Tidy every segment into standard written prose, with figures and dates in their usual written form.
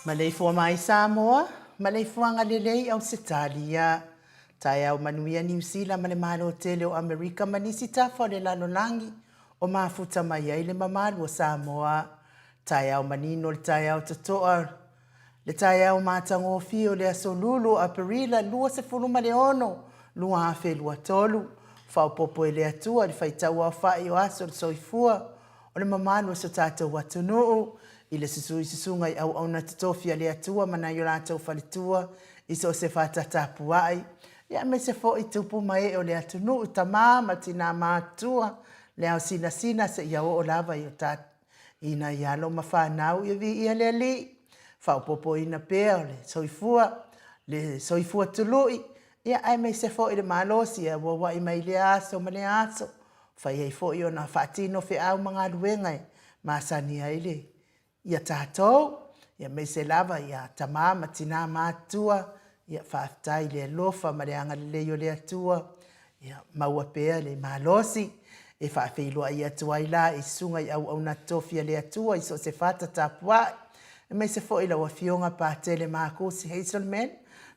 Maleifua mai Samoa, maleifuaga lelei Ausetalia. Taeao manuia Niu Sila ma le Malo tele o Amerika ma nisi tafa o le lalolagi o mafuta mai ai le mamalu o Samoa. Taeao manino le taeao totoa Le taeao matagofie o le aso Lulu o Aperila 26, 2023, faaopoopo e le Atua i le faitauaofai o aso o le soifua o le mamalu o so tatou atunuu, i le susu i susuga i auauna totofi a le Atua ma nai o latou faletua i so o se faatatapua'i, aemaise foi tupu ma ee o le atunuu, tama ma tina matutua, le ao sinasina seia oo lava i o tatou I nai alo ma fanau ia viia le Alii, faaopoopoina pea o le soifua, le soifua tului, ia aemaise foi le malosi e auauai mai lea aso ma lea aso, fai ai foi ona faatino feau ma galuega e masani ai le ia tatou, ia aemaise lava ia tama ma tina matutua, ia faafetai i le alofa ma le agalelei o le Atua, Ia maua pea le malosi e faafeiloai atu ai la i susuga i auauna tofi a le Atua i so o se fata tapuai, aemaise foi lau Afioga Patele Makusi Hazelman,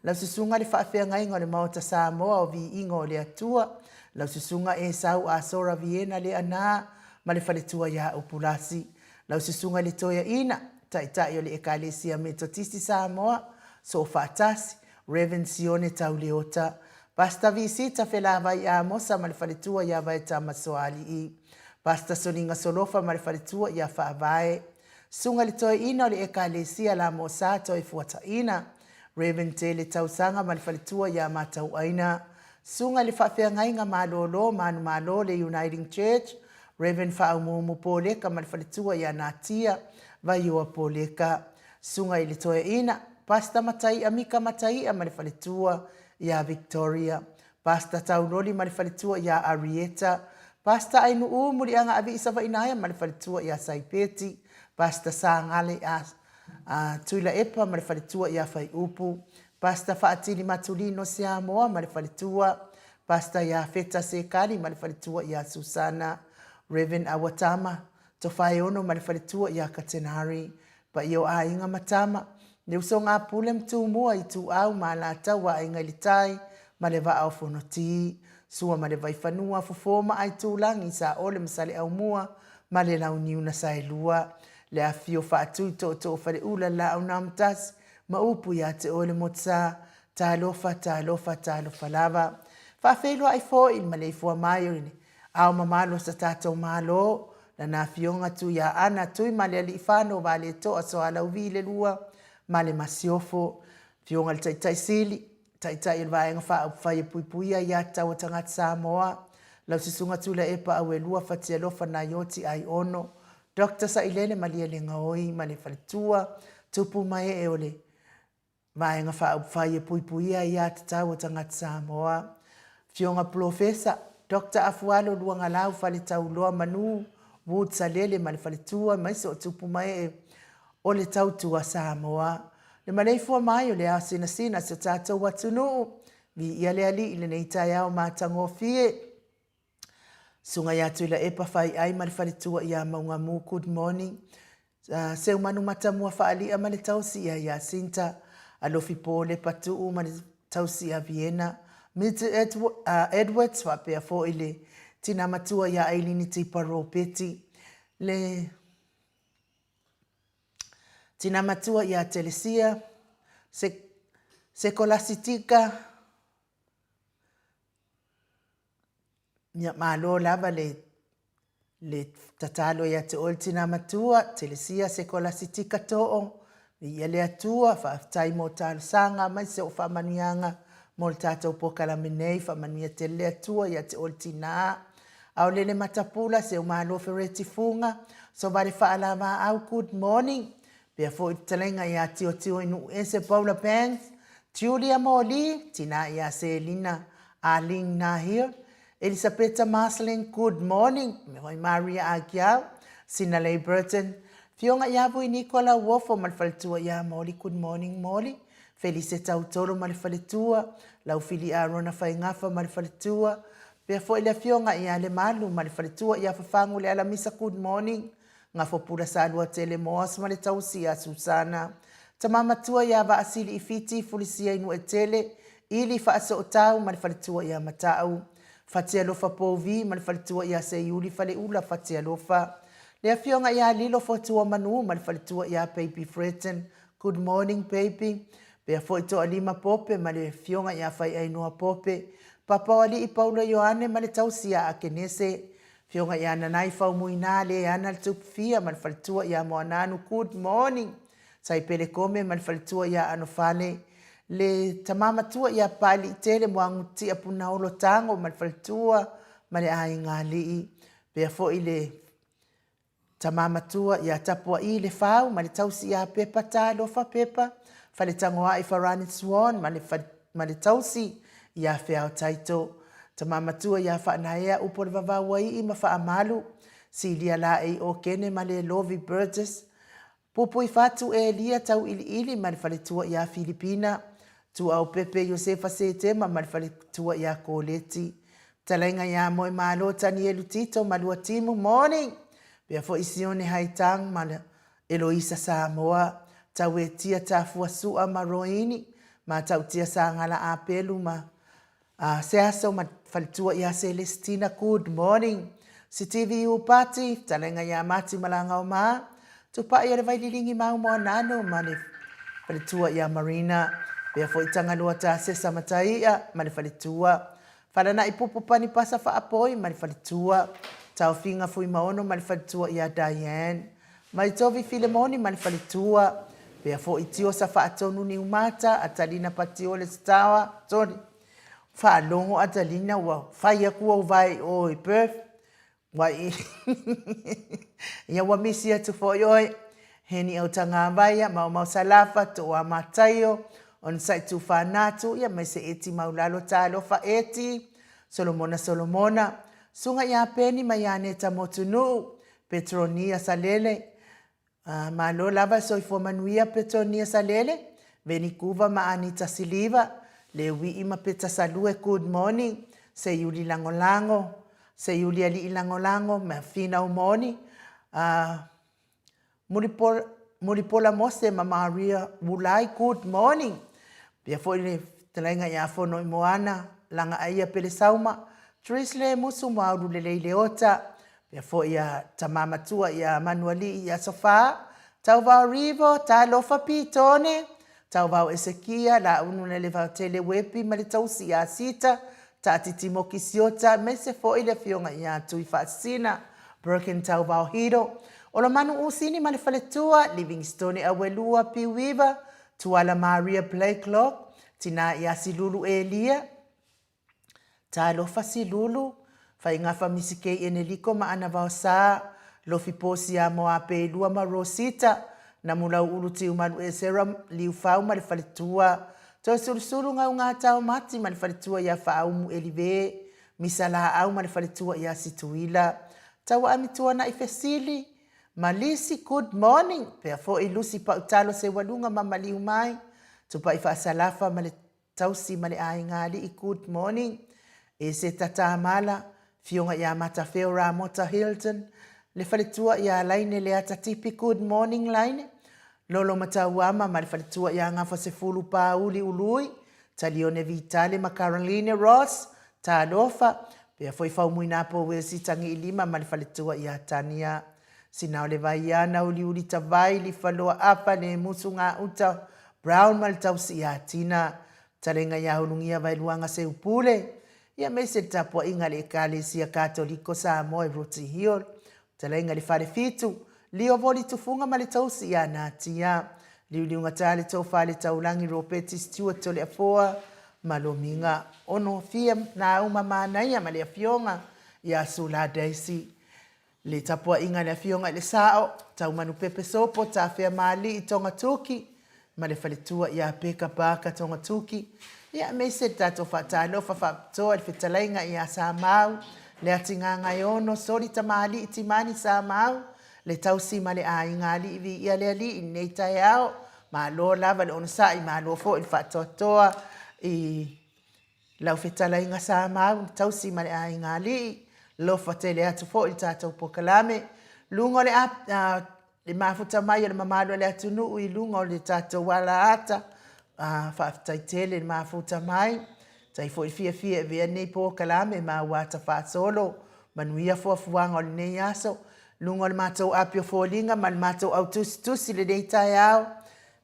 lau susuga le faafeagaiga o le Maota Samoa o Viiga o le Atua, lau susuga Esau Asora Viena Leaana ma le faletua ia Upulasi, lau susuga le Toeaina, Taitai o le Ekalesia Metotisi Samoa, Soofaatasi, Rev. Sione Tauleota, Pastor Visita Felavai Amosa ma le faletua ia Vaetama Soalii, Pastor Soliga Solofa ma le faletua ia Faavae, Susuga i le Toeaina o le Ekalesia Lamosa Toefuataina, Rev. Tele Tausaga ma le faletua ia Matauaina, Susuga i le Faafeagaiga Malolo Manumalo le Uniting Church, Rev. Faaumuumu Poleka ma le faletua ia Natia Vaioa Poleka, Susuga i le Toeaina, Pastor Matai'a Mika Matai'a ma le faletua ia Victoria, Pastor Tauloli ma le faletua ia Arieta, Pastor Ainu'u Muliaga Avi'i Savainaea ma le faletua ia Saipeti, Pastor Sagale Tuilaepa ma le faletua ia Faiupu, Pastor Faatili Matulino Siamoa ma le faletua, Pastor Iafeta Sekali ma le faletua ia Susana, Rev. Awatama Tofaeono ma le faletua ia Katenari, Paia o aiga ma tama, le usoga a Pule ma Tumua, Ituau ma Alataua, Aiga i le Tai ma le Vaa o Fonoti, Sua ma le Vaifanua, Fofo ma Aitulagi, Saole ma Saleaaumua ma le Launiu na Saelua, le afifio Faatui, Tootoo o Faleula, le Laau na Amotasi ma upu ia te oe le Motusa. Talofa, talofa, talofa lava. Faafeiloai foi i le maleifua mai o le Ao mamalu o sa tatou Malo, lana Afioga Tuiaana Tuimalealiifano Vaaletoa Soalauvi le Lua ma le Masiofo, Afioga i le Taitai Sili, Taitai o le Vaega Faaupufai e Puipuia Aia Tatau a Tagata Samoa, lau Susuga Tuilaepa Auelua Fatialofa Naioti Aiono, Doctor Sailele Malielegaoi ma le Faletua, Tupu ma Ee o le Vaega Faaupufai e Puipuia Aia Tatau a Tagata Samoa, Afioga Polofesa Doctor Afualo Luagalau Faletauloa Manu Wood Salele ma le Faletua aemaise o tupu ma ee o le Tautua Samoa. Le maleifua mai o le ao sinasina si o tatou atunuu, viia le Alii i lenei taeao matagofie. Susuga ia Tuilaepa Faiai ma le faletua ia Maugamu Good morning. Seumanu Matamua Faalia ma le tausi ia Jacinta Alofi Polepa Tuu ma le tausi ia Vienna Mitch Edwards faapea foi le tina matua ia Ailini Tipa Ropeti le tina matua ia Telesia Sekolasitika Ia malo lava le le tatalo ia te oe le tina matua, Telesia Sekolasitika Too, viia le Atua, faafetai mo talosaga aemaise o faamanuiaga mo le tatou polokalame nei, faamanuia tele le Atua ia te oe le tina. Aolele Matapula, Seumalo Fereti Fuga, Sovale Faalavaau, good morning. Pea foi fetalaiga ia Tiotio i Nuuese Paula Banks, Julia Moli, tina ia Selina Arlene Nahir, Elisapeta Marceline Good morning, me hoi Maria Agiau, Sinalei Burton, Fioga ia Vui Nicola Uofo ma le faletua ia Moli Good morning Moli, Felise Tautolo ma le faletua, Laufili Arona Faigafa ma le faletua, pea foi le afioga ia Lemalu ma le faletua ia Fafagu Lealamisa Good morning, Gafopula Saluatele Moas ma le tausi ia Susana. Tama matua ia Vaasili i Fiti, Fulisia i Nuetele, Ili Faasootau ma le faletua ia Matau. Fatialofa Pouvi ma le faletua ia Seiuli Faleula Fatialofa. Le afioga ia Lilo Fotua Manu ma le faletua ia Baby Freton. Good morning baby. Pea foi Toalima Pope ma le afioga ia Faiainoa Pope. Papaoalii Paulo Ioane ma le tausi ia Akenese. Afioga ia Nanai Faumuina le ana le Tupufia ma le faletua ia Moananu Good morning Saipele Kome ma le faletua ia Anofale le tama matua ia Paaliitele Moagutia Punaolo Tago ma le faletua ma le aiga alii pea foi le tama matua ia Tapua'i Lefau ma le tausi ia Pepa Talofa Pepa Faletagoai Farani Swan ma le ma le tausi ia Feao Taito, tama matua ia Faanaea upu o le Vavauaii ma Faamalu, Silia Laei Okene ma le Lovi Burgess, Pupui Fatu Elia Tauiliili ma le faletua ia Filipina, Tuau Pepe Iosefa Setema ma le faletua ia Koleti, Fetalaiga ia Moemalo Tanielu Tito ma Luatimu, Morning! Pea foi Sione Haitang ma Eloisa Samoa, Tauetia Tafua Sua ma Roini, Matautia Sagala Apelu ma Seaso ma Faletua ia Celestina Good morning Sitivi Iupati, Fetalaiga ia Mati Malagaoma, Tupai o le Vaililingi Maumoanano ma le Faletua ia Marina, Pea foi Tagaloa Tasesa Mataia ma le Faletua, Falana'i Pupu Panipasa Faapoi ma le Faletua, Taofiga Fuimaono ma le Faletua ia Diane, Maitovi Filemoni ma le faletua, pea foi Tiosa Faatonu Niumata, Atalina Patiole Sitawa, sorry, faalogo Atalina ua fai aku ou vae i o i Perth, ua i ia ua misi atu foi oe, Heni Autagavaia, Maomao Salafa, Tooa Mataio, Onosai Tufanatu, ia maise Eti Maulalo Talofa Eti, Solomona Solomona, Suga ia Peni ma ia Neta Motunuu, Petronia Salele, Malo lava soifua manuia Petonia Salele, Venikuva ma Anita Siliva, Leuii ma Peta Salue good morning, Seiuli Lagolago, Seiuli Alii Lagolago ma Finau Moni, Mulipola Mose ma Maria Wulai good morning. Pia foi le fetalaiga ia Fonoimoana, Lagaaia Pelesauma, Tris Lemusu ma Aululelei Leota, Pea foi ia tama matua ia Manualii i Aso Fa, Tauvao Rivo, Talofa Pitone, Tauvao Esekia, Launu na le Vaotele Wepi ma le Tausi ia Sita, Taatiti Moki Siota aemaise foi le Afioga ia Tui Faasisina, Birkin Tauvao Hiro, Olomanu Usini ma le Faletua, Livingstone Auelua Piuiva, Tuala Maria Blakelock, Tina ia Silulu Elia, Talofa Silulu, Faigafa Misikei Eneliko ma Ana Vaosa, Lofi Posia Moapeilua ma Rosita, Namulau Ulu Tiumalu Esera Liufau ma le faletua, Toesulusulu Gaugata o Mati ma le faletua ia Faaumu Elive, Misa Laau ma le faletua ia Situila, Tauaami Tuanai Fesili, ma Lisi Good morning, pea foi Lusi Pautalo Seualuga ma Maliu Mai, Tupai Faasalafa ma le Tausi ma le aiga alii good morning e se tatamala fioga ia Matafeo Ramota Hilton le faletua ia Laine Leata Tipi good morning Laine Lolo Matauama ma le faletua ia Gafasefulu Pauli Ului Talione Vitale ma Caroline Ross talofa pea foi Faumuinapo Wilsie Tagiilima ma le faletua ia Tania Sinaole Vaiana Uliuli Tavai Lifaloa Afa Lemusu Gauta Brown ma le tausi ia Tina Talenga ia Ulugia Vaeluaga Seupule ia aemaise le tapuaiga a le Ekalesia Katoliko Samoa i Roti Hill Talainga i le Falefitu Lio Voli Tufuga ma le tausi ia Natia Liuliugata le Tofa le Taulagi Ropeti Stewart Toleafoa ma Lomiga Ono Fia Nauma Manaia ma le Afioga ia Sula Daisy Le tapuaiga a le Afioga i le Sao, Taumanupepe Sopo, Tafeamaalii, Togatoki, ma le faletua ia Peka Parker Togatoki, ia aemaise le tatou faatalofa faapitoa i le fetalaiga ia Samau, Leatigagaeono, Soli Tamalii Timani Samau, le tausi ma le aiga alii viia le Alii i lenei taeao. Malo lava le onosai, malo foi le faatoatoa i Lau fetalaiga Samau, le tausi ma le aiga alii, lofa tele atu foi le tatou pokalame, luga o le le mafuta mai o le mamalu o le atunuu i luga o le tatou alaata, faafetai tele le mafuta mai, tai foi fiafia e avea lenei pokalame ma auata faasolo, manuia fuafuaga o lenei aso, luga o le matou api o foliga ma le matou au tusitusi lenei taeao,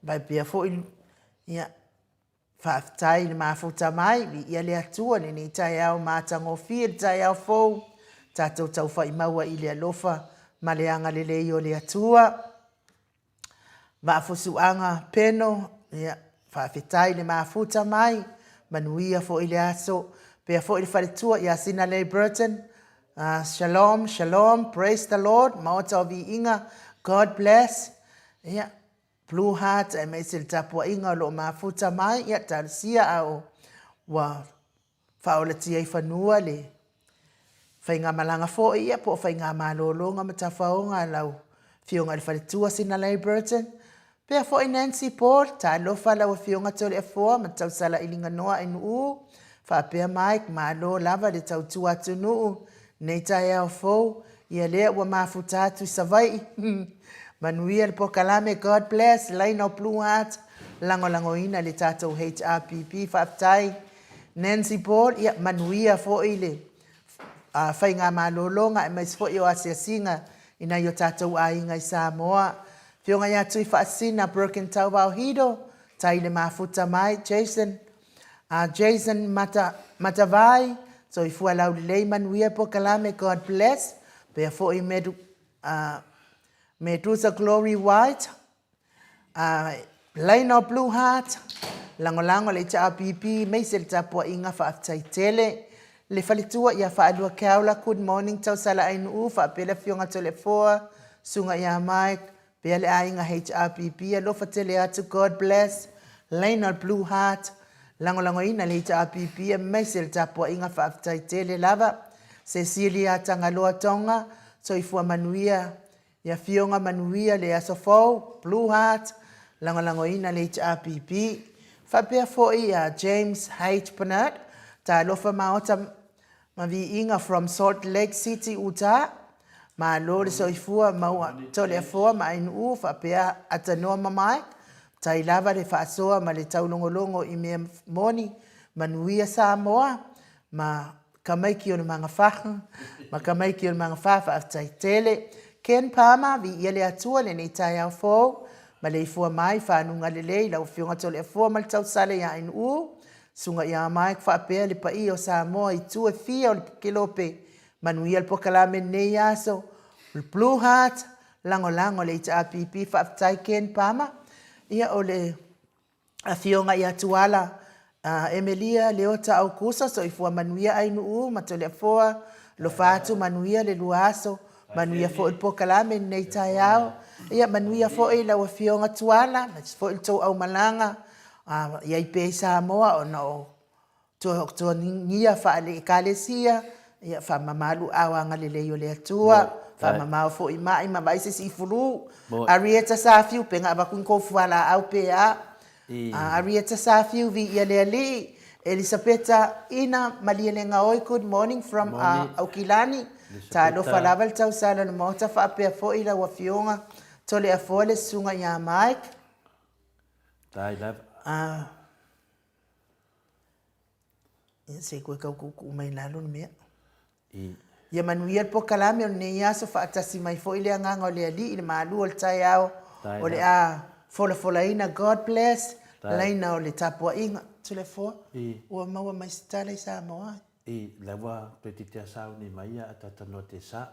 vai pea foi ia Faafetai i le mafuta mai, viia le Atua i lenei taeao matagofie, le taeao fou, tatou taufai maua i le alofa ma le agalelei o le Atua. Vaafusuaga Peno, ia, faafetai i le mafuta mai, manuia foi le aso. Pea foi le faletua ia Sinalei Burton, shalom, shalom, praise the Lord, Maota o Viiga, God bless. Ia, Blue Heart aemaise le tapuaiga o lo o mafuta mai, ia talosia a o ua faaolatia i fanua le faigamalaga foi ia po o faigamalologa ma tafaoga a lau Afioga i le Faletua Sinalei Burton. Pea foi Nancy Paul, talofa lau Afioga Toleafoa ma Tausala i Liganoa i Nu'u, faapea Mike, malo lava le tautua atunuu Nei taeao fou, ia lea ua mafuta atu i Savaii. Manuia le pokalame, God bless, laina o Blue Heart, lagolagoina le tatou HRPP, faafetai. Nancy Paul, ia manuia foi le faigamalologa aemaise foi o asiasiga i nai o tatou aiga i Samoa. Afioga ia Tuifaasisina Broken Tauvao Hido, tai le mafuta mai, Jason, A Jason Mata, Matavai, soifua laulelei manuia pokalame God bless, pea foi Medu, Medusa Glory White, Laina o Blue Heart, lagolago le HRPP maise le tapuaiga faafetai tele. Le faletua ia Faalua Keaula, good morning Tausala Ainuu, faapea le afioga Toleafoa, susuga ia Mike, Pea le aiga HRPP alofa tele atu God bless Lionel Blue Heart lagolagoina le HRPP aemaise le tapuaiga faafetai tele lava Cecilia Tagaloa Tonga soifua manuia I Afioga manuia le aso fou, Blue Heart, lagolagoina le HRPP. Faapea foi ia James H. Bernard, Talofa Maota ma Viiga from Salt Lake City, Utah. Malo le soifua maua Toleafoa ma Ainuu faapea Atanoa ma Mike. Tai lava le faasoa ma le taulogologo i mea moni. Manuia Samoa ma Tamaiti o le Magafa ma Tamaiti o le Magafa faafetai tele. Ken Palmer, viia le Atua lenei taeao fou, maleifua mai fanuga lelei lau Afioga Toleafoa ma le tausala ia Ainuu, Susuga ia Mike faapea le paia o Samoa i itu e fia o le kelope. Manuia le pokalame lenei aso. Blue Heart, lagolago le HRPP faafetai Ken Palmer. Ia o le Afioga ia Tuala Emelia Leota Aukuso, soifua manuia Ainuu ma Toleafoa, alofa atu manuia le lua aso, manuia foi le pokalame i lenei taeao. Ia manuia foi lau Afioga Tuala, aemaise foi le tou aumalaga i ai pea i Samoa ona o Tuatuagia faale-Ekalesia, ia faamamalu aao agalelei o le Atua, faamamao foi mai ma vaai se isi fulu. Arieta Safiu, pe na avatu ni tou fualaau pe a. Arieta Safiu, viia le Alii. Elisapeta Ina Malielegaoi, good morning from Aukilani. Talofa lava le tausala o le Maota faapea foi lau Afioga Toleafoa le Susuga ia Mike. Tai lava. Ia se i toe tau tuutuu mai lalo le mea. Ia manuia le pokalame o lenei aso faatasi mai foi le agaga o le Alii i le malu o le taeao o le a folafolaina God bless laina o le tapuaiga. Toleafoa, ua maua mai se tala i Samoa? I la ua toe titea sauni mai ia Atatanoa te sa.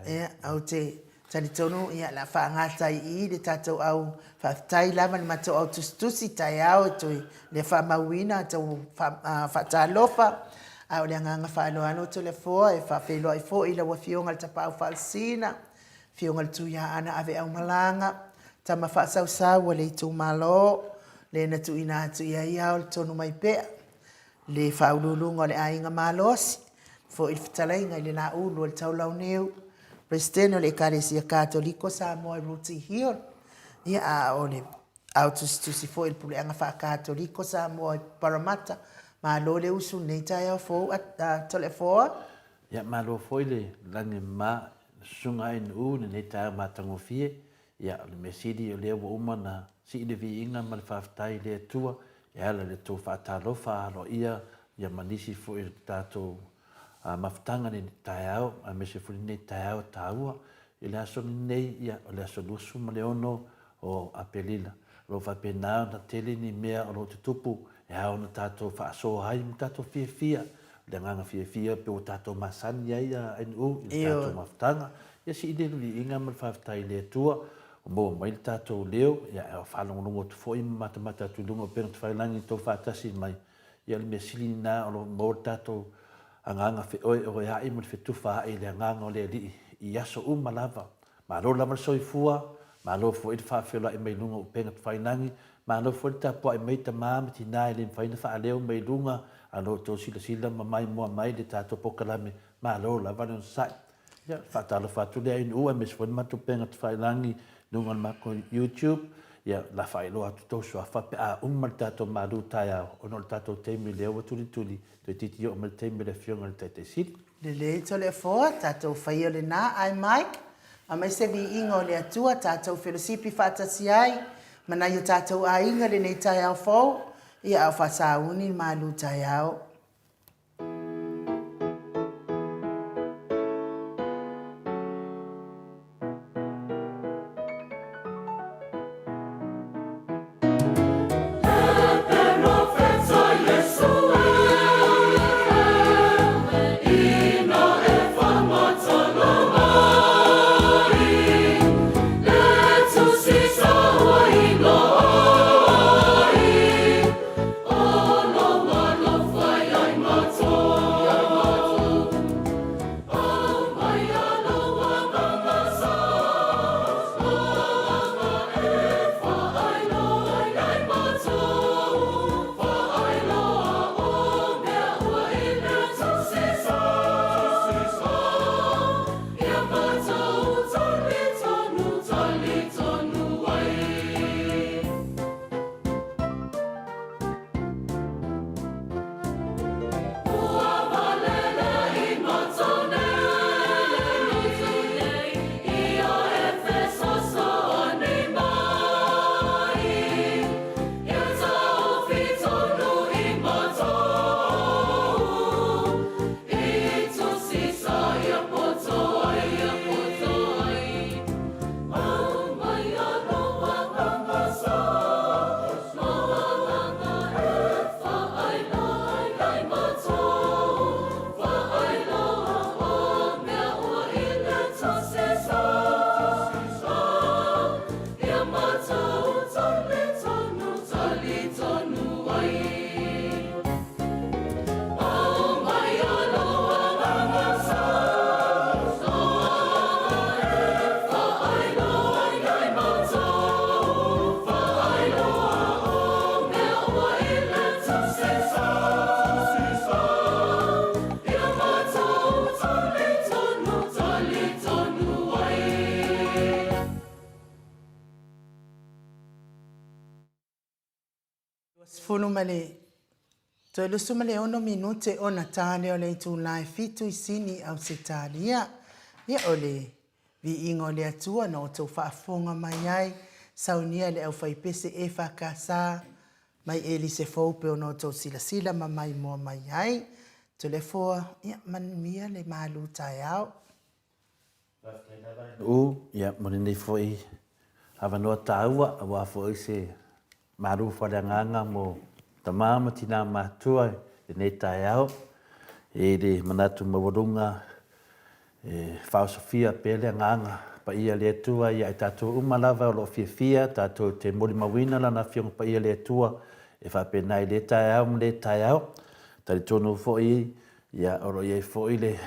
Ia, ou te talitonu ia la faagata i i le tatou au faafetai lava le matou au tusitusi taeao e toe le faamauina tou faatalofa. A o le agaga faaaloalo Toleafoa e faafeiloai foi i lau Afioga i le Tapaau Faalesina, Afioga i le Tuiaana Aveaumalaga, tama faasausau a le itumalo, le na tuuina atu i ai ao le tonu mai pea. Le Faauluuluga o le Aiga Malosi, foi le fetalaiga i le Laulu o le Taulauniu, Peresetene o le Ekalesia Katoliko Samoa i Rooty Hill, ia a o le ao tusitusi foi i le Puleaga Faa-Katoliko Samoa i Parramatta. Malo le usu i lenei taeao fou, Toleafoa. Ia, malo foi le lagi e mama, Susuga Ainuu i lenei taeao matagofie. Ia, o le mea sili o lea ua uma ona sii le viiga ma le faafetai i le Atua e ala i le tou faatalofa aloaia ia ma nisi foi o le tatou mafutaga i lenei taeao, aemaise foi lenei taeao taua. I le aso lenei, ia, o le aso 26 o Aperila, o lo o faapena ona tele ni mea o lo o tutupu e ao ona tatou faasoa ai ma tatou fiafia. O le agaga fiafia pei ua tatou masani ai a NU i le tatou mafutaga. Ia sii le viiga ma le faafetai i le Atua ua maua mai le tatou leo, ia e faalogologo atu foi ma matamata atu i luga o upega tafailagi i tou faatasi mai. Ia o le mea sili lena o lo o maua le tatou agaga feoeoea'i ma le fetufaai i le agaga o le Alii i aso uma lava. Malo lava le soifua, malo foi le faafeiloai mai luga o upega tafailagi, malo foi le tapuai mai tama ma tina e le mafai ona faaleo mai luga a o lo outou silasila ma maimoa mai le tatou pokalame, malo lava le onosai. Ia, faatalofa atu lea i Nu'u aemaise foi le matou upega tafailagi i luga o le matou YouTube. Ia, o le a faailoa atu tou suafa pe a uma le tatou malu taeao ona o le tatou taimi lea ua tulituli, toeitiiti oo mai le taimi o le Afioga i le Taitai Sili. Lelei Toleafoa, tatou faia lena, ae Mike, aumai se viiga o le Atua, tatou felosipi faatasi ai ma nai o tatou aiga lenei taeao fou, ia a o faasauni le malu taeao. Sefulu ma le toe 26 minute ona ta lea o le itula e fitu i Sini, Ausetalia. Ia, o le viiga o le Atua na outou faafofoga mai ai, saunia le aufaipese EFKS mai Elise Fou pei ona outou silasila ma maimoa mai ai. Toleafoa, ia manuia le malu taeao. Faafetai lava i U, ia mo lenei foi avanoa taua aua foi se malu faaleagaga mo tama ma tina matutua i lenei taeao. E i ai le manatu maualuga e faaosofia pea le agaga paia o le Atua ia i tatou uma lava o lo o fiafia tatou te molimauina Lana Afioga Paia le Atua e faapena i lea taeao ma lea taeao. Talitonu foi ia o lo o i ai foi le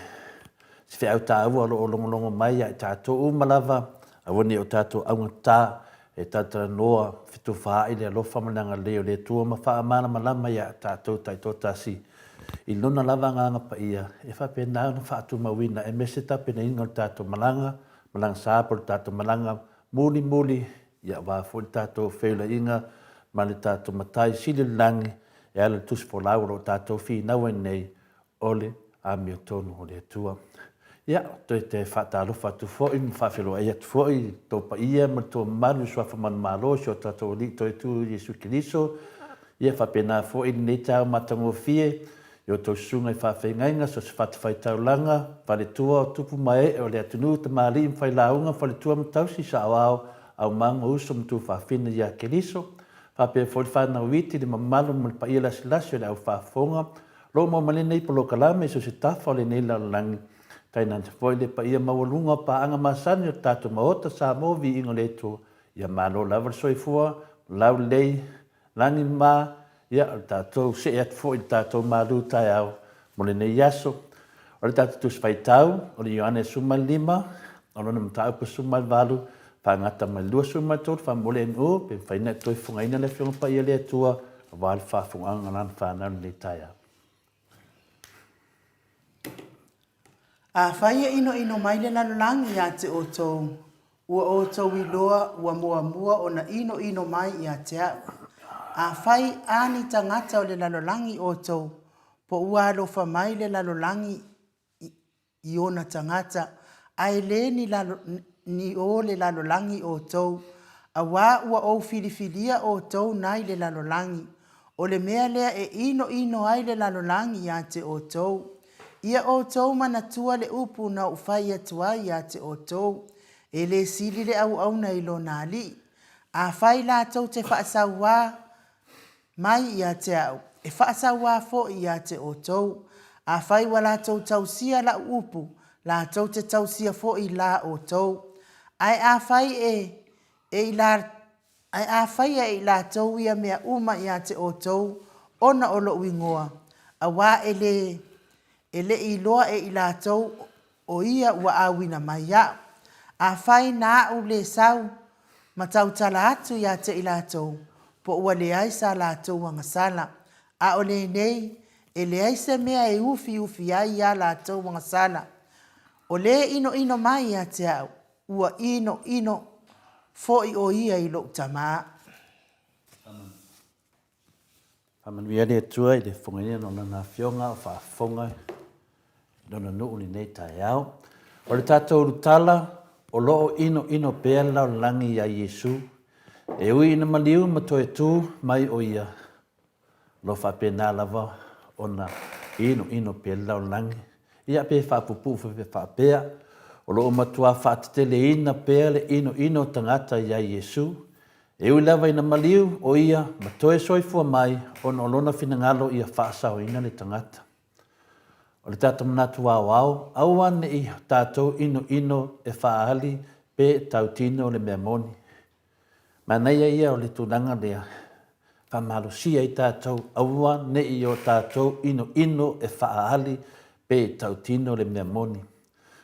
se feau taua o lo o logologo mai ia i tatou uma lava, aua ne i o tatou augata e talatalanoa, fetufaai le alofa ma le agalelei o le Atua ma faamalamalama ia tatou taitoatasi i Lona lava Agaga Paia e faapena ona faatumauina aemaise tapenaina o le tatou malaga, malaga sa po o le tatou malaga mulimuli, ia aua foi le tatou feiloaiga ma le tatou Matai Sili o le Lagi e ala i le Tusi Folau o lo o tatou finau ai nei o le amiotonu o le Atua. Ia, toe te faatalofa atu foi ma faafeiloai atu foi i tou paia ma le tou mamalu i Suafa Manumalo, si o tatou Alii Toetu Iesu Keriso. Ia, faapena foi lenei taeao matagofie i outou susuga i faafeagaiga, so o se fatafaitaulaga, faletua o tupu ma ee o le atunuu, tamalii ma failauga, faletua ma tausi, saoao, aumaga, uso ma tuafafine ia Keriso. Faapea foi le fanau iti, le mamalu ma le paia lasilasi o le au faafofoga, Lo maua mai lenei polokalame i so o se tafa o lenei lalolagi, tainane foi le paia maualuga o paaga masani o le tatou Maota Samoa Viiga o le Atua, ia malo lava le soifua, laulelei, lagi ma, ia, o le tatou see atu foi i le tatou malu taeao mo lenei aso. O le tatou Tusi Faitau, o le Ioane 15, o lona mataupu 18, faagata mai le 23, faamolemole NU, pe mafai ona e toe fofogaina le Afioga Paia a le Atua aua le faafofogaaga a Lana fanau i lenei taeao. Afai e inoino mai le lalolagi ia te outou, ua outou iloa ua muamua ona inoino mai ia te a'u. Afai a ni tagata o le lalolagi outou, po ua alofa mai le lalolagi i ona tagata, ae le ni, lalo, ni o le lalolagi outou, auā ua ou filifilia outou nai le lalolagi. O le mea lea e inoino ai le lalolagi ia te outou. Ia outou manatua le upu na ou fai atu ai ia te outou, E le sili le auauna i lona alii. Afai latou te faasauā mai ia te au, e faasauā foi ia te outou. Afai ua latou tausia lau upu, latou te tausia foi la outou. Ae afai e, e i la, ae a faia e i latou ia mea uma ia te outou ona o lou igoa, auā e lē, e le i iloa e i latou o ia ua auina mai iaʻu. Afai na aʻu le sau ma tautala atu ia te i latou, po ua leai sa latou agasala, a o lenei, e leai se mea e ufiufi ai iā latou agasala. O le inoino mai ia te aʻu, ua inoino foi ʻo ia i loʻu Tama. Faamanuia le Atua i le fofogaina o Lana Afioga o faafofoga i Lona nuu i lenei taeao. O le tatou ulutala, o lo o inoino pea le lalolagi iā Iesu, e ui ina maliu ma toe tu mai o Ia, o lo o faapena lava ona inoino pea le lalolagi. Ia pe faapuupuu foi pe faapea, o lo o matua faateteleina pea le inoino o tagata iā Iesu, E ui lava ina maliu ʻo ia ma toe soifua mai ona o lona finagalo ia faasaoina le tagata. O le tatou manatu aoao, aua ne i tatou inoino e faaali pe tautino le mea moni. Manaia ia o le tulaga lea, faamalosia ai tatou, aua ne i o tatou inoino e faaali pe tautino le mea moni.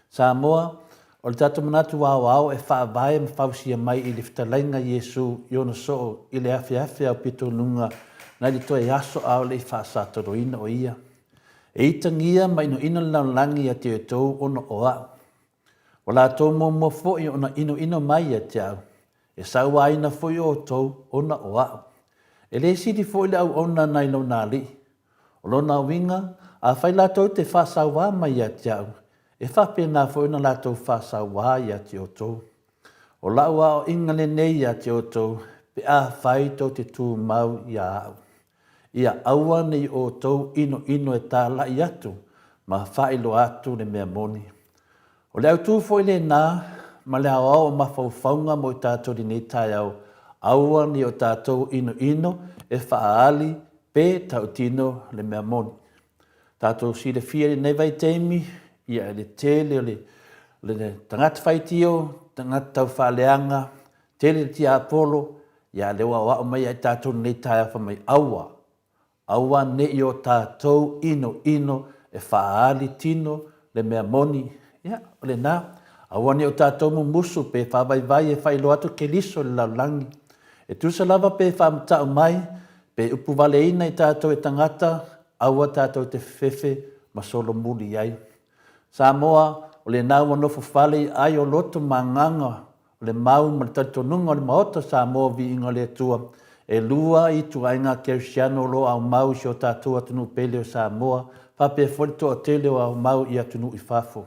Samoa, o le tatou manatu aoao e faavae ma fausia mai i le fetalaiga Iesu i ona soo i le afeafe aupito i luga nai le toe aso a o le i faasatoloina o ia. E itagia ma inoino le lalolagi ia te outou ona o a'u. Ua latou muamua foi ona inoino mai ia te au, e sauaina foi outou ona o a'u. E le sili foi le auauna nai lona alii. O lona uiga, afai latou te faasauā mai ia te au, e faapena foi ona latou faasauā ia te outou. O lau aoaiga lenei ia te outou, pe afai tou te tumau ia au. Ia aua ne i outou inoino e talai atu ma faailoa atu le mea moni. O le autu foi lena ma le aoao o mafaufauga mo i tatou i lenei taeao, aua ne i o tatou inoino e faaali pe tautino le mea moni. Tatou silafia i lenei vaitaimi, ia i le tele o le, le tagata faitio, tagata taufaaleaga, tele le tiapolo, ia lea ua aoao mai ia i tatou i lenei taeao fai mai, aua, Aua ne i o tatou inoino e faaali tino le mea moni, ia, o lena. Aua ne i o tatou mumusu pe faavaivai e faailoa atu Keriso i le lalolagi. E tusa lava pe faamata'u mai, pe upuvaleina i tatou e tagata, aua tatou te fefefe ma solomuli ai. Samoa, o lena ua nofo fale i ai o loto ma agaga o le mau ma le talitonuga o le Maota o Samoa Viiga o le Atua, e lua ituaiga kerisiano o lo o aumau i si o tatou atunuu pele o Samoa, faapea foi le toatele o aumau i atunuu i fafo.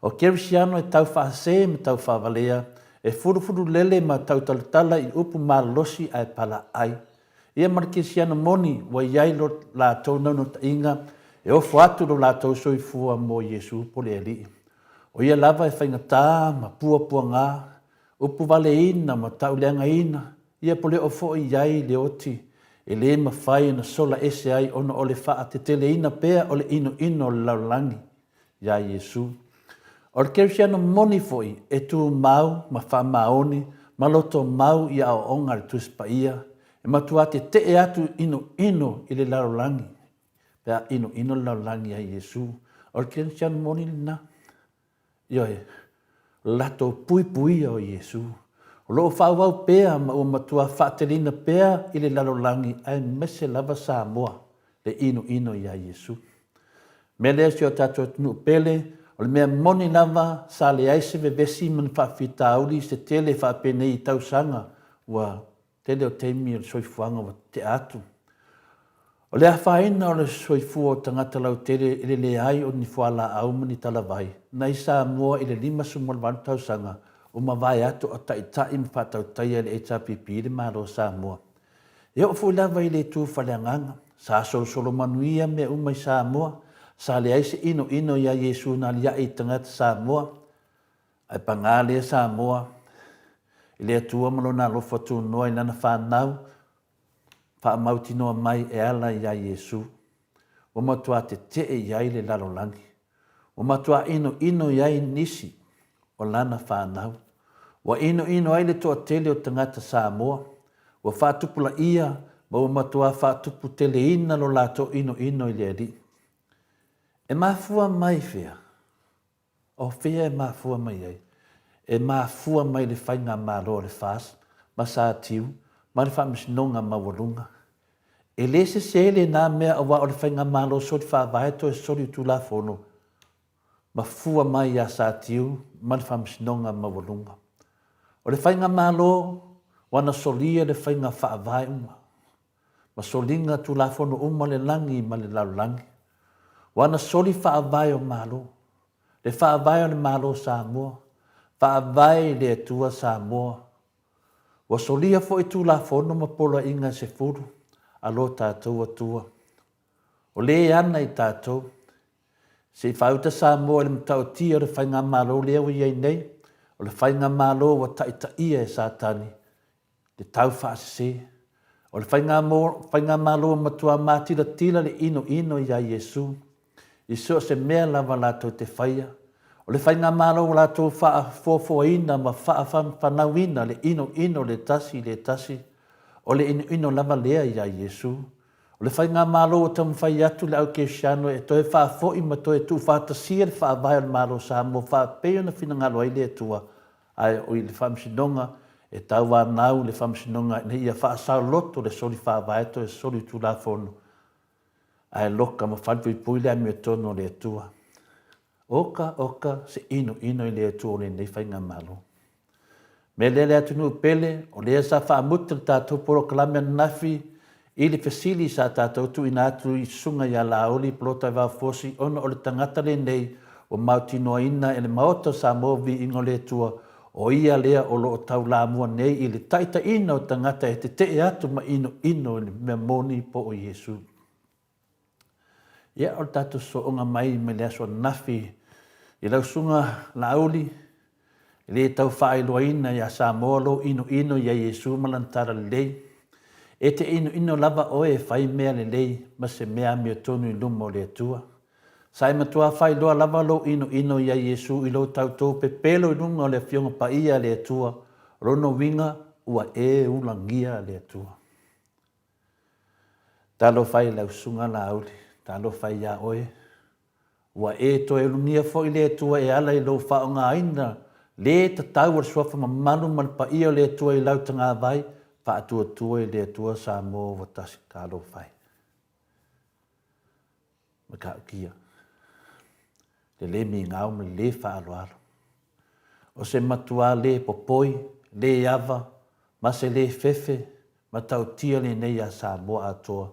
O kerisiano e tau faasē ma tau faavalea, e fulufululele ma tautalatala i upu malolosi ae palaai. Ia ma le kerisiano moni ua i ai lo latou naunautaiga e ofo atu lo latou soifua mo Iesu po le Alii. O ia lava e faigata ma puapuaga, upuvaleina ma tauleagaina, ia po le oo foi i ai le oti, e le mafai ona sola ese ai ona o le faateteleina pea o le inoino o le lalolagi iā Iesu. O le kerisiano moni foi e tumau ma faamaoni ma loto mau i aoaoga a le Tusi Paia, e matua tetee atu inoino i le lalolagi pe a inoino le lalolagi ia Iesu. O le kerisiano moni lena. Ioe, o le latou puipuia o Iesu. O lo o faaauau pea ma ua matua faateleina pea i le lalolagi aemaise lava Samoa le inoino iā Iesu. Mea lea si o tatou atunuu pele, o le mea moni lava sa leai se vevesi ma ni faafitauli se tele faapenei i tausaga ua tele o taimi o le soifuaga ua te'a atu. O le afaina o le soifua o tagata lautele i le leai o ni fualaau ma ni talavai nai Samoa i le 58 tausaga ua mavae atu a taitai ma faatautaia e le HRPP le Malo o Samoa. E oo foi lava i le itu faaleagaga, sa solosolo manuia mea uma i Samoa, sa leai se inoino iā Iesu na aliae i tagata Samoa, Ae pagā lea Samoa i le Atua ma Lona alofa tunoa i Lana fanau faamautinoa mai e ala iā Iesu. Ua matuā tetee i ai le lalolagi. Ua matuā inoino i ai nisi o Lana fanau. Ua inoino ai le toatele o tagata Samoa. Ua faatupulaia ma ua matuā faatuputeleina lo latou inoino i le Alii. E mafua mai fea? O fea e mafua mai ai? E mafua mai le Faigamalo a le FAS ma Satiu ma le Faamasinoga Maualuga. E le sese lena mea aua o le Faigamalo soli faavae toe soli Tulafono ma fua mai iā Satiu ma le Faamasinoga Maualuga. O le Faigamalo ua na solia le faiga faavae uma. ma soliga Tulafono uma le lagi ma le lalolagi. Ua na soli faavae o Malo, le faavae o le Malo o Samoa, faavae i le Atua Samoa. Ua solia foi Tulafono ma poloaiga e sefulu a lo tatou Atua. O le ana i tatou, se i faauta Samoa i le matautia o le Faigamalo lea ua i ai nei, o le Faigamalo ua taitaia e Satani le tau faasese. O le faigamalo ua matua matilatila le inoino iā Iesu i so o se mea lava latou te faia. O le faigamalo ua latou faafoafoaina ma faafanauina le inoino le tasi i le tasi, o le inoino lava lea iā Iesu. O le faigamalo ua taumafai atu le au kerisiano e toe faafoi ma toe tuufaatasia le faavae o le Malo o Samoa faapei ona finagalo ai le Atua Ae o i le Faamasinoga, e tauanau le Faamasinoga ina ia faasaoloto le soli faavae toe soli Tulafono, ae loka ma falepuipui le amiotonu o le Atua. Oka, oka, se inoino i le Atua o lenei Faigamalo. Mea lea le atunuu pele, o lea sa faamuta le tatou polokalame ananafi I le fesili sa tatou tuuina atu i Susuga ia Laauli Polataivao Fosi ona o le tagata lenei ua mautinoaina e le Maota o Samoa Viiga o le Atua o ia lea o lo o taulamua nei i le taitaiina o tagata e tetee atu ma inoino i le mea moni po o Iesu. Ia, o le tatou sooga mai mai le aso ananafi i lau susuga Laauli, e le tau faailoaina iā Samoa lou inoino iā Iesu ma Lana Talalelei. E te inoino lava oe e fai mea lelei ma se mea amiotonu i luma o le Atua. Sa e matua faailoa lava lou inoino iā Iesu i lou tautō pepelo i luga o le Afioga Paia a le Atua, o lona uiga ua e ulagia le Atua. Talofa e i lau susuga Laauli, talofa e iā oe. Ua e toe ulugia foi le Atua e ala i lou faaaogaina lē tatau o le suafa mamalu ma le paia o le Atua i lau tagavai, faatuatua i le Atua Samoa ua tasi. Talofa e. Matautia, le lē migao ma le lē faaaloalo. O se matuā lē popoi, lē ava, ma se lē fefe, matautia lenei iā Samoa atoa,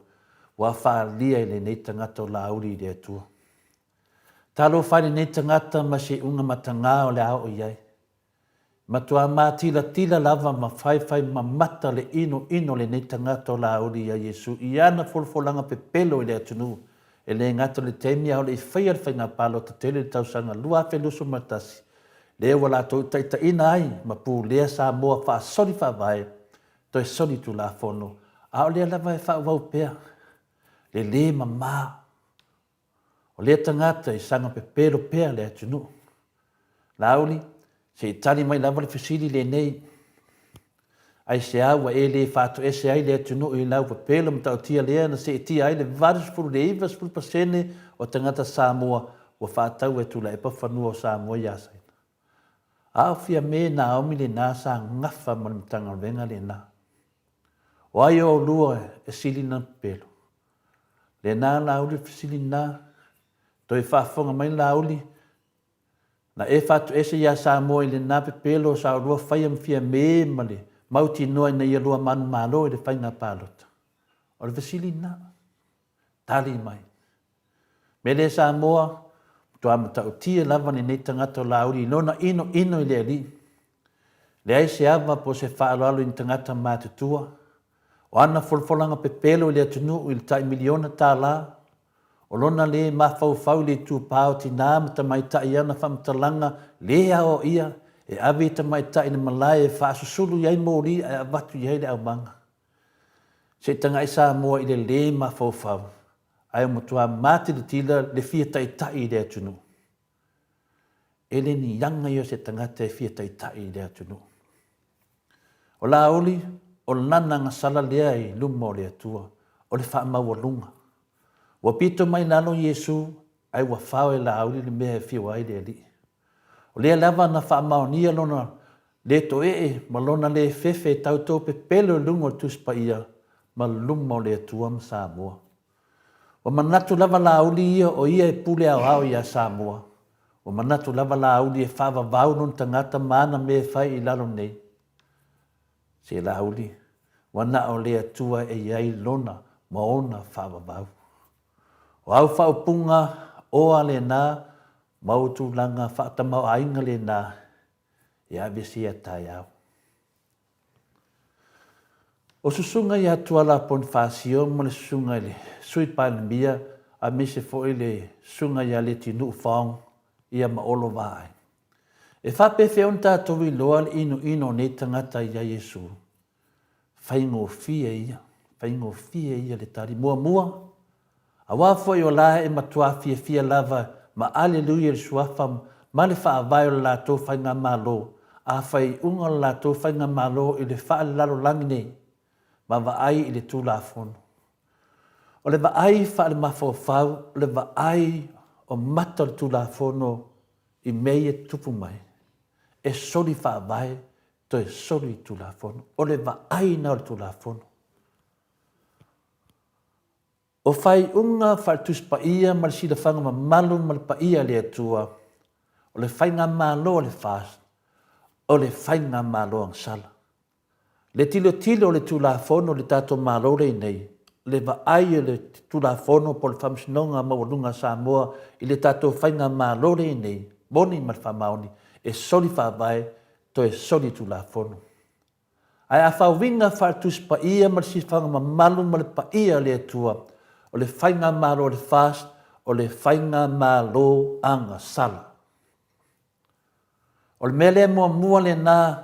ua faaalia e lenei tagata o Laauli i le Atua. Talofa e i lenei tagata ma se iuga matagā o le a oo i ai. Matua matilatila lava ma faifai mamata le inoino o lenei tagata o Laauli iā Iesu i ana folafolaga pepelo i le atunuu, e le gata o le taimi a o le i faia le faiga palota tele i le tausaga 2021, lea ua latou taitaiina ai ma pulea Samoa faasoli faavae, toe soli tulafono, a o lea lava e faaauau pea le lē mama O lea tagata e saga pepelo pea le atunuu. Laauli, se i tali mai lava le fesili lenei, Aisea ua e le faatoese ai le atunuu i lau pepelo matautia lea na seetia ai le 80 i le 90 pasene o tagata Samoa ua faatau e Tuilaepa fanua o Samoa iā Saina? A o Fiame Naomi lena sa gafa ma le Matagaluega lena. O ai o oulua e sili na pepelo? Lena Laauli le fesili lena. Toe faafofoga mai Laauli, na e faatoese iā Samoa i lena pepelo sa oulua faia ma Fiame ma le mautinoa ina ia lua manumalo i le faiga palota. O le fesili lena. Tali mai. Mele Samoa, matua matautia lava lenei tagata o Laauli i lona inoino i le Alii. Leai se ava po o se faaaloalo i ni tagata matutua. O ana folafolaga pepelo i le atunuu i le tai miliona tālā, o lona lē mafaufau i le itupa o tinā ma tamaitai i ana faamatalaga lē aoaia e ave i tamaitai i le malae e faasusulu i ai moli ae avatu i ai le aumaga. Se i tagai Samoa i le lē mafaufau ae ua matua matilatila le fia taitai i le atunuu. E le ni aga ia o se tagata e fia taitai i le atunuu. O Laauli, o lana agasala lea i luma o le Atua, o le faamaualuga. Ua pito mai lalo Iesu, ae ua fao e Laauli le mea e fiu ai le Alii. O lea lava na faamaonia lona lē toe'e ma lona lē fefe e tautō pepelo i luga o le Tusi Paia ma luma o le Atua ma Samoa. Ua manatu lava Laauli ia o ia e pule aoao iā Samoa. Ua manatu lava Laauli e faavavau lona tagata ma ana mea e fai i lalo nei. Se Laauli, ua na o le Atua e i ai lona ma ona faavavau. O au faaupuga oa lena ma ou tulaga faatamaoaiga lena e aveesea taeao. O Susuga ia Tuala Ponifasio ma le Susuga i le Sui Palemia aemaise foi le Susuga ia Letinuu Fong ia ma Olo Vaai. E faapefea ona tatou iloa le inoino o nei tagata ia Iesu? Faigofie ia, faigofie ia le tali. Muamua, Aua foi o la e matua fiafia lava ma aleluia i le Suafa ma le Faavae o le latou Faigamalo, a faiuga o le latou Faigamalo i le faalelalolagi nei, ma vaai i le Tulafono. O le vaai faalemafaufau, o le vaai o mata o le Tulafono i mea ia e tutupu mai, e soli Faavae, toe soli Tulafono. O le vaai lena o le Tulafono. O faaiuga faale-Tusi Paia ma le silafaga mamalu ma le paia a le Atua, o le Faigamalo a le FAST, o le Faigamalo agasala. Le tilotilo o le Tulafono i le tatou Malo lenei, le vaai a le Tulafono po o le Faamasinoga Maualuga a Samoa i le tatou Faigamalo lenei, moni ma le faamaoni, e soli faavae, toe soli Tulafono. Ae a faauiga faale-Tusi Paia ma le silafaga mamalu ma le paia o le Atua, o le Faigamalo a le FAST, o le Faigamalo agasala. O le mea lea muamua lena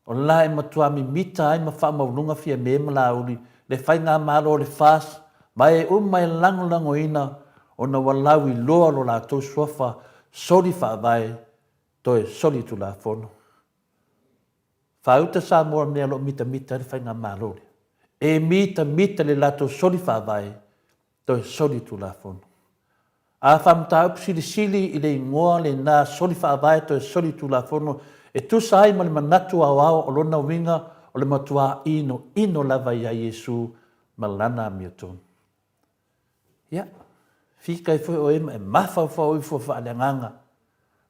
o la e matua mimita ai ma faamaualuga Fiame ma Laauli le Faigamalo a le FAST ma e uma e lagolagoina ona ua lauiloa lo latou suafa soli faavae toe soli tulafono. Faauta Samoa mea o lo o mitamita ai le Faigamalo lea. E mitamita le latou soli faavae toe soli tulafono. A faamataupu silisili i le igoa lena soli faavae toe soli tulafono e tusa ai ma le manatu aoao o lona uiga o le matuā inoino lava iā Iesu ma Lana amiotonu. Ia, fika ai foi oe ma e mafaufau ifo faaleagaga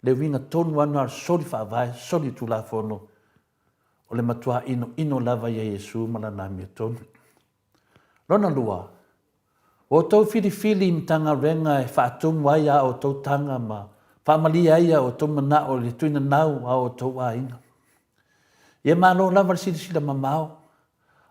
le uiga tonu lava lena o le soli faavae, soli tulafono o le matuā inoino lava iā Iesu ma Lana amiotonu. Lona lua, ua outou filifili i Matagaluega e faatumu ai a outou taga ma faamalie ai a outou manao i le tuinanau a outou aiga. Ia malo lava le silasila mamao,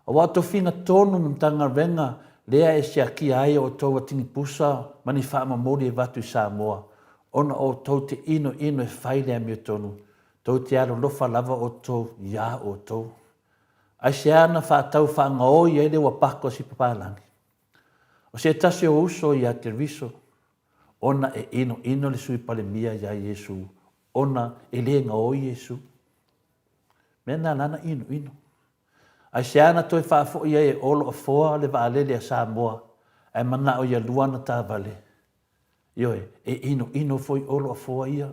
aua o tofiga tonu ma Matagaluega lea e siakia ai outou atinipusa ma ni faamomoli e avatu i Samoa, ona outou te inoino e fai le amiotonu, tou te alolofa lava outou iā outou. Aisea na faatau faagaoi ai le uapako a si papalagi? O se tasi o uso ia Keriso, ona e inoino le Sui Palemia iā Iesu, ona e le gaoi Iesu. Mea na lana inoino. Aisea na toe faafoi ai e Olo Afoa le vaalele a Samoa ae manao ia lua ana taavale? Ioe, e inoino foi Olo Afoa ia.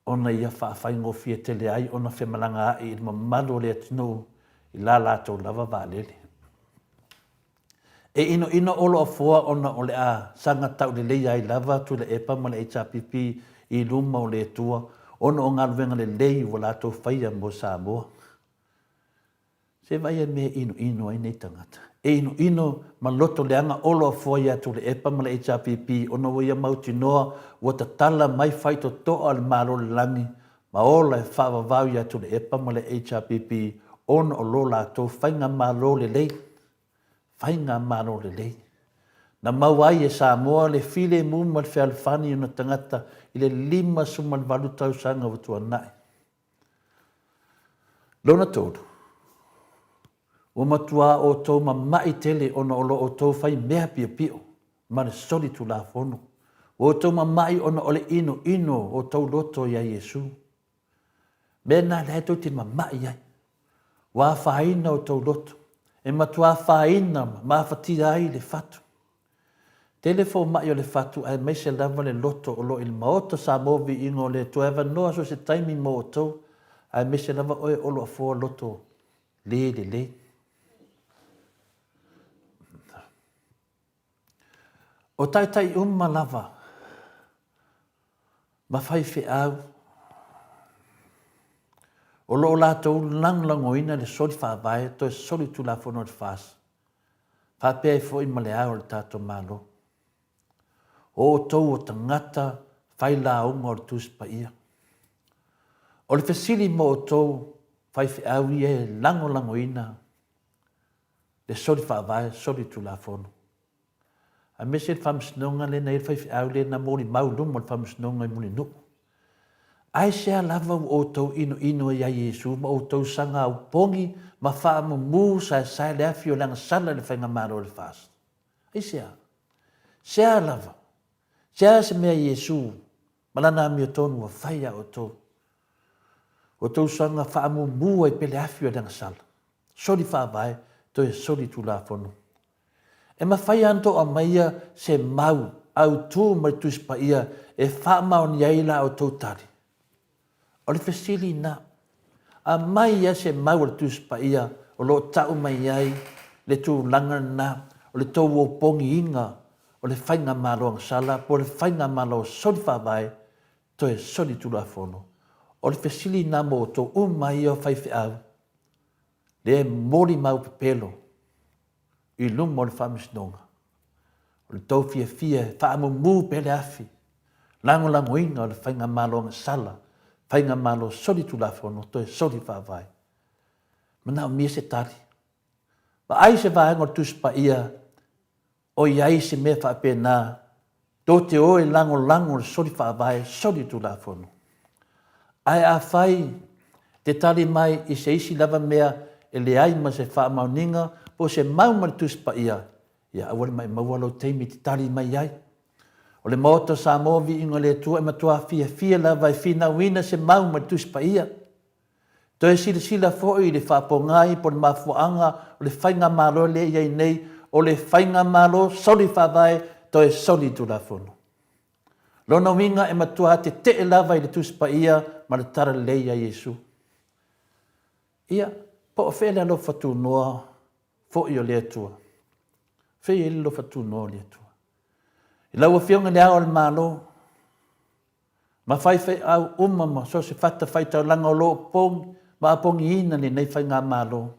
ona ia faafaigofie tele ai ona femalagaa'i i le mamalu o le atunuu i la latou lava vaalele. E inoino Olo Afoa ona o le a saga tauleleia ai lava Tuilaepa ma le HRPP i luma o le Atua ona o galuega lelei ua latou faia mo Samoa. Se vaai e mea e inoino ai nei tagata. E inoino ma loto leaga Olo Afoa ia Tuilaepa ma le HRPP ona ua ia mautinoa ua tatala mai faitotoa a le Malo o le Lagi ma ola e faavavau ia Tuilaepa ma le HRPP ona o lo latou faigamalo lelei. Faigamalo lelei. Na maua ai e Samoa le filemu ma le fealofani i ona tagata i le 58 tausaga ua tuanai. Lona tolu, ua matuā outou mama'i tele ona o lo outou fai mea piopio ma le solitulafono. Ua outou mama'i ona o le inoino o outou loto iā Iesu. Mea na lea tou te mama'i ai. Ua afaina outou loto, e matuā afaina ma mafatia ai le fatu. Tele fomai o le fatu aemaise lava le loto o lo i le maota Samoa viiga o le Atua e avanoa so se taimi mo outou aemaise lava oe Olo Afoa loto le lelei. O taitai uma lava ma faifeau o lo o latou lagolagoina le soli faavae toe soli tulafono o le FAST Faapea ai foi ma le ao o le tatou Malo. O outou o tagata fai lauga o le Tusi Paia. O le fesili mo outou faifeau ia e lagolagoina le soli faavae, soli tulafono. Aemaise le faamasinoga lea na i ai le faifeau lea na molimau i luma o le faamasinoga i Mulinuu. Aisea lava ua outou inoino ai ia Iesu ma outou saga aupogi ma faamumu saesae le afi o le agasala i le Faigamalo a le FAST? Aisea? Sea lava? Sea se mea Iesu ma Lana amiotonu ua fai ia outou? Ua outou saga faamumu ai pea le afi o le agasala, soli faavae, toe soli tulafono. E mafai lava ona tou aumaia se mau autu mai le Tusi Paia e faamaonia ai la outou tali. O le fesili lena. Aumai ia se mau a le Tusi Paia o lo o tau mai ai le tulaga lena o le tou opogiina o le Faigamalo agasala po o le Faigamalo soli faavae toe soli tulafono. O le fesili lena mo outou uma ia o faifeau lea e molimau pepelo. i luma o le Faamasinoga. O le tou fiafia e faamumu pea le afi, lagolagoina o le Faigamalo agasala, Faigamalo soli Tulafono, toe soli Faavae. Manaomia se tali. Vaai se vaega o le Tusi Paia o i ai se mea faapena tou te o e lagolago le soli faavae, soli tulafono. Ae afai te tali mai i se isi lava mea e leai ma se faamaoniga po o se mau ma le Tusi Paia, ia aua le maimaua lou taimi e te tali mai ai. O le Maota o Samoa Viiga o le Atua e matua fiafia lava e finauina se mau ma le Tusi Paia. Toe silasila foi i le faapogai po o le mafuaaga o le faigamalo lea e i ai nei, o le faigamalo soli faavae toe soli tulafono. Lona uiga e matua tetee lava i le Tusi Paia ma le Talalelei a Iesu. Ia, po o fea le alofa tunoa foi o le Atua? Fea i ai le alofa tunoa o le Atua? I lau Afioga i le Ao o le Malo, ma faifeau uma ma so o se fatafaitaulaga o lo o pogi ma apogiina lenei Faigamalo,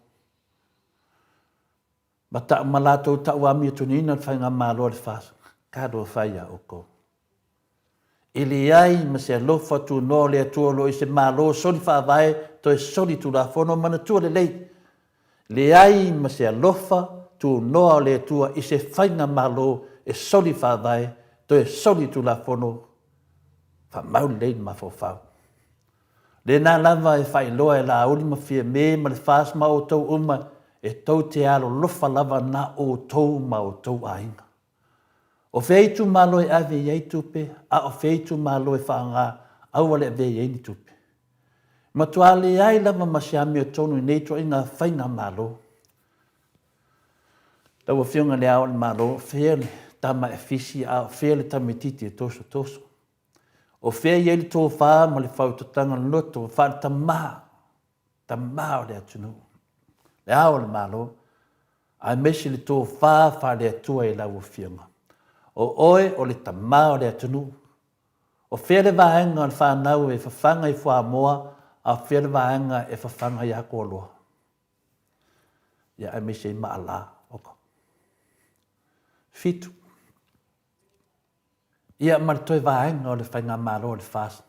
ma ta, ma latou tauamiotuniina le Faigamalo a le FAST, talofa e ia outou. E leai ma se alofa tunoa o le Atua o lo o i se Malo soli faavae toe soli tulafono manatua lelei. Leai ma se alofa tunoa o le Atua i se faigamalo e soli faavae toe soli tulafono faamau lelei le mafaufau. Lena lava e faailoa e Laauli ma Fiame ma le FAST ma outou uma e tou te alolofa lava na outou ma outou aiga. O fea itumalo e ave i ai tupe, a o fea itumalo e faaaoga aua le avea i ai ni tupe. E matua leai lava ma se amiotonu i nei ituaiga faigamalo. Lau Afioga i Le Ao o le Malo, o fea le tama e fisi a o fea le tamaitiiti e tosotoso? O fea e i ai le tofa ma le faautautaga loto faale-tama, tama o le atunuu, Le Ao o le Malo, aemaise le tofa faale-Atua i lau Afioga. O oe o le tama o le atunuu. O fea le vaega o le fanau e fafaga i fuamoa, a o fea le vaega e fafaga i Akualoa? Ia, aemaise ai Maalā. Oka. Fitu. Ia ma le toe vaega o le Faigamalo a le FAST,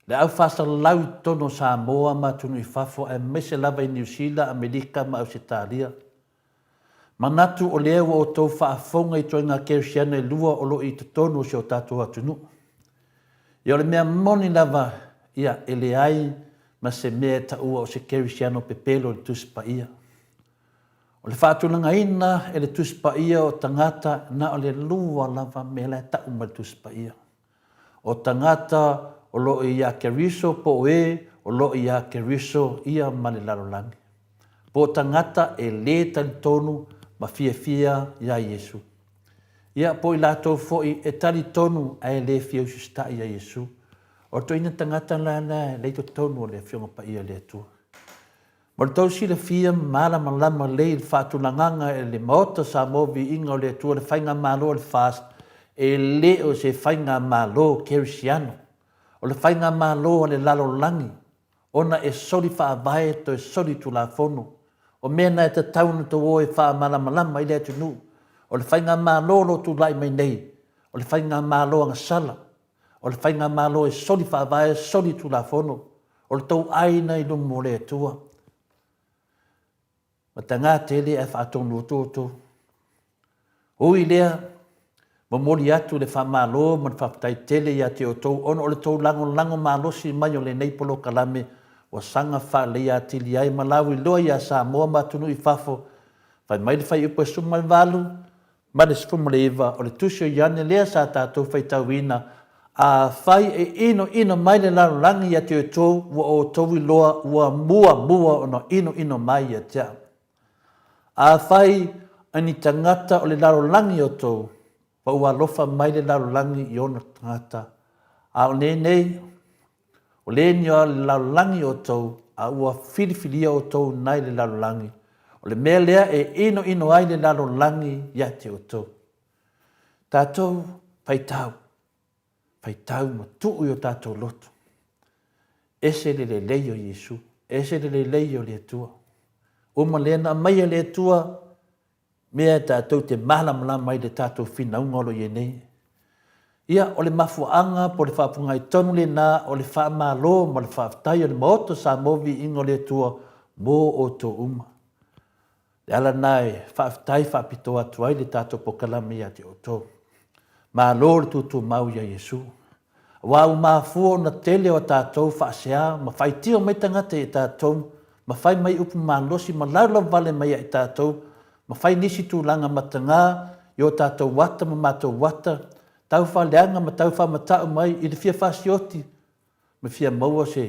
le au faasalalau i totonu o Samoa ma atunuu i fafo aemaise lava i Niu Sila, Amerika ma Ausetalia. Manatu o lea ua outou faafofoga i ituaiga kerisiano e lua o lo o i totonu o si o tatou atunuu. Ia o le mea moni lava ia e leai ma se mea e taua o se kerisiano pepelo i le Tusi Paia. O le faatulagaina e le Tusi Paia o tagata na o le lua lava mea la e tau mai le Tusi Paia. O tagata o lo o iā Keriso po o e o lo o iā Keriso ia ma le lalolagi. Po o tagata e lē talitonu ma fiafia iā Iesu. Ia, po o i latou foi e talitonu ae le fia usiusitai iā Iesu. O le toeaina tagata la lea e i totonu o le Afioga Paia a le Atua. Mo le tou silafia ma malamalama lelei i le faatulagaga e le Maota Samoa Viiga o le Atua le Faigamalo a le FAST e le o se faigamalo kerisiano. O le faigamalo a le lalolagi ona e soli faavae toe soli tulafono. O mea na e tatau ona tou o e faamalamalama ai le atunuu. O le faigamalo o lo o tulai mai nei, o le faigamalo agasala. O le faigamalo e soli faavae, soli tulafono, o le tou aina i luma o le Atua. Mataga tele ae faatonu atu outou. Ui lea, momoli atu le faamalo ma le faafetai tele ia te outou ona o le tou lagolago malosi mai o lenei polokalame ua saga faaleleia atili ai ma lauiloa ia Samoa ma atunuu i fafo. Fai mai le Fuaiupu e 18, ma le 19 o le Tusi o Ioane lea sa tatou faitauina, Afai e inoino mai le lalolagi ia te outou, ua outou iloa ua muamua ona inoino mai ia te au. Afai ni tagata o le lalolagi outou, ma ua alofa mai le lalolagi i ona tagata, a o lenei, O le ni o le lalolagi outou, a ua filifilia outou nai le lalolagi, o le mea lea e inoino ai le lalolagi ia te outou. Tatou faitau, faitau ma tuu i o tatou loto. Ese le lelei o Iesu, ese le lelei o le Atua. Uma lea na aumaia le Atua. mea e tatou te malamalama ai i le tatou finauga o lo o i ai nei. Ia, o le mafuaaga po o le faapogai tonu lena o le faamalo ma le faafetai o le Maota o Samoa Viiga o le Atua mo outou uma. Le ala lena e faafetai faapitoa atu ai le tatou polokalame ia te outou. Malo le tutumau ia Iesu. Aua ua mafua ona tele o a tatou faasea ma faitio mai tagata ia tatou ma fai mai upu malosi ma laulau vale mai ia i tatou ma fai nisi tulaga mataga i o tatou ata ma matou ata, tau faaleaga ma tau faamata'u mai i le fia fasioti ma fia maua se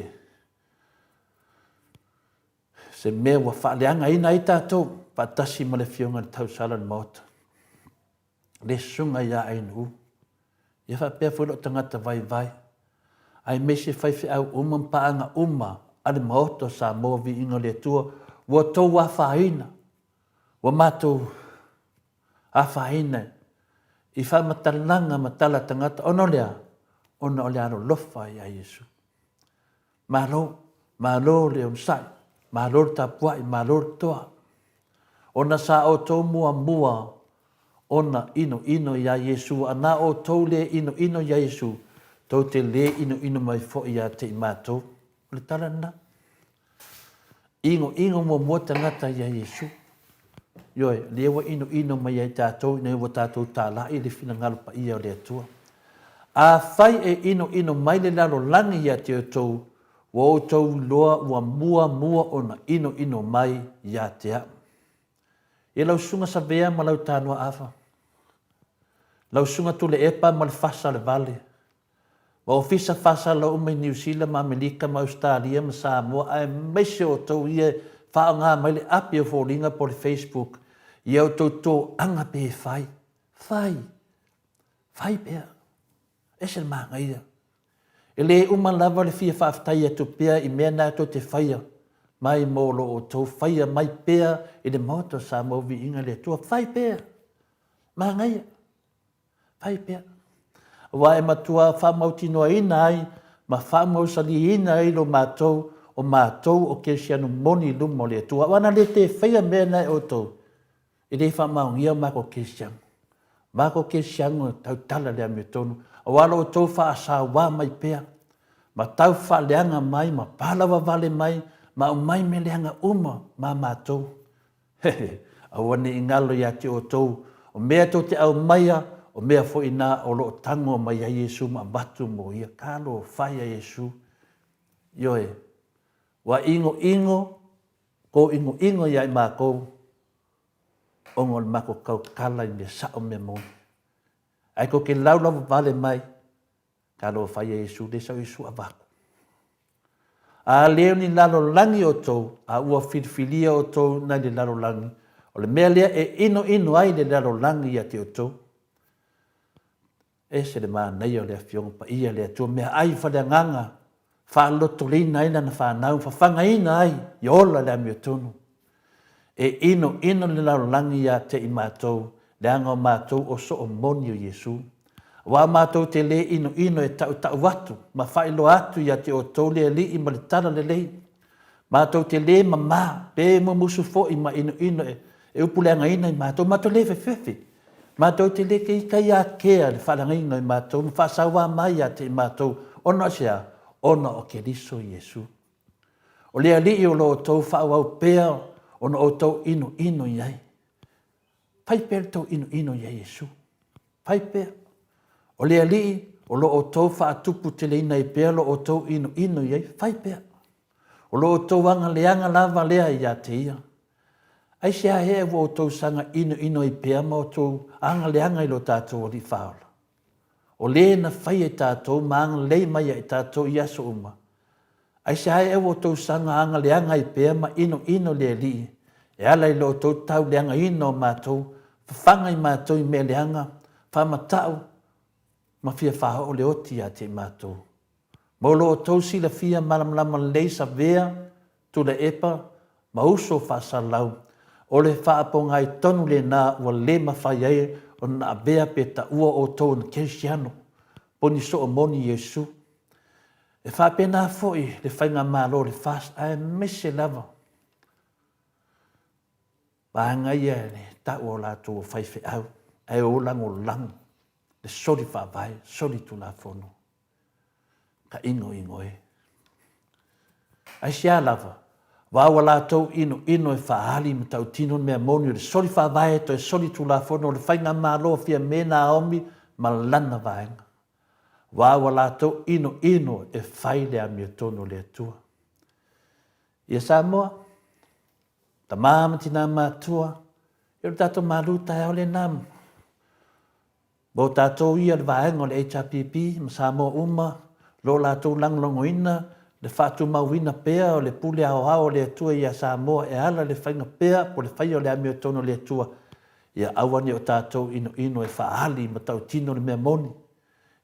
se mea ua faaleagaina ai tatou faatasi ma le Afioga i le Tausala o le Maota, le Susuga ia Ainuu, ia faapea foi lou tagata vaivai, aemaise faifeau uma ma paaga uma a le Maota o Samoa Viiga o le Atua, ua outou afaina, ua matou afaina i faamatalaga ma tala a tagata, ona o le a? Ona o le alolofa ia Iesu. Malo, malo le onosai, malo le tapuai, malo le toa. Ona sa outou muamua ona inoino iā Iesu, a na outou le inoino iā Iesu, tou te le inoino mai foi ia te i matou. O le tala lena. Inoino muamua tagata iā Iesu. Ioe, lea ua inoino mai ai tatou ina ua tatou talai le finagalo paia o le Atua. Afai e inoino mai le lalolagi ia te outou, ua outou iloa ua muamua ona inoino mai ia te au. E lau susuga Savea ma lau tanoa ava, lau susuga Tuleepa ma le fasa o le vale, ma ofisa faasalalau uma i Niu Sila ma Amerika ma Ausetalia ma Samoa aemaise outou ia e faaaoga mai le api o foliga po o le Facebook ia outou toaga pe fai, fai, fai pea. Ese le manaia. E le uma lava le fia faafetai atu pea i mea na tou te faia mai mo lo outou faia mai pea i le Maota o Samoa Viiga i le Atua. Fai pea. Manaia. Fai pea. Aua e matua faamautinoaina ai ma faamausaliina ai lo matou, o matou o kerisiano moni i luma o le Atua. Aua ana le te faia mea na e outou, e le faamaonia o matou kerisiano. Matou kerisiano e tautala i le amiotonu, aua lo outou faasauā mai pea, ma tau faaleaga mai, ma palavavale mai, ma aumai mea leaga uma ma matou. Hehe, aua ne i galo ia te outou, o mea tou te aumaia, o mea foi na o lo o tago mai ai Iesu ma avatu mo ia. Talofa ia Iesu. Ioe, ua inoino, kōinoino ia i makou, ona o le matou tautala i mea sao mea moni. Ae tou te laulava vale mai, Talofa ia Iesu, lea sa o Iesu avatu. A le o ni lalolagi outou, a ua filifilia outou nai le lalolagi, o le mea lea e inoino ai le lalolagi ia te outou. Ese le manaia o le Afioga Paia le Atua meaai faleagaga, faalotoleina ai lana fanau, fafagaina ai ia ola le amiotonu. E inoino le lalolagi ia te i matou, leaga o matou o soo moni o Iesu. Aua matou te le inoino e tautau atu ma faailoa atu ia te outou le Alii ma le Tala Lelei. Matou te le mama, pe mumusu foi ma inoino e, e upuleagaina i matou, matou le fefefe. Matou te le keikaiakea le faaleagaina o i matou ma faasauā mai ia te i matou, ona o se a? Ona o Keriso Iesu. O le Alii o lo outou faaauau pea ona outou inoino i ai. Fai pea le tou inoino ia Iesu. Fai pea. O le Alii o lo outou faatuputeleina ai pea lo outou inoino i ai. Fai pea. O lo outou agaleaga lava lea ia te ia. Aisea ea ua outou saga inoino ai pea ma outou agaleaga i lo tatou Alii Faaola? O le na faia i tatou ma agalelei mai ia i tatou i aso uma. Aisea ea ua outou saga agaleaga ai pea ma inoino le Alii, e ala i lo outou tauleagaina o matou, fafaga i matou i mea leaga, faamatau, ma fia faaoo le oti ia te i matou. Ma o lo outou silafia malamalama lelei Savea, Tuilaepa ma uso faasalalau, o le faapogai tonu lena ua le mafai ai ona avea pe taua outou na kerisiano, po ni soo moni Iesu. E faapena foi le faigamalo o le FAST aemaise lava. Vaega ia e tau o latou o faifeau ae o lagolago le soli faavae, soli tulafono. Ka inoino e. Aisea lava, aua ua latou inoino e faaali ma tautino le mea moni o le soli faavae toe soli tulafono o le faigamalo a Fiame Naomi ma lana vaega. Aua ua latou inoino e fai le amiotonu o le Atua. Ia Samoa, tama ma tina matua, ia o le tatou malu taeao lena. Mo tatou ia le vaega o le HRPP ma Samoa uma, lo latou lagolagoina le faatumauina pea o le pule aoao a le Atua ia Samoa e ala i le faiga pea po o le faia o le amiotonu a le Atua, ia aua ne i o tatou inoino e faaali ma tautino le mea moni.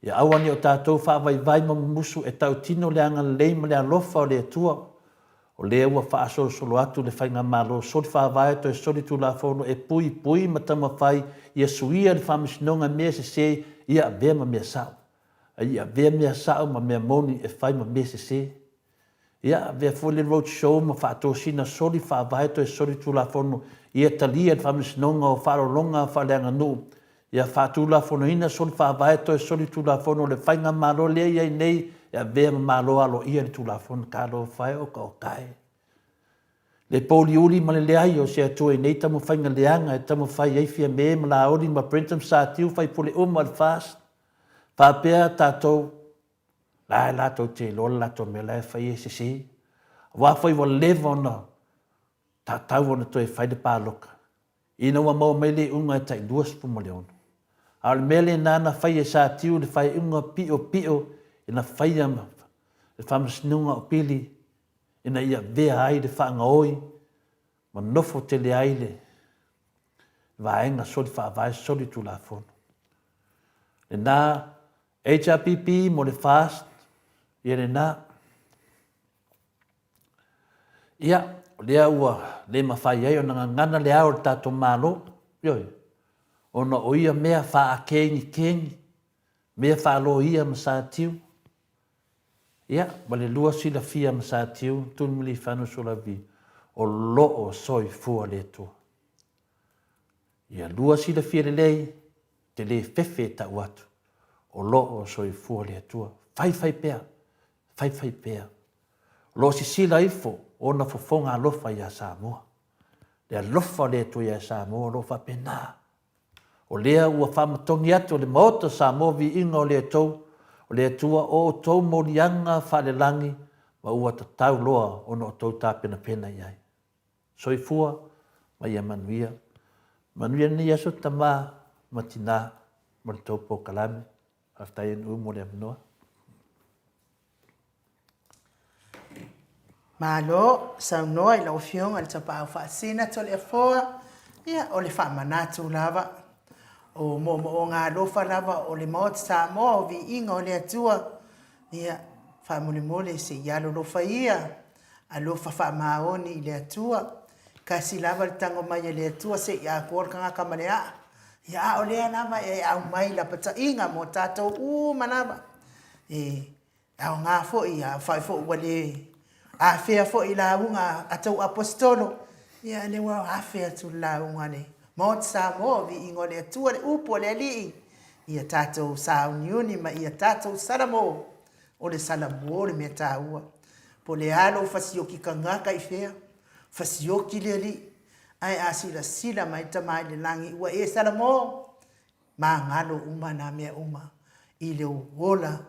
Ia aua ne i o tatou faavaivai ma mumusu e tautino le agalelei ma le alofa o le Atua, o lea ua faasolosolo atu le Faigamalo soli faavae toe soli tulafono e puipui ma taumafai ia suia le faamasinoga i mea sese ia avea ma mea sao, a ia avea mea sao ma mea moni e fai ma mea sese. Ia avea foi le road show ma faatosina soli faavae toe soli tulafono ia talia e le Faamasinoga o Faaaloaloga Faaleaganuu ia faatulafonoina soli faavae toe soli tulafono o le faigamalo lea e i ai nei e avea ma Malo aloaia le tulafono. Talofa e oka oka e. Le pouliuli ma le leai o se Atua i nei taumafaiga leaga e taumafai ai Fiame ma Laoli ma Brenton Satiu faipule uma o le FAST faapea tatou La e latou te iloa le latou mea la e fai e sese. Aua foi ua leva ona tatau ona toe fai le palota ina ua maua mai le iuga e tai 26. A o le mea lena na fai e Satiu i le faaiuga piopio ina faia le faamasinoga o Pili ina ia avea ai le faagaoi ma nofo tele ai le vaega soli faavae soli tulafono. Lena HRPP mo le FAST, ia lena. Ia, o lea ua le mafai ai ona gagana le ao o le tatou Malo, ioe, ona o ia mea faakegikengi, mea faaloia ma satiu, ia, ma le lua silafia ma satiu, Tuimalealiifano Sualauvi, o lo o soifua le Atua. Ia lua silafia lelei, te le fefe e tau atu, o lo o soifua le Atua. Faifai pea, faifai pea. O lo o sisila ifo ona fofoga alofa iā Samoa. Le alofa o le Atua iā Samoa o lo o faapena. O lea ua faamatogi atu e le Maota o Samoa viiga o le Atou, o le Atua o outou moliaga faalelagi ma ua tatau loa ona outou tapenapena i ai. Soifua ma ia manuia. Manuia lenei aso tama ma tina ma le tou polokalame. Faafetai NU mo le avanoa. Malo saunoa i lau Afioga i le Tapaau Faasina Toleafoa. Ia, o le faamanatu lava, o moomooga alofa lava o le Maota Samoa, o viiga o le Atua. Ia, faamolemole se i alolofa ia, alofa faamaoni i le Atua. Kasi lava le tago mai a le Atua se i atoa le tagata ma le aa. Ia, a o lea lava e aumai lapataiga mo tatou uma lava. E aoga foi, afai foi ua le afea foi i lauga a tou Aposetolo, ia lea ua afe atu i le lauga a le Maota Samoa, viiga o le Atua, le upu a le Alii, ia tatou sauniuni ma ia tatou salamo. O le salamo le mea taua. Po o le a lou fasioki tagata i fea, fasioki le Alii, ae a silasila mai le Tama i le Lagi ua e salamo, magalo uma na mea uma i le ola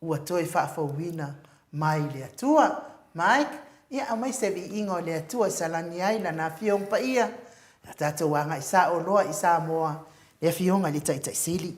ua toe faafouina mai le Atua. Mike, ia aumai se viiga o le Atua e salani ai Lana Afioga Paia, ia tatou agai sao loa i Samoa, le Afioga i le Taitai Sili.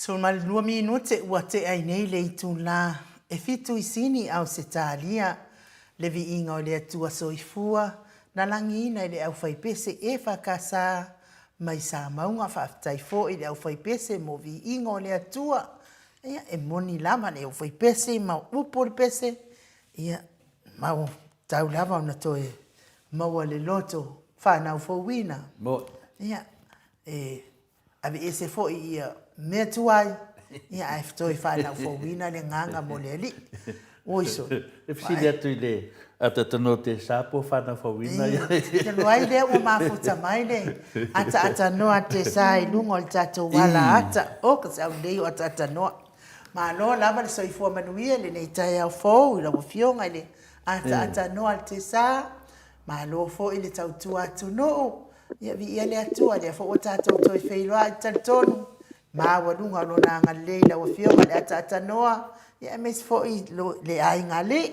12 minute ua tea ai nei le itula e fitu i Sini, Ausetalia, le viiga o le Atua Soifua na lagiina i le aufaipese EFKS mai Samauga. Faafetai foi i le aufaipese mo viiga o le Atua. Ia, e moni lava le aufaipese ma upu o le pese, ia, ma ua tau lava ona toe maua le loto fanau fouina. Ia, e aveese foi ia mea tuai, ia ae toe fanau fouina le agaga mo le Alii. Oi sole. E fesili atu i le ataatanoa te sa po fanau fouina ia. Talu ai lea ua mafuta mai le ataatanoa te sa i luga o le tatou ala ata. O ka se aulelei o ataatanoa. Malo lava le soifua manuia i lenei taeao fou i lau Afioga i le ataatanoa a le Tesa. Malo foi le tautua atunuu. Ia viia le Atua, lea foi ua tatou toe feiloai i talitonu maualuga o Lona agalelei i lau Afioga i le ataatanoa, ia aemaise foi le aiga alii.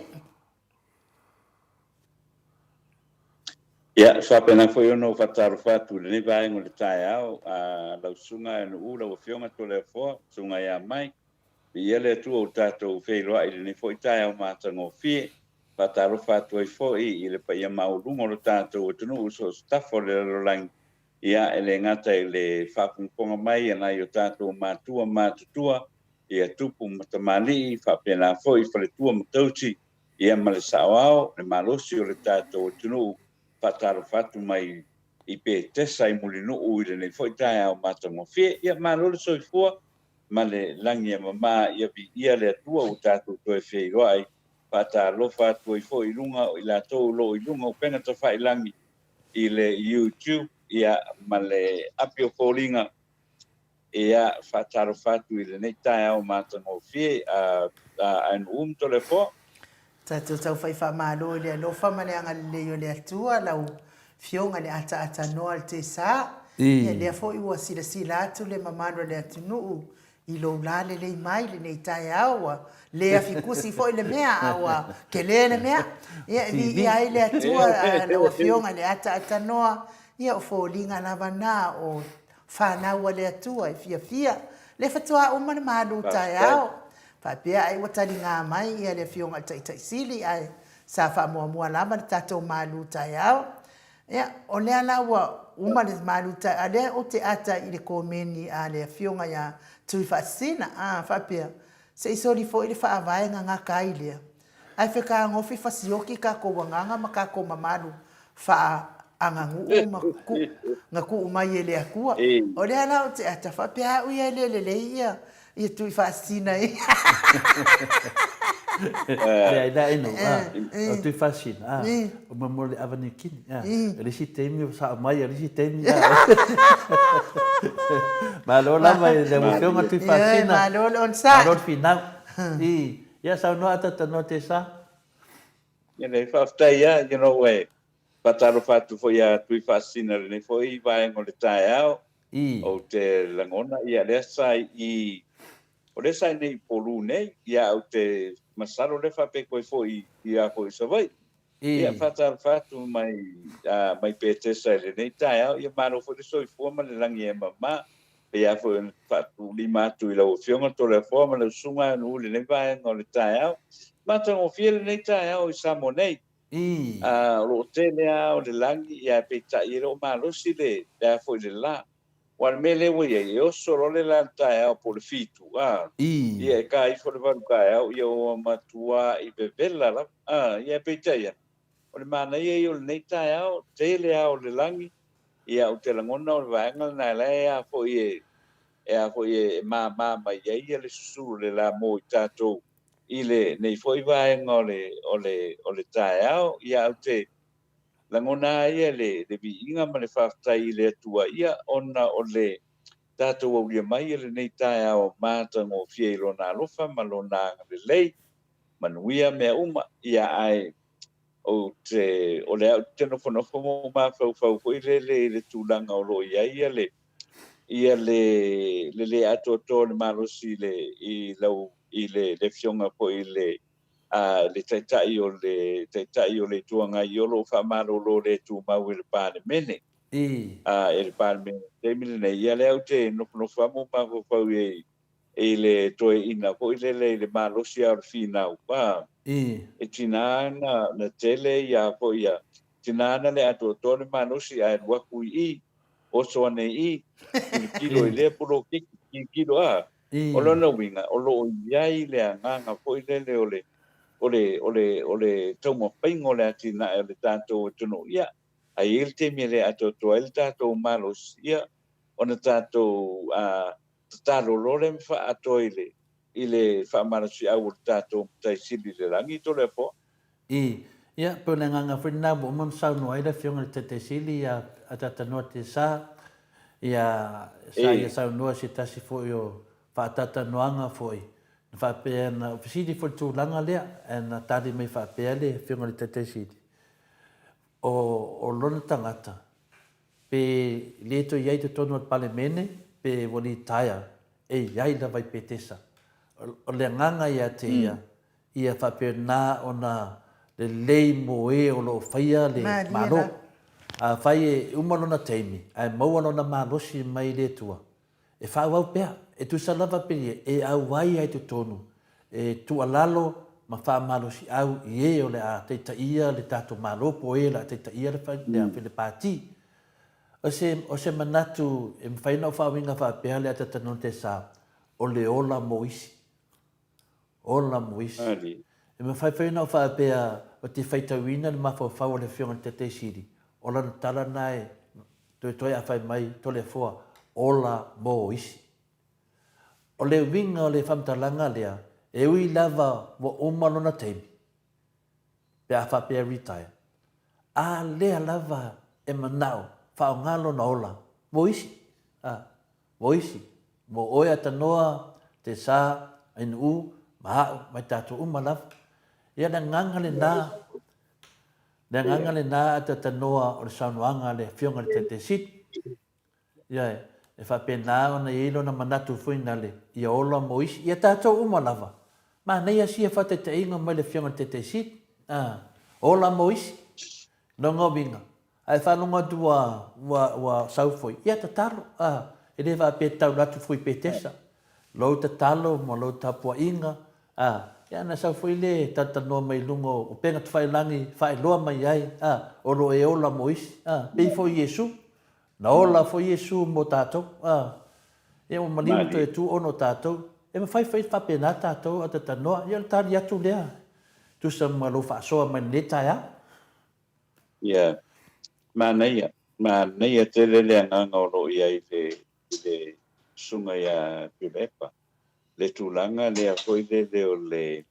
Ia, e faapena foi ona ou faatalofa atu i lenei vaega o le taeao, a lau Susuga Nu'u, lau Afioga Toleafoa, Susuga ia Mai. Viia le Atua ua tatou feiloai i lenei foi taeao matagofie. Faatalofa atu ai foi i le paia maualuga o lo tatou atunuu i so o se tafa o le lalolagi, ia, e le gata i le faafogafoga mai a nai o tatou matua matutua, ia tupu ma tamalii, faapena foi faletua ma tausi, ia ma le saoao, le malosi o le tatou atunuu. Faatalofa atu mai i Petesa i Mulinuu i lenei foi taeao matagofie. Ia, malo le soifua ma le lagi e mama, ia viia le Atua ua tatou toe feiloai. Faatalofa atu ai foi i luga o i latou o lo o i luga o upega tafailagi i le YouTube, ia, ma le api o foliga. Ia, faatalofa atu i lenei taeao matagofie a a NU ma Toleafoa. Tatou taufai faamalo i le alofa ma le agalelei o le Atua, lau Afioga i le ataatanoa le Tesa. Ia lea foi ua silasila atu le mamalu o le atunuu i lou la lelei mai lenei taeao, ua le afikusi foi le mea, a ua tele le mea. Ia e viia ai le Atua, lau Afioga i le ataatanoa, ia o foliga lava na o fanau a le Atua e fiafia. Lea faatoa uma le malu taeao. Faapea ai ua taliga mai ia le Afioga i le Taitai Sili ae sa faamuamua lava le tatou malu taeao. Ia, o lea la ua uma le malu taeao, a o lea ou te ata i le komeni a le Afioga ia Tuifaasisina, a faapea, se i soli foi le faavae gagaka ai lea. Ae fekagofi fasioki kakou agaga ma kakou mamalu faaagaguu ma na tuu mai e le Atua. O lea la ou te ata faapea au ia e le lelei ia ia tui faasina ia. Leai la inu, o tui faasina, o mo mo le ava nikini, e le isi taimi o sao mai, e le isi taimi, Malo lava i lau Afioga tui faasina. Malo le onosai. Malo le finau. Ia saunoa ata tanoa te sa. Ia nei, faafetai lava, you know, e faatalofa atu foi ia Tuifaasisina i lenei foi vaega o le taeao. Ou te lagona, ia, lea sa i, o lea sa i nei i Upolu nei, ia, ou te masalo lea faapea koe foi ia foi i Savaii. Ia, faatalofa atu mai, mai Petesa i lenei taeao, ia malo foi le soifua ma le lagi e mama. Pei lava foi ona faatulima atu i lau Afioga Toleafoa ma lau Susuga Anuu i lenei vaega o le taeao. Matagofie lenei taeao i Samoa nei. O lo o tele lava o le lagi, ae peitai e le o malosi le a foi le la. Aua o le mea lea ua i ai, e oso loa le la i le taeao po o le fitu, a, ia e ka ifo le valu taeao, ia ua matuai vevela lava. A, ia peitai ane, o le manaia ia o lenei taeao, tele lava o le lagi, Ia, ou te lagona o le vaega lena la e a foi e, e a foi e māmā mai ai ia le susulu o le la mo i tatou i lenei foi vaega o le, o le, o le taeao. Ia, ou te lagona lava ia le, le viiga ma le faafetai i le Atua, ia, ona o le tatou aulia mai i lenei taeao matagofie i Lona alofa ma Lona agalelei, manuia mea uma. Ia, ae Ou te, o lea ou te nofonofo ma ou mafaufau foi lele i le tulaga o lo o i ai ia le, ia le, le le atoatoa o le malosi i le, i lau, i le, le afioga foi i le, a, le Taitai o le, Taitai o le Itu Agai o lo o faamalolo le tumau e le Palemene. A, e le Palemene i le taimi lenei. Ia lea ou te nofonofo lava ma ou mafaufau i ai. i le toeaina foi lele i le malosi lava o le finau, a, e tiga na tele ia foi ia, tiga na le atoatoa le malosi ae alu atu i i, oso ane i i, tilotilo i lea poloketi, tilotilo, a. O lona uiga, o lo o i ai le agaga foi lele o le, o le, o le, o le taumafaiga o le atinae o le tatou atunuu, ia, a i ai le taimi e le atoatoa ai le tatou malosi, ia, ona tatou tatalo loa lea ma faaatoa i le, i le faamalosiau o le tatou Matai Sili i le Lagi, Toleafoa. I, ia, pei o le agaga foi lena ua uma ona saunoa ai le Afioga i le Taitai Sili ia Atatanoa Tesa, ia, sa ia saunoa i se tasi foi o faataatanoaga foi, na faapea na fesili foi i le tulaga lea, ae na tali mai faapea le Afioga i le Taitai Sili, o, o lona tagata, pe le toe i ai i totonu o le Palemene, pe ua litaea, e i ai lava i Petesa. O le agaga ia te ia, ia faapena ona lelei mo e o lo o faia le Malo. Afai e uma lona taimi ae maua lona malosi mai le Atua, e faaauau pea, e tusa lava pe ia e auai ai totonu e tuualalo ma faamalosiau i e o le a taitaia le tatou Malo po o e o le a taitaia le Pati. O se, o se manatu e mafai ona ou faauiga faapea le Atatanonte sa, o le ola mo isi. Ola mo isi. E mafai foi ona ou faapea ou te faitauina le mafaufau o le Afioga i le Taitai Sili, o lana tala na e toetoe a fai mai Toleafoa, ola mo isi. O le uiga o le faamatalaga lea, e ui lava ua uma lona taimi, pe a faapea e retire, a lea lava e manao faaaoga lona ola mo isi. A. Mo isi, mo oe Atanoa, Tesa, Ainuu, ma a'u, ma i tatou uma lava. Ia le agaga lena, le agaga lena Atatanoa o le saunoaga a le Afioga i le Taitai Sili. Ia e faapena ona i ai lona manatu foi nale, ia ola mo isi, ia tatou uma lava. Manaia sia faataitaiga mai le Afioga i le Taitai Sili. A, ola mo isi. Lona uiga, A e faalogo atu ua, ua, ua sau foi, ia tatalo, a, e le faapea e taula atu foi Petesa. Lou tatalo ma lou tapuaiga, a, ia na sau foi le talatalanoa mai luga o upega tafailagi faailoa mai ai, a, o lo o e ola mo isi, a, pei foi Iesu. Na ola foi Iesu mo tatou, a, ia ua maliu toe tu ona o tatou. E mafai foi faapena tatou a tatanoa, ia o le tali atu lea, tusa ma lou faasoa mai lenei taeao. Ia, manaia, manaia tele le agaga o lo o i ai i le, i le susuga ia Tuilaepa. Le tulaga lea foi lele o le,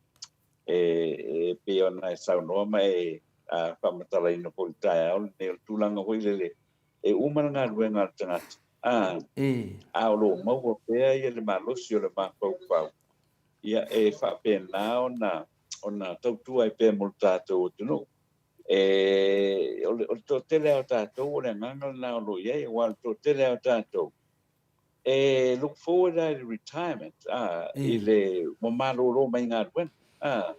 e, e pei ona e saunoa ma e a, faamatalaina foi i le taeao lenei, o le tulaga foi lele, e uma le galuega a le tagata, a, a o lo o maua pea ia le malosi o le mafaufau, ia e faapena ona, ona tautua ai pea mo le tatou atunuu. E, o le, o le toatele lava o tatou, o le agaga lena o lo o i ai, aua o le toatele lava o tatou, e look forward lava i le retirement, a, i le, ua malolo mai galuega, a.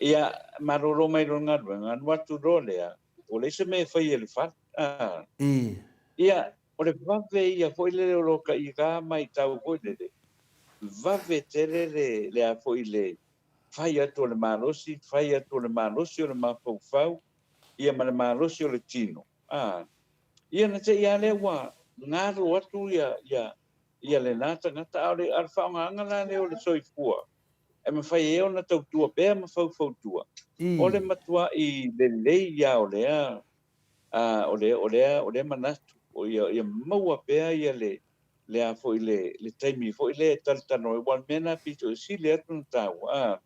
Ia, malolo mai loa i le galuega, alu atu loa lea, ua leai se mea e faia i le fale, a. Ia, o le vave ia foi lele o lo taʻi maitau foi lele, vave tele le, le a foi le, fai atu o le malosi, fai atu o le malosi o le mafaufau, ia ma le malosi o le tino. A, ia na te i lava lea ua galo atu ia, ia, ia lena tagata, a o le, a o le faaaogaina la lea o le soifua, e mafai ai ona tautua pea ma faufautua, o le matuaʻi lelei ia o lea, a, o lea, o lea, o lea manatu, o ia, ia maua pea ia le, le a foi le, le taimi foi lea e talatalanoa ai, aua o le mea lena pito e sili atu ona taua, a,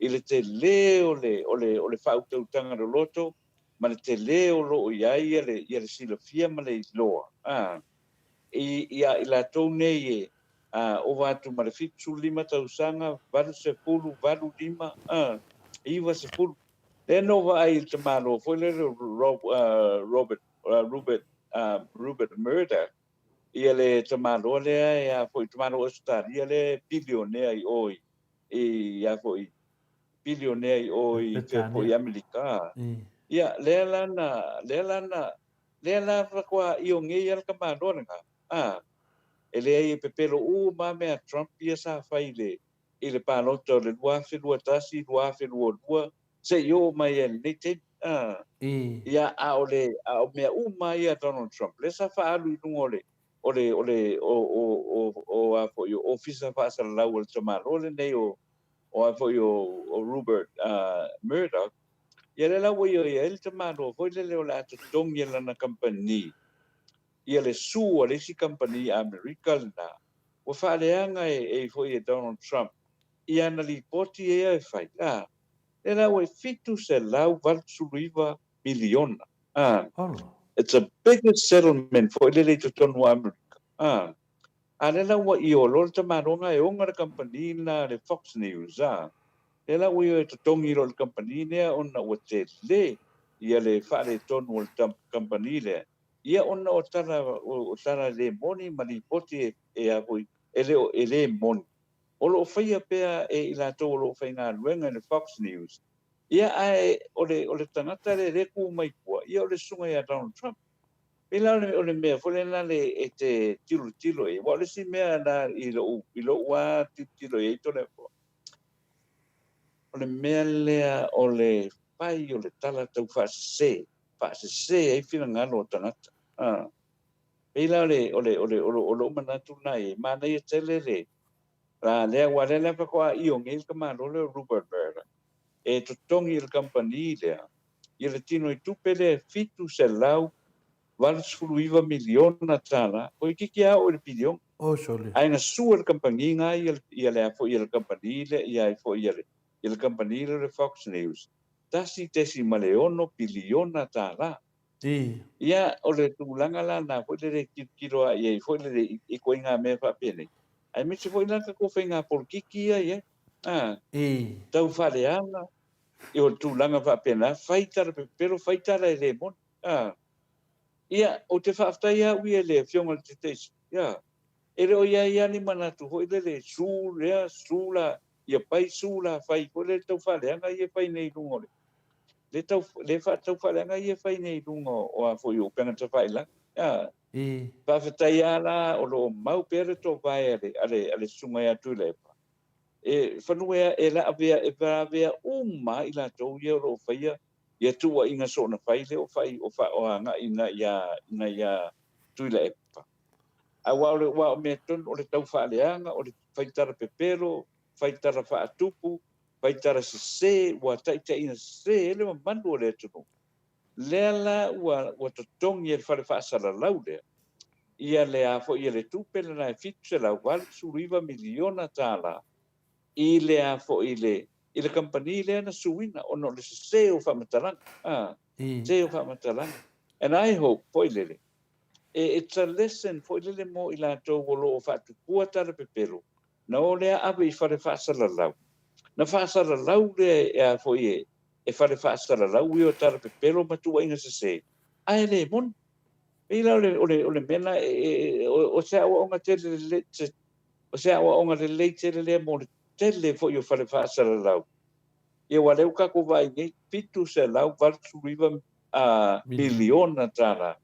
i le tele o le, o le, o le faautautaga loloto ma le tele o lo o i ai ia le, ia le silafia ma le iloa, a, i, i a i latou nei e, a, ova atu ma le 75 tausaga, 80, 85, a, 90. Lea na ou vaai i le tamaloa foi lea o Rob, uh, Robert, uh, Rupert, uh, Rupert Murdoch, ia le tamaloa lea e a foi, tamaloa Ausetalia lea e bilionea i o i, i a foi, bilionea i o i fea foi i Amerika. Ia, lea la na, lea la na, lea la faatoa ioge ai le tamaloa lena. A. E leai e pepelo uma lava mea a Trump ia sa fai i le i le palota o le 2021, 2022 seia oo mai ai i lenei taimi. A, ia, a o le, a o mea uma lava ia a Donald Trump, lea sa faaalu i luga o le, o le, o le, o, o, o, o a foi, o ofisa faasalalau a le tamaloa lenei o, o a foi, o, o Rupert uh, Murdoch, ia lea la ua ioe ai le tamaloa foi lele o le a totogi e lana kamupani ia le sue a le isi kamupani Amerika lena ua faaleaga e, e foi e Donald Trump i ana lipoti ia e fai, a, lea la ua e 789 miliona, a, it's a biggest settlement foi lele i totonu o Amerika, a, a lea la ua io loa le tamaloga e ona le kamupani lena a le Fox News, a, lea la ua io e totogi loa le kamupani lea ona ua tele ia le faaletonu o le kamupani lea, ia ona o tala, o tala le moni ma lipoti e, e a foi, e le o, e le moni. O lo o faia pea e i latou o lo o faigaluega i le Fox News, ia ae o le, o le tagata lea lea e ku mai tua, ia o le susuga ia Donald Trump. Pei la o le, o le mea foi lena le e te tilotilo i ai, aua o le isi mea na i lou, i lou lava tilotilo i ai Toleafoa, o le mea lea o le fai o le tala taufaasese, faasese ai finagalo o tagata. A. Pei la o le, o le, o le, o lo, o lou manatu lena i ai, manaia tele le, la lea, aua lea la faatoa io nei le tamaloa lea o Rupert Murdoch, e totogi i le kamupani lea, ia le tino i tupe lea e 789 miliona tala, toeitiiti lava oo i le piliona. Oh, sole. Ae na sue le kamupani na ia, ia le a foi ia le kamupani lea, ia ai foi ia le, ia le kamupani lea o le Fox News, $1.6 piliona tala. Ia, o le tulaga la lena foi lele e tilotilo lava i ai foi lele i ituaiga mea faapenei, aemaise foi la tatou faiga polokiki ia e i ai, a, tau faaleaga, o le tulaga faapena, fai tala pepelo, fai tala e le moni, a. Ia, ou te faafetai lava au ia i le Afioga i le Taitaifono, ia, e le o i ai lava ni manatu foi lele e sue lea, sue la, ia pai sue la, fai foi lele tau faaleaga ia e fai nei i luga o le le tau le faatau faaleaga ia e fai nei i luga o a foi o upega tafailagi. A faafetai lava la o lo o mau pea le toovae a le a le a le susuga ia Tuilaepa e fanua e e laavea e lavea uma i latou ia o lo o faia ia tuuaiga soona fai lea o fai o fa o agai ina ia ina ia Tuilaepa. Aua o le aua o mea tonu o le tau faaleaga o le fai tala pepelo, fai tala faatupu, fai tala sese, ua taitaiina sese ai le mamalu o le atunuu. Lea la ua, ua totogi e le fale faasalalau lea, ia le a foi ia le tupe lena e $789 miliona tala i le a foi i le, i le kamupani lea na suina ona o le sese o faamatalaga. A, sese o faamatalaga. And I hope foi lele, e, it's a lesson foi lele mo i latou o lo o faatupua tala pepelo, Na o lea ave i fale faasalalau. Na faasalalau lea e a foi e, e fale faasalalau ia o tala pepelo ma tuuaiga sese, ae le moni. Pei la o le, o le, o le mea lena, e, e, o, o se aoaoga tele lelei, se, o se aoaoga lelei tele lea mo le tele foi o fale faasalalau. Ia aua lea ua tatou vaai nei, 789 a, miliona tala.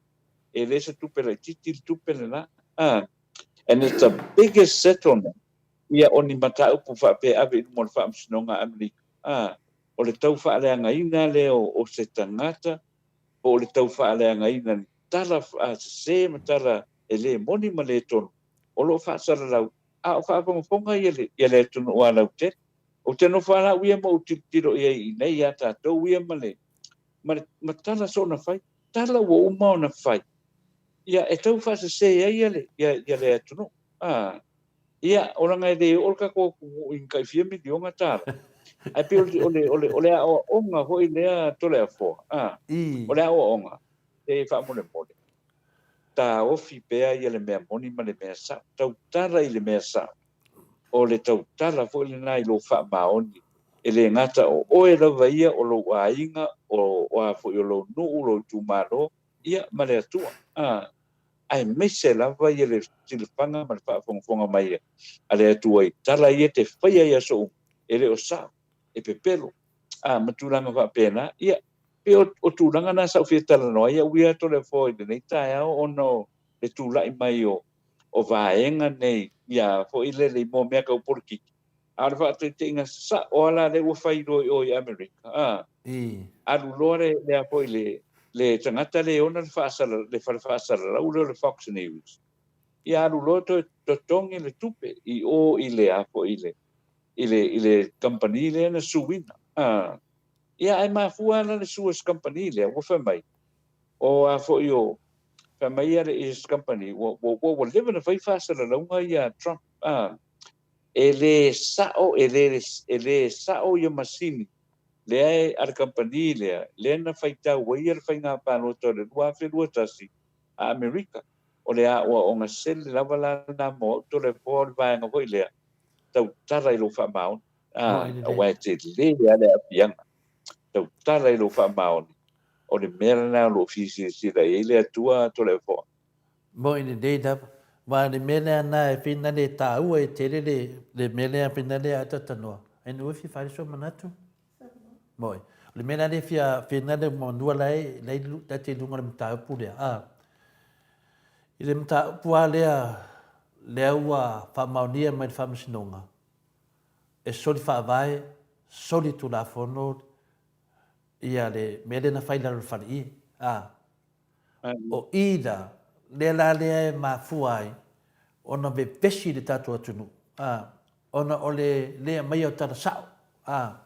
E le se tupe laitiiti le tupe lena. A. And it's the biggest settlement ia o ni mataupu faapea ave i luma o le Faamasinoga a Amerika. A, o le tau faaleagaina lea o, o se tagata, po o le tau faaleagaina ni tala sese ma tala e le moni ma le tonu, o lo o faasalalau, a o faafogafoga ia le, ia le atunuu alautele. Ou te nofo lava au ia ma ou tilotilo i ai i inei ia tatou ia ma le, ma le, ma tala soona fai, tala ua uma ona fai, ia, e tau faasese ai ia le, ia, ia le atunuu. A, ia, o laga e le oo le tatou atunuu i ni tai fia miliona tala. Ae pei o le, o le, o le, o le aoaoga foi lea Toleafoa, a, o le aoaoga, e faamolemole, taofi pea ia le mea moni ma le mea sao, tautala i le mea sao. O le tautala foi lena i lou faamaoni, e le gata o oe lava ia, o lou aiga, o, o a foi o lou nuu, lou itumalo, ia, ma le Atua, a, aemaise lava ia le silafaga ma le faafogafoga mai a le Atua i tala ia te faia i aso uma, e le o sao, e pepelo, a, ma tulaga faapena, ia, pei o, o tulaga na sa ou fia talanoa ai au ia Toleafoa i lenei taeao ona o le tulai mai o, o vaega nei ia foi lele i mo mea tau polokiki. A o le faataitaiga sa'o a la lea ua fai loa i o i Amerika, a, alu loa le, lea foi le, le tagata lea e ona le faasala, le fale faasalalau lea o le Fox News, ia alu loa toe totogi le tupe i o i le a foi i le, i le, i le kamupani lea na suina. A, ia ae mafua la le sue a se kamupani lea, ua fai mai, o a foi o, fai mai ia le, i se kamupani, ua, ua, ua, ua leva ona fai faasalalauga ia Trump, a, E le sa'o, e le, e le sa'o ia masini lea e, a le kamupani lea, lea na faitau ai ia le faiga palota o le 2021 a Amerika. O le aoaoga sele lava la lena mo au Toleafoa o le vaega foi lea, tautala i lou faamaoni, a, aua e tele lava le aafiaga. Tautala i lou faamaoni, o le mea lena o lo o fia silasila i ai le Atua Toleafoa. Moi lenei lava. Aua o le mea lea na e finale e taua e tele le, le mea lea finale a tatanoa. Ai nuu e fia fale so manatu? Moi. O le mea la lea fia finale manua la e, la e la te lunga le mataupu lea. A. I le mataupu a lea, lea ua faamaonia mai le faamasinoga, e soli faavae, soli tulafono ia le mea lea na fai i lalo o le faleie. A. O i la, lea la lea e mafua ai ona vevesi le tatou atunuu, a, ona o le le aumaia o tala sao, a.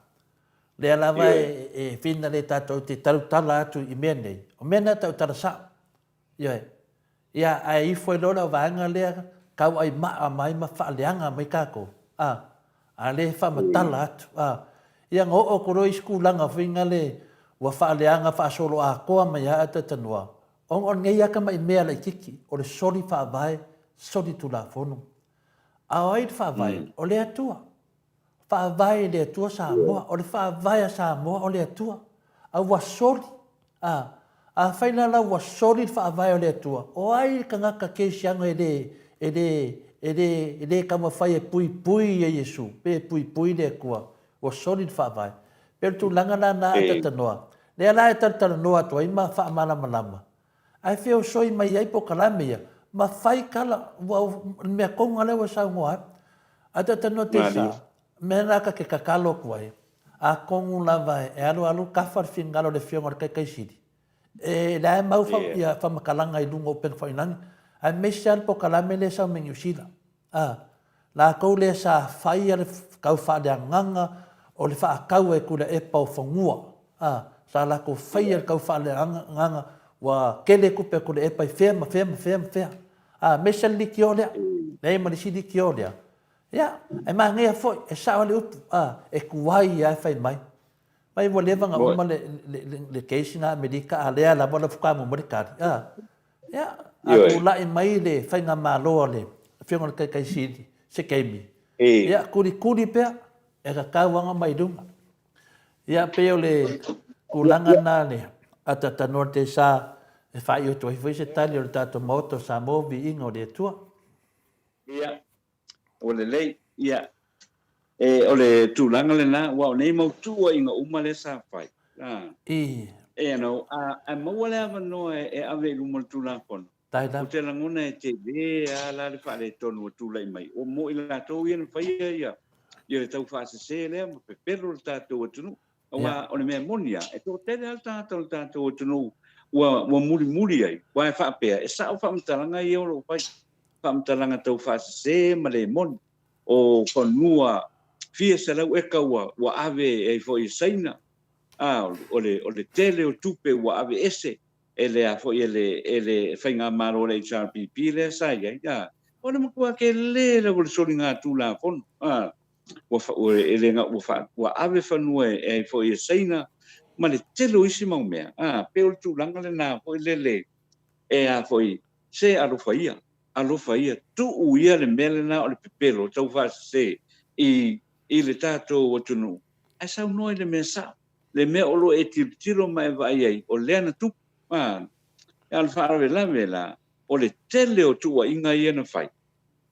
Lea lava e, e finale tatou te talutala atu i mea nei, o mea na tau tala sao. Ioe. Ia, ae ifo ai loa le vaega lea tau ai maa mai ma faaleaga mai tatou, a, a lea e faamatala atu, a. Ia na oo atu loa isi tulaga foi nale ua faaleaga faasoloatoa mai lava Atatanoa, ona o lenei atamai mea laitiiti, o le soli faavae, soli tulafono. A o ai le faavae? O le Atua. Faavae i le Atua Samoa. O le faavae a Samoa o le Atua. A ua soli, a, afai la la ua soli le faavae o le Atua, o ai le tagata kerisiano e le, e le, e le, e le taumafai e puipui ia Iesu, pe puipui le Atua, ua soli le faavae. Pei o le tulaga la na a Tatanoa, lea la e talatalanoa atu ai ma faamalamalama, ae feosoi mai ai polokalame ia, ma fai tala, ua, o le mea tonu lava lea ua saunoa ai. Ae Tatanoa Teisa, mea la ta te tatalo atu ai, atonu lava e alualu tafa le finagalo o le Afioga i le Taitaisili, e la e mau ia faamatalaga i luga o upega faailagi, aemaise lava le polokalame lea e sau mai Niu Sila. A, latou lea sa faia le tau faaleagaga o le faatau e Tuilaepa o fanua. A, sa latou faia le tau faaleagaga ua tele tupe a Tuilaepa i fea ma fea ma fea ma fea. A, aemaise le litio lea, leai ma le isi litio lea. Ia, e manaia foi, e sao le upu, a, e tuai lava e fai mai. Mai ua leva ona uma le, le, le, le case na Amerika, a lea lava la faatoa maua mai le tali. A, ia, a tulai mai le faigamalo a le Afioga i le Taitaisili, se taimi, ia, kulikuli pea, e tatau lava ona mai luga. Ia, pei o le tulaga lena le atatanoa te sa e faaiu atu ai foi se tali o le tatou Maota o Samoa, viiga o le Atua. Ia, Ua lelei. Ia, e, o le tulaga lena, aua o nei mau tuuaiga uma lea sa fai, a, I. you know, a, a maua le avanoa e, e ave i luma o le Tulafono, ou te lagona e tele lava la le faaletonu ua tulai mai. O mo i latou ia na faia ia, ia le taufaasese lea ma pepelo le tatou atunuu. Aua o le mea moni lava, e toatele lava le tagata o le tatou atunuu ua, ua mulimuli ai, aua e faapea, e sao faamatalaga ia o lo o fai, faamatalaga taufaasese ma le moni, o fanua fia selau eka ua, ua ave ai foi e Saina, a, o le, o le tele o tupe ua ave ese e le a foi e le, e le faigamalo a le HRPP lea sa i ai, a, o le matua tele lava o le soligatulafono, a. ua, ua, e le ua, fa, ua ave fanua e, e foi e Saina, ma le tele o isi mau mea. A, pei o le tulaga lena foi lele, e a foi, se alofa ia, alofa ia, tuu ia le mea lena o le pepelo taufaasese i, i le tatou atunuu, ae saunoa i le mea sao, le mea o lo o e tilotilo ma e vaai ai, o lea na tupu. A, a o le faalavelave la, o le tele o tuuaiga ia na fai,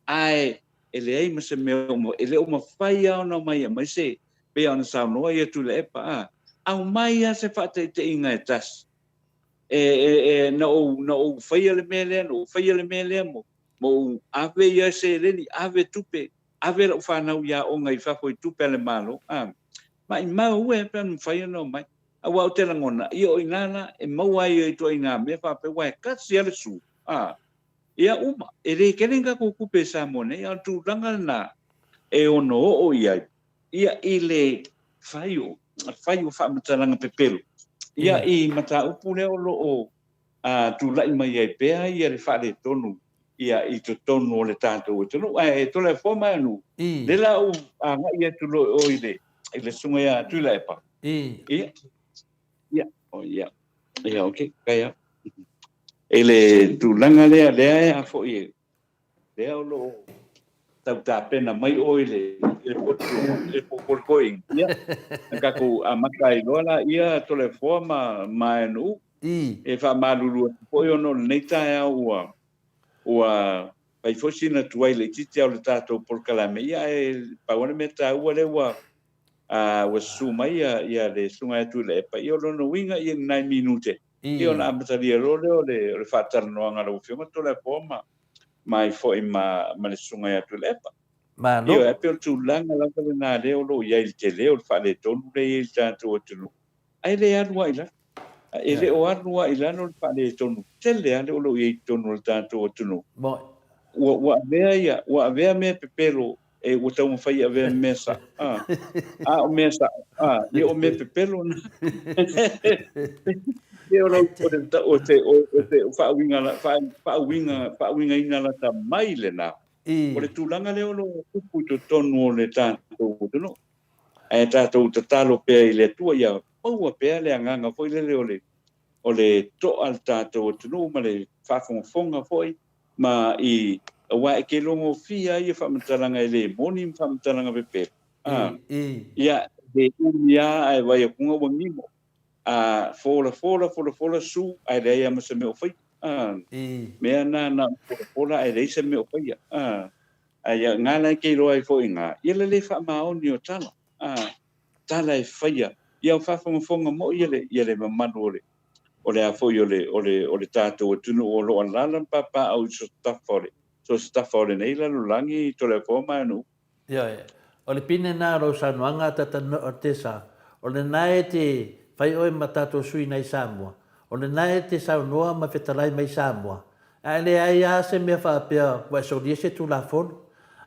Ae e leai ma se mea o, e le o mafai lava ona omai e aumai se, pei ona saunoa ia Tuilaepa, a, aumai lava se faataitaiga e tasi. E, e, e, na ou, na ou faia le mea lea, na ou faia le mea lea, mo, Ma ou ave ia seleni, ave tupe, ave lau fanau i aoga i fafo i tupe a le Malo, a. Maimau e pe ana mafai ona omai. Aua ou te lagona, ia o i ina la e maua ai ia ituaiga mea faapea, aua e tasi lava le su, a. Ia uma, e le tele ni tatou tupe i Samoa nei, a o le tulaga lena e ono oo i ai, ia i le fai o, fai o faamatalaga pepelo, ia i mataupu lea o lo o tulai mai ai pea ia le faaletonu ia i totonu o le tatou atunuu. Ae Toleafoa ma Anu, lea la ua agai atu loa i o i le, i le susuga ia Tuilaepa. Ia, ia, oh, ia, ia, okay, kai I le tulaga lea, lea e a foi e, lea o lo o tau tapena mai oe i le, i le potu, i le pokolikoiga. Ia, na tatou amata ai loa la ia Toleafoa ma, ma Aeanuu. E faamalulu atu foi ona o lenei taeao ua, ua fai foi sina tuai laitiiti o le tatou polokalame, ia ae pau lava le mea taua lea ua, a, ua susu mai ia, ia le Susuga ia Tuilaepa, ia o lona uiga ia ni nai minute, ia ona amatalia loa lea o le, o le faatalanoaga a lau Afioga Toleafoa ma, ma ai foi ma, ma le Susuga ia Tuilaepa. Malo. Ioe, ae pei o le tulaga lava lena lea o lo o i ai i le tele o le faaletonu lea e i ai i le tatou atunuu, ae le alu lava i lalo. E le o alu lava i lalo le faaletonu tele lava lea o lo o i ai i totonu o le tatou atunuu. Ua, ua avea ia, ua avea mea pepelo e ua taumafai e avea mea sa'o, a, a o mea sa'o, a, ia o mea pepelo na. Ia o lau, o te, o te, o te faauiga, faauiga, faauigaina lata mai lena. O le tulaga lea o lo o tupu i totonu o le tatou atunuu. Ae tatou tatalo pea i le Atua ia maua pea le agaga foi lele o le, o le to'a le tatou atunuu ma le faafogafoga foi ma i, aua e te logofia ai ia faamatalaga e le moni ma faamatalaga pepelo. A, ia, e umi lava ae vaai atu ua gimo. A, fola fola fola fola su ae leai lava ma se mea o faia. A, mea na na o fola fola ae leai se mea o faia. A, ae ia nga la e te iloa ai foi nga, ia le le faamaoni o tala. A, tala e faia, ia o faafogafoga moi ia le, ia le mamalu o le, o le a foi o le, o le, o le tatou atunuu o lo o alaala ma papaaao i so tafa o le, so se tafa o lenei lalolagi, Toleafoa ma Anu'u. Ioe. O le pine na o lou saunoaga tata Tesa, o lena e te fai oe ma tatou sui nai Samoa, o lena e te saunoa ma fetalai mai Samoa, Ae leai lava se mea faapea ua e solia se Tulafono.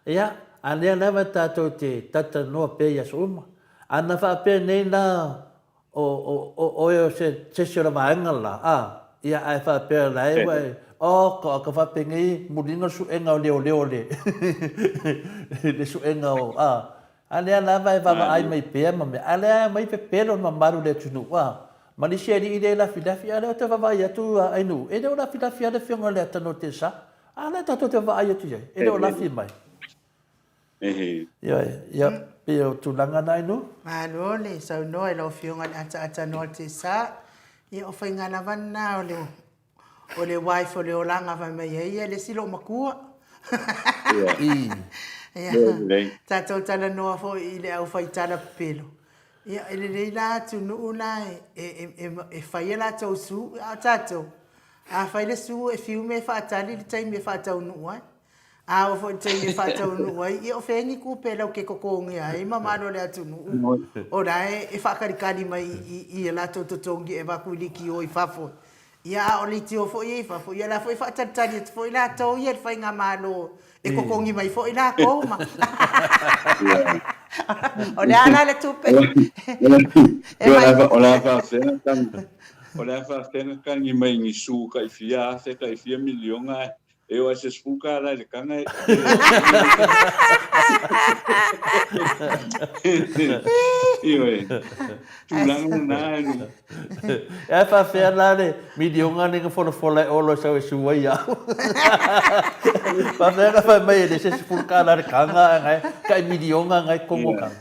Ia, a lea lava tatou te talatalanoa pea i aso uma. A na faapea nei la o, o, o oe o se sesi o le vaega la, a, ia, ae faapea la e ua e, oh, ka, ka faapenei muliga le suega o leoleo le, le suega o, a, A lea lava e vaavaai mai pea ma mea, a lea e aumai pepelo le mamalu i le atunuu, a. Ma le isi alii lea e lafilafi, a lea ou te vaavaai atu a Ainuu, e le o lafilafi lava le afioga i le Atanote Sa. A lea tatou te vaavaai atu i ai, e le o lafi mai. Ioe, ia, pei o tulaga na Ainuu. Malo le saunoa i lau Afioga i le Ataatanoate Sa. Ia o faiga lava lena o le O le wife o le olaga fai mai ai ia le isi loomatua. Ia, tatou talanoa foi i le aufai tala pepelo. Ia, e lelei la atunuu la e fai a latou su, a o tatou, a fai le su e fiu mea e faatali le taimi e faataunuu ai. A oo foi i le taimi e faataunuu ai, ia o fea ni tupe lau te totogia ai mamalu o le atunuu o la e faatalikali mai i a latou totogi e avatu i leitio i fafo. Ia a o leitio foi ia i fafo, ia o la foi e faatalitali atu foi latou ia i le faigamalo e totogi mai foi latou ma O le a la le tupe e mai. O le a faafefea o le a faafefea ona tagi mai ni su tai fia afe tai fia miliona E o ai se $10 i le kaga e Ioe, tulaga lena e nuu. E faafefea la le miliona lea na folafola e Olo e sau e su ai au. Faafefea na fai mai e leai se $10 i le kaga ae na e tai miliona na e togo kaga.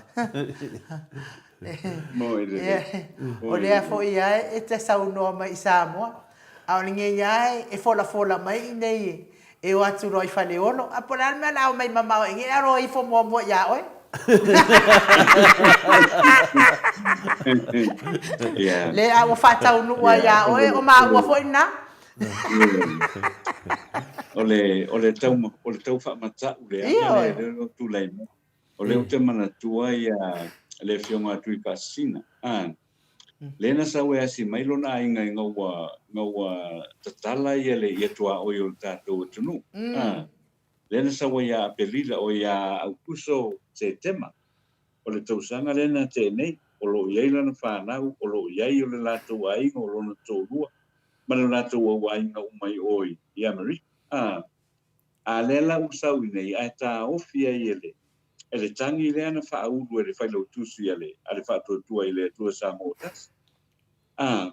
O lea foi lava e te saunoa mai i Samoa, a o lenei lava e folafola mai i inei e o atu loa i Faleolo. A po o le a le mea o le a omai mamao ai nei, alo ifo muamua ia oe. Le a ua faataunuu ai ia oe, o maua foi lena. O le, o le tau, o le tau faamata'u le aga lea, lea o tulai mai. O lea ou te manatua ia le afioga a Tuifaasisina, a, lea na sau e asi mai lona aiga ina ua, ina ua tatala ia le, ia tuaoi o le tatou atunuu, a, lea na sau ai ia Aperila, o ia Aukuso, Setema, o le tausaga lea na tea nei, o lo o i ai lana fanau, o lo o i ai o le latou aiga, o lona toalua, ma le latou auaiga uma i o i Amerika. A, a lea la ua sau i nei, ae taofi ai e le, e le tagi lea na faaulu e le Failautusi a le, a le Faatuatua i le Atua Samoa Tasi. A,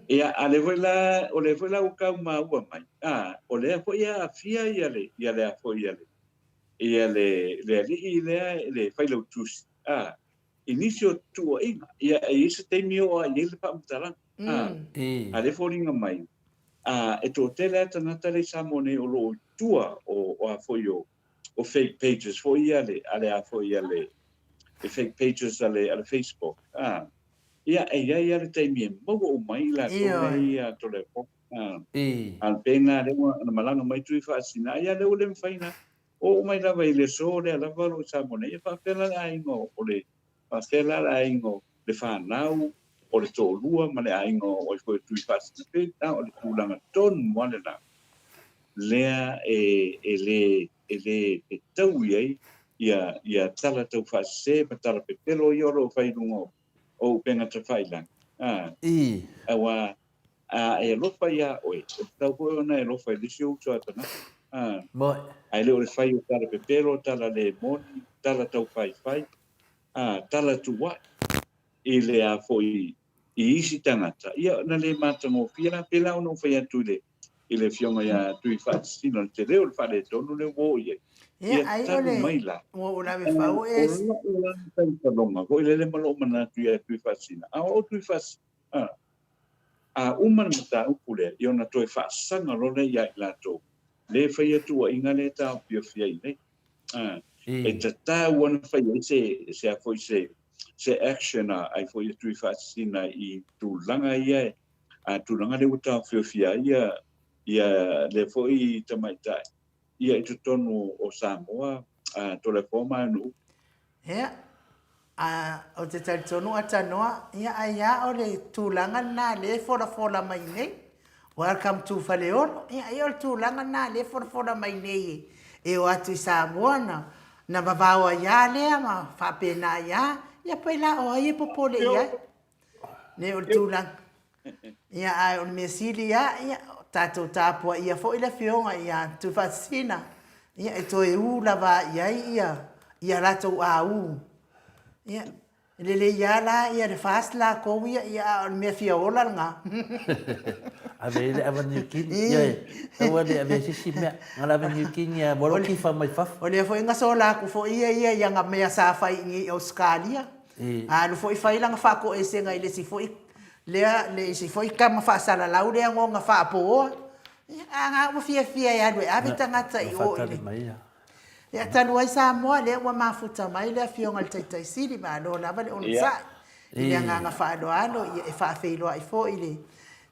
ia, a lea foi la, o lea foi la ua tau maua mai, a, o lea foi e aafia ia le, ia le a foi, ia le, ia le, le alii lea, le Failautusi, a, i nisi o tuuaiga, ia, e i ai se taimi e oo lava i ai le faamatalaga. A, a lea e foliga mai, a, e toatele lava tagata lea i Samoa nei o lo o i tua o, o a foi o, o fake pages foi ia a le, a le a foi a le, le fake pages a le, a le Facebook. A, ia, e i ai lava le taimi e maua uma ai i latou nei a Toleafoa. A, a pei na lea ua na malaga mai Tuifaasisina, a ia lea ua le mafai ona oo mai lava i le aso lea lava o lo o i Samoa nei. E faapefea la le aiga o le, faapefea la le aiga o le fanau, o le toalua ma le aiga o ai foi o Tuifaasisina. Pei la o le tulaga tonu lava lena lea e, e le, e le fetaui ai ia, ia tala taufaasese ma tala pepelo ia o lo o fai i luga o, o upega tafailagi. A, I. Aua a e alofa iā oe, e tatau foi ona e alofa i le isi ou uso a tagata. A, Moi. ae le o le fai o tala pepelo, tala le moni, tala taufaifai, a, tala tuua'i i le a foi i isi tagata, ia na le matagofie la, pei la ona ou fai atu i le, i le afioga ia Tuifaasisina, o le tele o le faaletonu lea ua oo i ai. Ia, Ia ai o talu le, mai la, ua ou lave o fau e la'u la tautaloga foi lele ma lo'u manatu ia Tuifaasisina, a o Tuifaasisina, a, a uma le mataupu lea, ia ona toe faasaga loa lea ia i latou le faia tuuaiga lea e taofiofi ai nei. A, e tatau ona fai ai se, se a foi se, se action a ai foi e Tuifaasisina i tulaga ia e, a tulaga lea ua taofiofia ai ia, ia lea foi tamaitai ia i totonu o Samoa, a Toleafoa ma Nu'u. Ia, a, ou te talitonu a tanoa, ia ai a o le tulaga lena lea e folafola mai nei. Welcome to Faleolo. Ia, ai o le tulaga lena lea e folafola mai nei e, e o atu i Samoa na, na vavao ai a lea ma faapena ai a. Ia pei la o ai e popole i ai. Nei o le tulaga. Ia, ae o le mea sili lava, ia, tatou tapuaia foi le Afioga ia Tuifaasisina, ia, e toe ū lava i ai ia, ia latou āū. Ia, e lelei lava la ia le FAST lakou ia, ia, a o le mea fia ola lena. Ave ai le ava Niukini. Ia, aua le ave ai se isi mea. Na o le ava Niukini lava, ua loa kifa mai fafo. O lea foi na sola atu foi ia ia i ana mea sa fai i inei i Ausetalia. Alu foi fai lana faatoesega i le isi foi lea, le isi foi tama faasalalau lea no na faapooa. Ia, a na ua fiafia e alu e ave tagata i o i le. Ia, talu ai Samoa, lea ua mafuta mai le Afioga i le Taitai Sili, malo lava le onosai i le agaga faaaloalo, ia e faafeiloai foi i le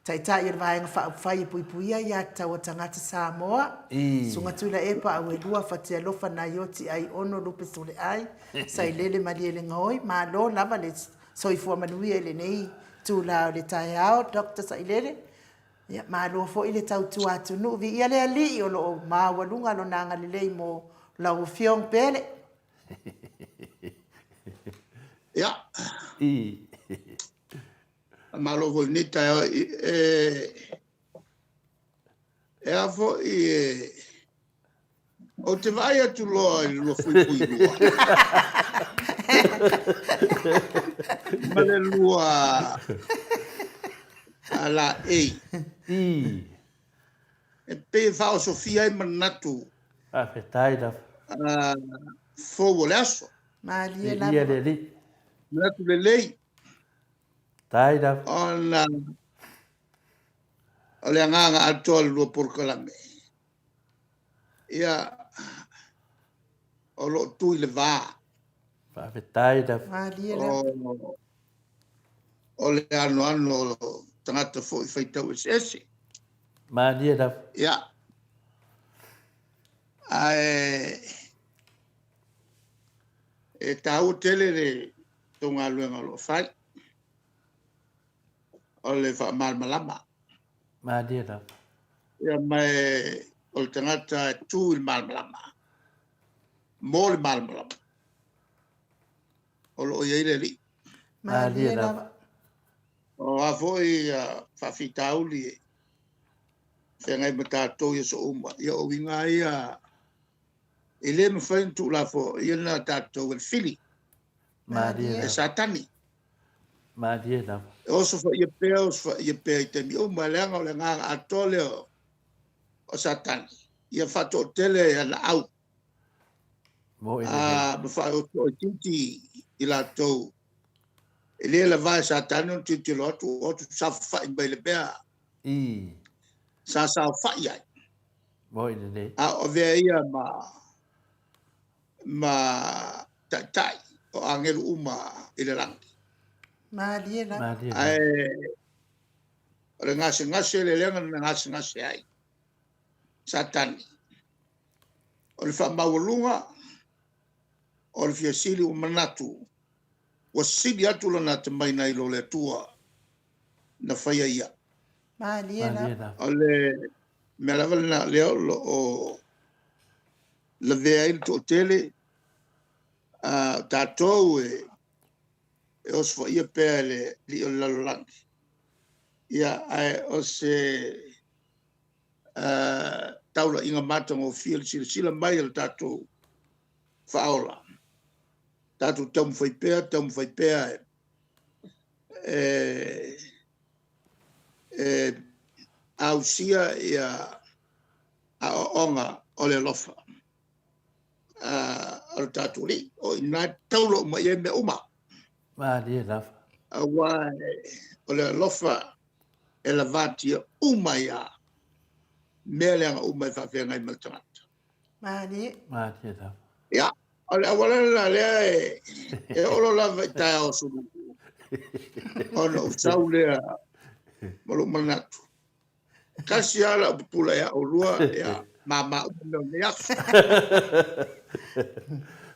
Taitai o le Vaega Faaupufai e Puipuia Aiatatau a Tagata Samoa, Susuga Tuilaepa Auelua Fatialofa Naioti Aiono Lupe Soleai, Sailele Malielegaoi, malo lava le soifua manuia i lenei itula o le taeao Doctor Sailele. Ia, malo foi le tautua atunuu, viia le Alii o lo o maualuga Lona agalelei mo lau Afioga Pele. Ia. Faamalo foi i lenei taeao. E, e a foi e, ou te vaai atu loa i le 22 ma le lua a la ei. E pei e faaosofia ai manatu. Faafetai lava. Fou o le aso. Malie lava. Viia le Alii. Manatu lelei. Tai lava. Ona o le agaga atoa o le lua polokalame, ia, o lo o tu i le va. Faafetai lava. Malie lava. O le anoano o tagata foi faitau eseese. Malie lava. Ia. Ae e taua tele le tou galuega o lo o fai, o le faamalamalama. Malie lava. Ia, ma o le tagata e tu i le malamalama, mo le malamalama, o lo o i ai le Alii. Malie lava. O a foi faafitauli e feagai ma tatou i aso uma, ia o uiga lava ia e le mafai ona tuulafoaiina tatou e le fili, Malie e Satani. Malie lava. E osofaia pea, osofaia pea i taimi uma, leaga o le agaga atoa lea o Satani, ia faatoatele ana au Mo i lenei. Ma faaotoitiiti i latou e le lava e Satani ona tilotilo atu o atu saofafai mai le mea I. sa saofai ai. Mo i lenei. A o avea ia ma ma taitai o agelu uma i le lagi. Malie lava. Malie lava. Ae o le gasegase le leaga na gasegase ai Satani. O le faamaualuga o le fia sili ua manatu ua sili atu lona atamai nai lo le Atua na faia ia. Malie lava. O le mea lava lena lea o lo o lavea ai le toatele a tatou e e osofaia pea e le alii o le lalolagi. Ia, ae o se taulaiga matagofie le silasila mai a le tatou Faaola, tatou taumafai pea, taumafai pea e e ausia ia aoaoga o le alofa o le tatou Alii. O i ina e taula uma i ai mea uma. Malie lava. Aua o le alofa e lavatia uma ai lava mea leaga uma e faafeagai ma le tagata. Malie. Malie lava. Ia, o le auala lena lea e, e olo lava i taeao sulu. Ona ou sau lea ma lou manatu. Tasi lava lau pupula ia oulua, ia mama uma mea o lenei aso.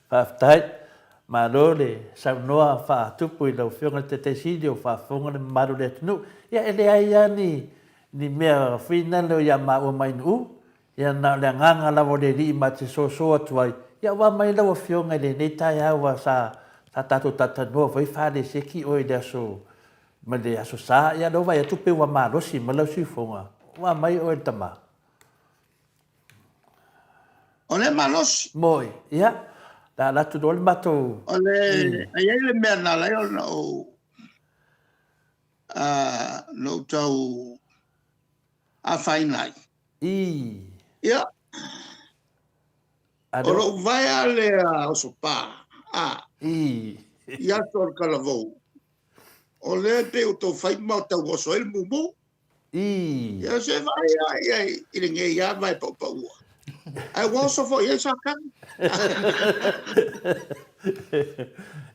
Faafetai. Malo le saunoa faatupu i lau Afioga i le Taitai Sili o faafofoga le mamalu o le atunuu. Ia e leai lava ni, ni mea finale o ia maua mai Nu'u. Ia na o le agaga lava o le Alii ma te soso atu ai, ia ua mai lau Afioga i lenei taeao aua sa, sa tatou talatalanoa foi faaleseki oe i le aso ma le Aso Sa, ia lea ua vaai atu pei ua malosi mai lau siufofoga, ua mai oe le tama. O le malosi. Moi, ia, le a alu atu loa le matou... O le, e i ai le mea na ala ai ona ou, na ou tau afaina ai. I. Ia, o lou vae lava lea osopā, a, I. i aso o le talavou, O lea e pei o tou fai ma o tau oso ai le mumu. I. Ia se vaai a ia i lenei a vae paupaua. Ae ua oso foi ai Satani.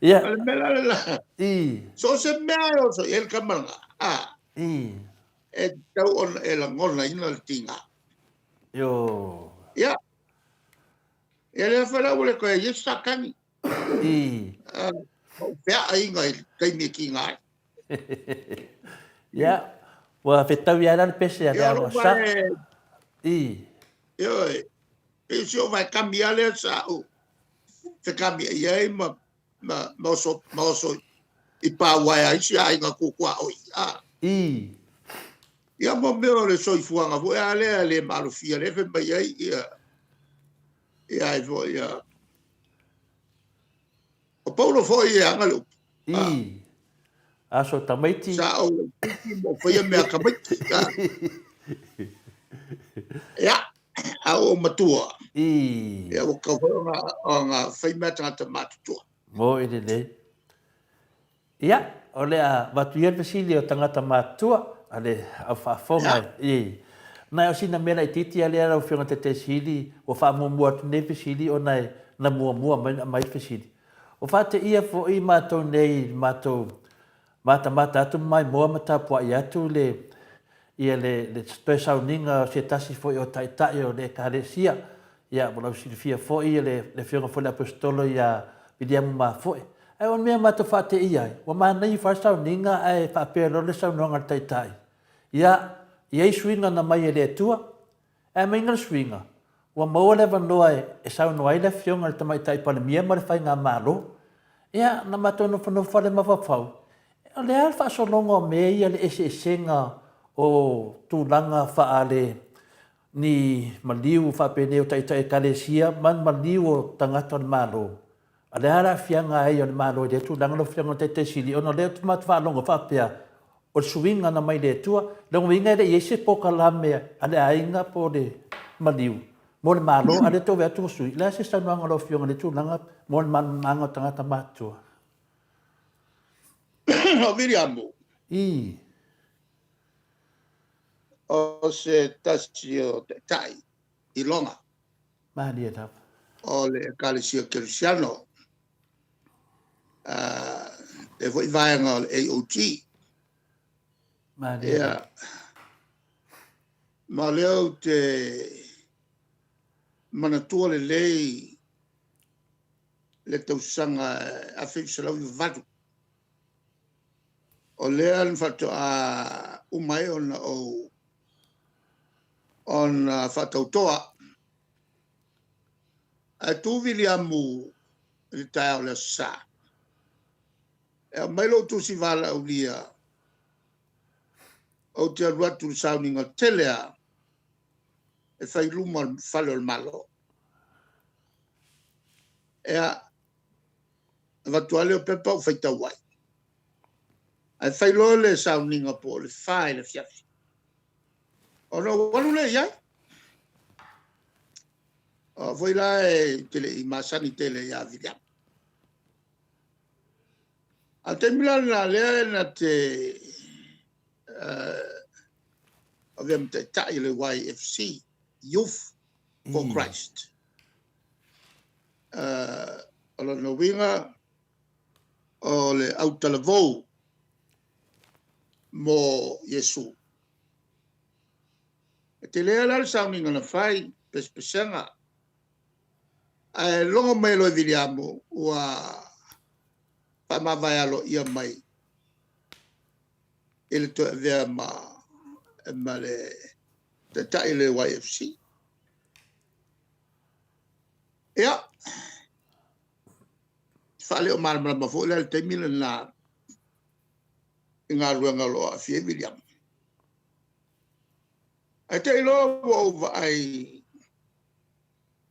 Ia. O le mea la lela. I. So se mea e oso i ai le tama lena. A. I. E tatau ona e lagonaina le tiga. Io. Ia. Ia lea foi la ua le toe i ai se Satani. I. Ou feaaiga i le taimi e kiga ai. Ia, ua fetaui lava la le pese a le alo a Sa. I. Ioe, pei o si ou vae kami lava lea sa ou fekamiai ai ma, ma, ma oso, ma oso i pāuae ai si aiga kuakuaoi. A. I. Ia mo mea o le soifuaga foi a lea e le maalofia lea e fai mai ai ia, ia ai foi ia, O Paulo foi e aga le upu. I. Aso tamaiti. Sa ou laitiiti ma ou faia mea tamaiti. Ia, a ua ou matua. I. Ia, ua tatau foi ona, ona fai mea tagata matutua. Mo i lenei. Ia, o le a avatu ia le fesili o tagata matutua a le au faafofoga i. Na o sina mea laitiiti lava lea lau Afioga Taitaisili ua faamuamua atu nei fesili ona e na muamua mai ona aumai le fesili. Ua faateia foi matou nei i le matou matamata atu ma maimoa ma tapuai atu le ia le le toe sauniga o se tasi foi o Taitai o le Ekalesia. Ia, ua lausilafia foi le Afioga foi le Aposetolo ia Viliamu Mafoe. Ae o le mea matou faateia ai, ua manaia foi le sauniga ae faapea loa le saunoaga a le Taitai, ia, e i ai suiga na mai e le Atua, ae aumaiga le suiga, ua maua le avanoa e saunoa ai le Afioga i le Tamaitai Palemia ma le Faigamalo. Ia, na matou nofonofo lava i le mafaufau, o le a le faasologa o mea ia, le eseesega o tulaga faale ni maliu faapenei o taitai Ekalesia ma ni maliu o tagata o le Malo. A o le a le aafiaga ai o le Malo i lea tulaga lau Afioga i le Taitai Sili, ona o lea ou te matou faalogo faapea, o le suiga na mai le Atua. Lona uiga e le i i ai se polokalame a le aiga po o le maliu mo le Malo, a o lea tou vaai atu ua sui. O le a se saunoaga a lau Afioga i lea tulaga mo le malamalamaaga o tagata matutua? O Viliamu. Ii. O se tasi o taitai iloga. Malie lava. O le Ekalesia Kerisiano, lea foi vaega o le AOG. Malie lava. Ma o lea ou te manatua lelei le tausaga 1998. O lea na faatoa uma ai ona ou ona faatautoa. Ae tu Viliamu i le taeao o le Aso Sa, e aumai lou tusi valaaulia ou te alu atu i le sauniga tele lava e fai i luma o le fale o le Malo. Ea, avatu lava lea o pepa ou faitau ai. Ae fai loa le sauniga po o le fa i le afiafi, ona ou alu lea i ai. O au foi la e te le i masani tele ia Viliamu. A o le taimi la lena lea na te avea ma taitai o le YFC, Youth for Christ. O lona uiga, o le autalavou mo Iesu. E tele la le sauniga na fai, pesepesega, ae logo mai loa e Viliamu ua faamavae aloaia mai i le toe avea ma le taitai o le YFC. Ia, faale o malamalama foi la i le taimi lena i galuega o lo o aafia ai Viliamu. Ae te i loa ua ou vaai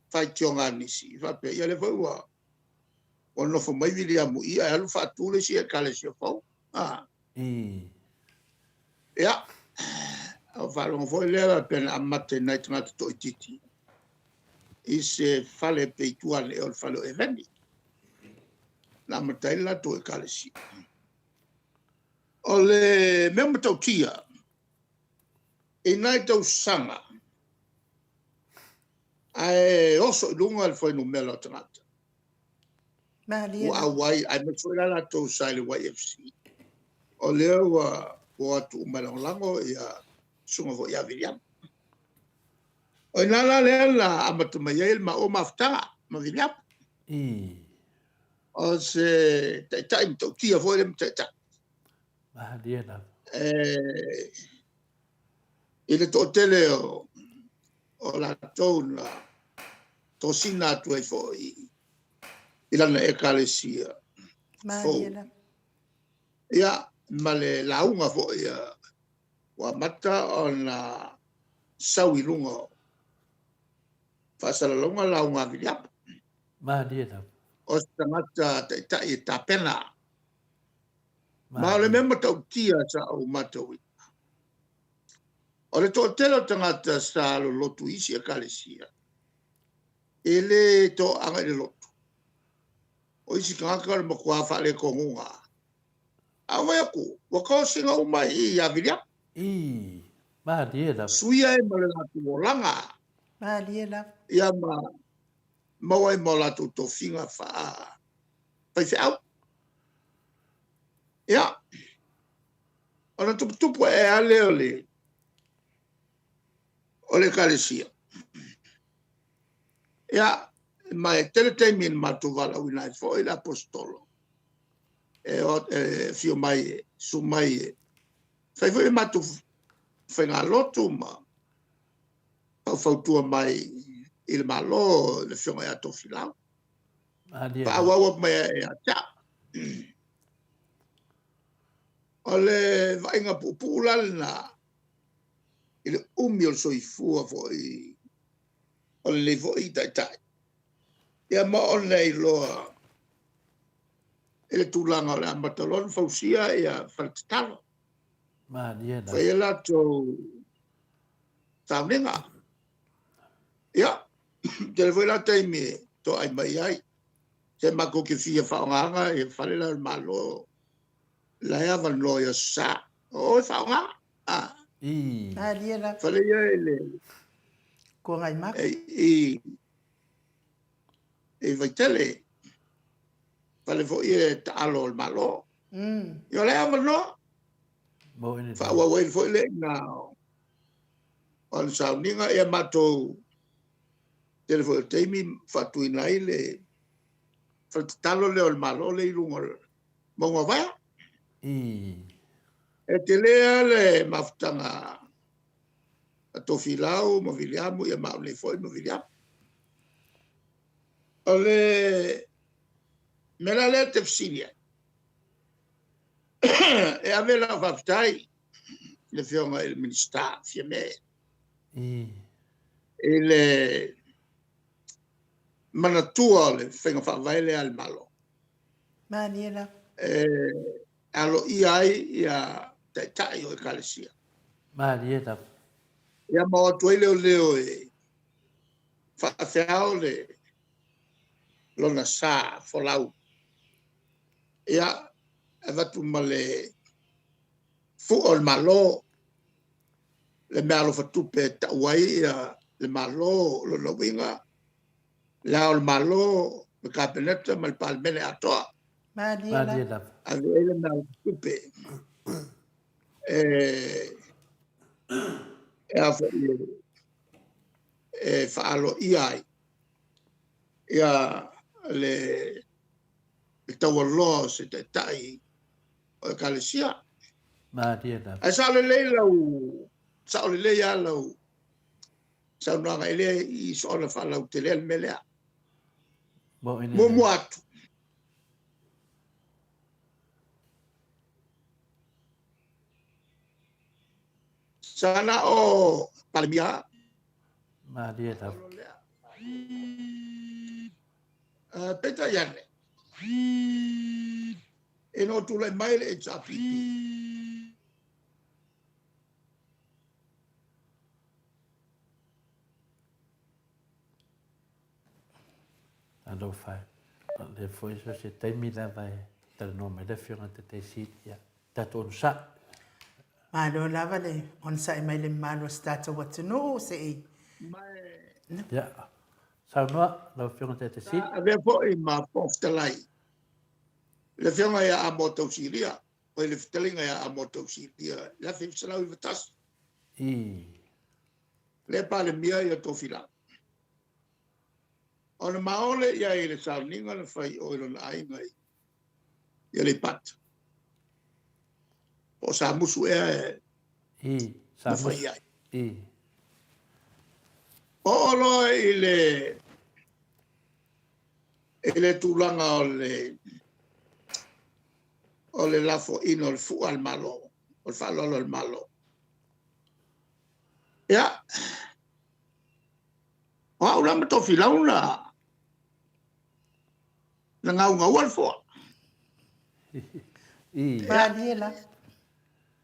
faitioga a nisi, faapea, ia lea foi ua nofo mai Viliamu i ae alu faatu le isi ekalesia fou. Ah. Ia, o faalogo foi lea pe na amata i nai tagata toaitiiti i se fale pe i tua ane o le fale o Eveni. Na amata ai le latou ekalesia. O le mea matautia, i nai tausaga, ae oso i luga le fuainumera o tagata. Malie. Ua auai, aemaise foi la latou sa i le YFC. O lea ua o atu uma e lagolago ia susuga foi ia Viliamu. O ina la lea na amata mai ai le maua mafutaga ma Viliamu. O se taitai matautia foi le taitai. Malie lava. I le toatele o latou na tosina atu ai foi i lana ekalesia fou. Malie lava. Ia, ma le lauga foi ua amata ona sau i luga o faasalalauga lauga a Viliamu. Malie lava. O se tagata taitai e tapena. Ma o le mea matautia sa ou matauina, o le toatele o tagata sa lolotu i isi ekalesia, e le toaaga i le lotu. O isi tagata o le matua faaletonuga. A ou vaai atu, ua tosina uma i ia Viliamu. Ii, malie lava. Suia ai ma le latou olaga. Malie lava. Ia ma maua ai ma o latou tofiga faa faifeau. Ia, ona tuputupu ae lava lea o le ekalesia. Ia, ma e tele taimi na matou valaauina ai foi le Aposetolo e afio mai e susu mai e fai foi a matou faigalotu ma faufautua mai i le Malo i le Afioga ia Tofilau. Faaauau mai ia te au. O le vaaiga puupuu la lena i le umi o le soifua foi o lenei foi taitai, ia ma ona iloa i le tulaga o le amata loa ona fausia ia fale tatalo. Fai ai latou sauniga. Ia, tele foi la taimi e toai mai ai. Se matou te fia faaaogaina ia fale la o le Malo, la e avanoa i Aso Sa, o e faaaoga. Malie lava. Fale ia i le Kuagaimaka. I i Vaitele, fale foi e taalo o le Malo. Ia o la e avanoa. Faaauau ai foi le ina o le sauniga, ia matou tele foi o taimi faatuina ai le fale tatalo lea o le Malo lea i luga o le mauga o Vaea. E tele lava le mafutaga a Tofilau ma Viliamu, ia ma au nei foi ma Viliamu. O le mea la lea e te fesili ai, e ave lau faafetai i le Afioga i le Minisita Fiame i le manatua o le faiga faavae lea a le Malo. Malie lava. E aloaia ai ia taitai o Ekalesia. Malie lava. Ia ma o atu ai leoleo e faafeao le lona sa folau. Ia, avatu ma le fua o le Malo, le meaalofa tupe e tau ai ia le Malo, lona uiga, le Ao o le Malo, le Kapeneta ma le Palemene atoa. Malie lava. Ave ai le meaalofa tupe e a foi e faaaloaia ai ia le taualoa o se taitai o Ekalesia. Malie lava. Ae sao lelei lau, sao lelei lava lau saunoaga, e le i soona faalautelea le mea lea. Muamua atu, sa na o Palemia. Malie lava. Peitai ane, ina ua tulai mai le HRPP, Alofa e. O lea foi so se taimi lava e talanoa mai le Afioga i le Taitai Sili. Ia, tatou onosai. Malo lava le onosai mai le mamalu o si tatou atunuu se i. Ia, saunoa lau Afioga i le Taitai Sili. Sa avea foi ma Fofoga Fetalai le Afioga ia Amoa Tausilia, o le fetalaiga ia Amoa Tausilia i le 1991. I. Lea Palemia ia Tofilau. Ona maole i ai i le sauniga na fai i o i lona aiga i Aleipata. Po o Samusu ea e na fai ai. I. Oo loa i le i le tulaga o le o le lafoaiina o le fua a le Malo, o le faaaloalo a le Malo. Ia, o au la ma Tofilau na na gaugaua le fua. I. Malie la.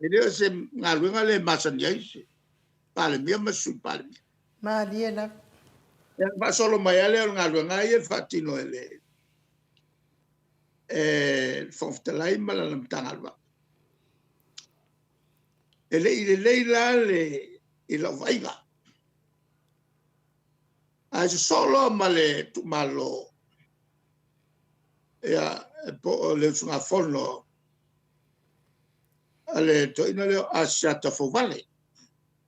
E le o se galuega le masani ai se Palemia ma se Sui Palemia. Malie la. Ia, faasolo mai lava lea o le galuega ia e faatino e le e Fofoga Fetalai ma lana Matagaluega. E le i lelei la le i lau vaaiga. Ae sosoo loa ma le tuumalo, ia, po o le usugafono a le toeaina lea o Asiata Fouvale.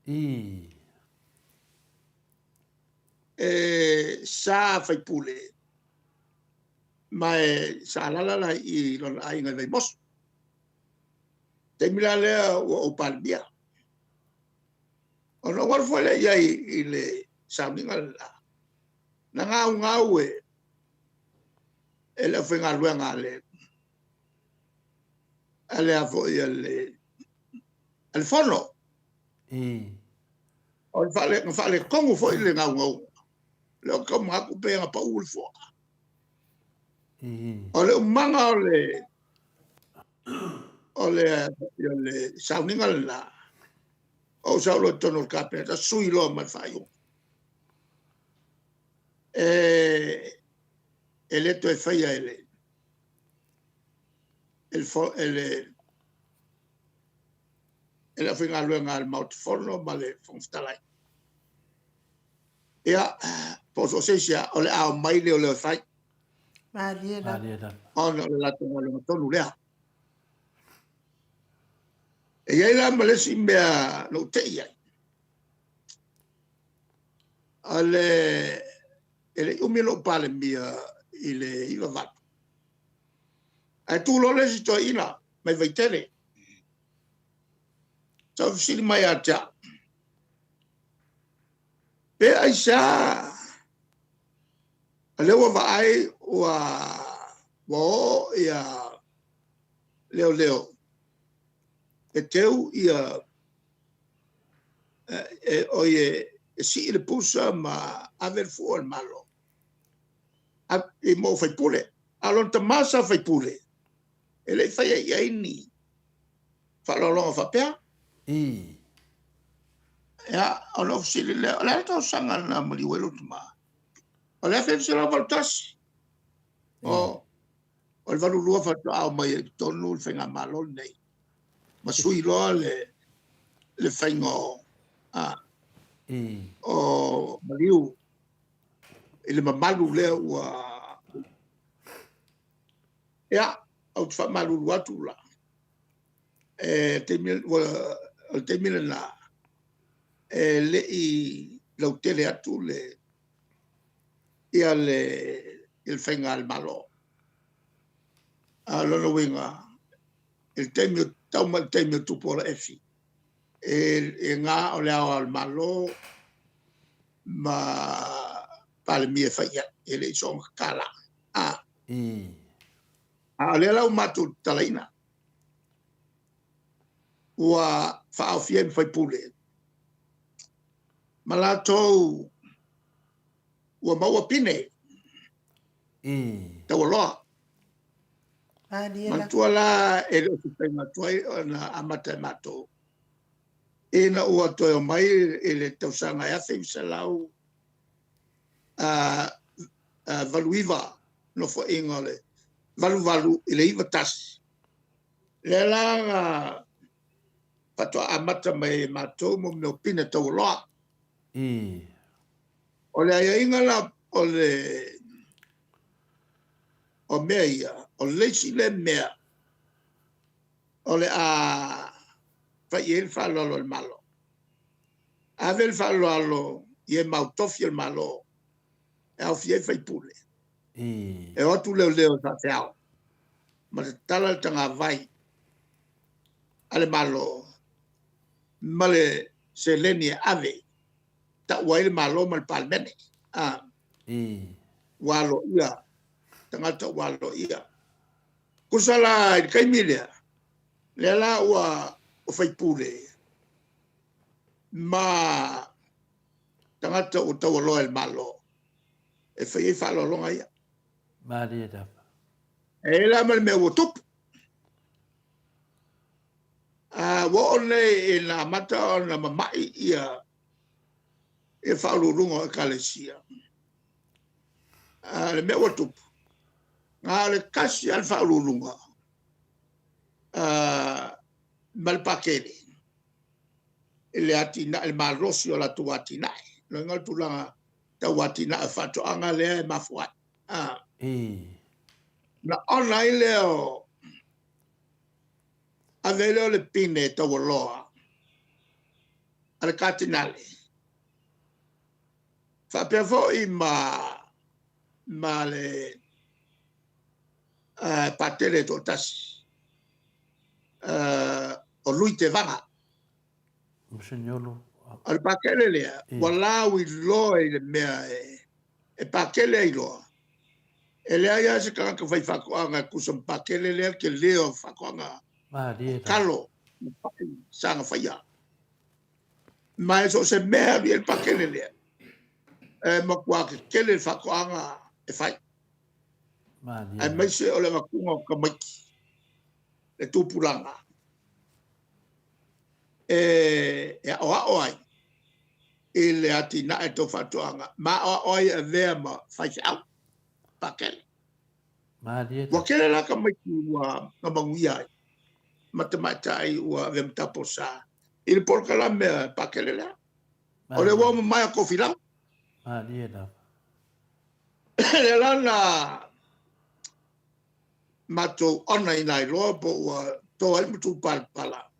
I. E sa faipule ma e sa alaala la i lona aiga i Vaimoso. Taimi la lea ua ou Palemia. Ona ou alu foi lea i ai i le sauniga lena, na gaugau e e le aufaigaluega a le a le a foi a le a le fono. O le faale, na faaletonu foi le gaugauga. O lea ou te tau manatu pe na pau le fua. O le umaga o le o le o le sauniga lena, ou sau loa i totonu o le Kapeneta, sui loa ma le faaiuga. E, e le toe faia e le e le e le e le aufaigaluega a le Maota Fono ma le Fofoga Fetalai. Ia, po o so o se isi lava, o le a omai leoleo e fai. Malie lava. Ona o le latou galuega tonu lea. E i ai la ma le isi mea na ou te i ai. O le, e le i umi lou Palemia i le 98, ae tu loa le isi toeaina mai Vaitele. Sa ou fesili mai ia te au, pe aisea o lea ua vaai ua ua oo ia leoleo e teu ia e, oi e sii le pusa ma ave le fua o le Malo i mo faipule. A o lona tama sa faipule, e le i faia i ai ni faaaloaloga faapea. Ia, ona ou fesili lea, o le a le tausaga na maliu ai lou tama? O le 1981. O, o le 82 faatoa omai ai i totonu le faigamalo lenei. Ma sui loa le, le faiga o, a, o maliu i le mamalu lea ua... Ia, ou te faamalulu atu la, e taimi, ua, o le taimi lena, e le i lautele atu le, ia le, le faiga a le Malo. A o lona uiga, i le taimi, tau mai le taimi o Tupuola Efi, e, e na o le Ao o le Malo ma Palemia e fai i ai, e le i soona tatala. A, a o lea la ua matou tatalaina, ua faaofia ai ma faipule, ma latou ua maua pine taualoa. Manatua la e le o se faiga tuai ona amata e matou ina ua toe omai i le tausaga e 1989, nofoaiga o le 88 i le 91, lea la na faatoa amata mai e matou mo mea o pine taualoa. O le aiaiga la o le o mea ia, o le isi lea mea o le a fai i ai le faaaloalo a le Malo. Ave le faaaloalo i e mau tofi o le Malo e aofia ai faipule. E o atu leoleo e faafeao ma tatala le tagavai a le Malo ma le seleni e ave tau ai le Malo ma le Palemene. A, ua aloaia, tagata ua aloaia. Tusa la i le taimi lea, lea la ua o faipule ma tagata ua taualoa e le Malo e fai ai faaaloaloga ia. Malie lava. E i la ma le mea ua tupu. A, ua oo nei ina amata ona mama'i ia ia faauluuluga o ekalesia. A, le mea ua tupu, na o le tasi lava le faauluuluga ma le Pakele i le atinae, le malosi o latou atinae. Lona o le tulaga tau atinae o faatoaga lea e mafua ai. A, na ona ai lea o ave ai lea o le pine taualoa a le Katinale, faapea foi ma ma le Patele e toatasi, o Lui Tevaga. Musignolo. O le pakele lea, ua lauiloa i le mea e pakele ai loa. E leai lava se tagata fai faatoaga e tusa ma pakele lea le tele o faatoaga o talo ma pai sa na faia. Ma e so o se mea e alu i ai le pakele lea, e matua tetele le faatoaga e fai. Aemaise o le avatuga o tamaiti, le tupulaga e aoao ai i le atinae tau faatoaga ma aoao ai e avea ma faifeau pakele. Ua tele la tamaiti ua na manuia ai ma tamaitai ua avea ma taposa i le polokalame a pakele lea. O le ua mamae o Tofilau. Malie lava. Lea la na matou onaina ai loa po ua to ai le matupalapala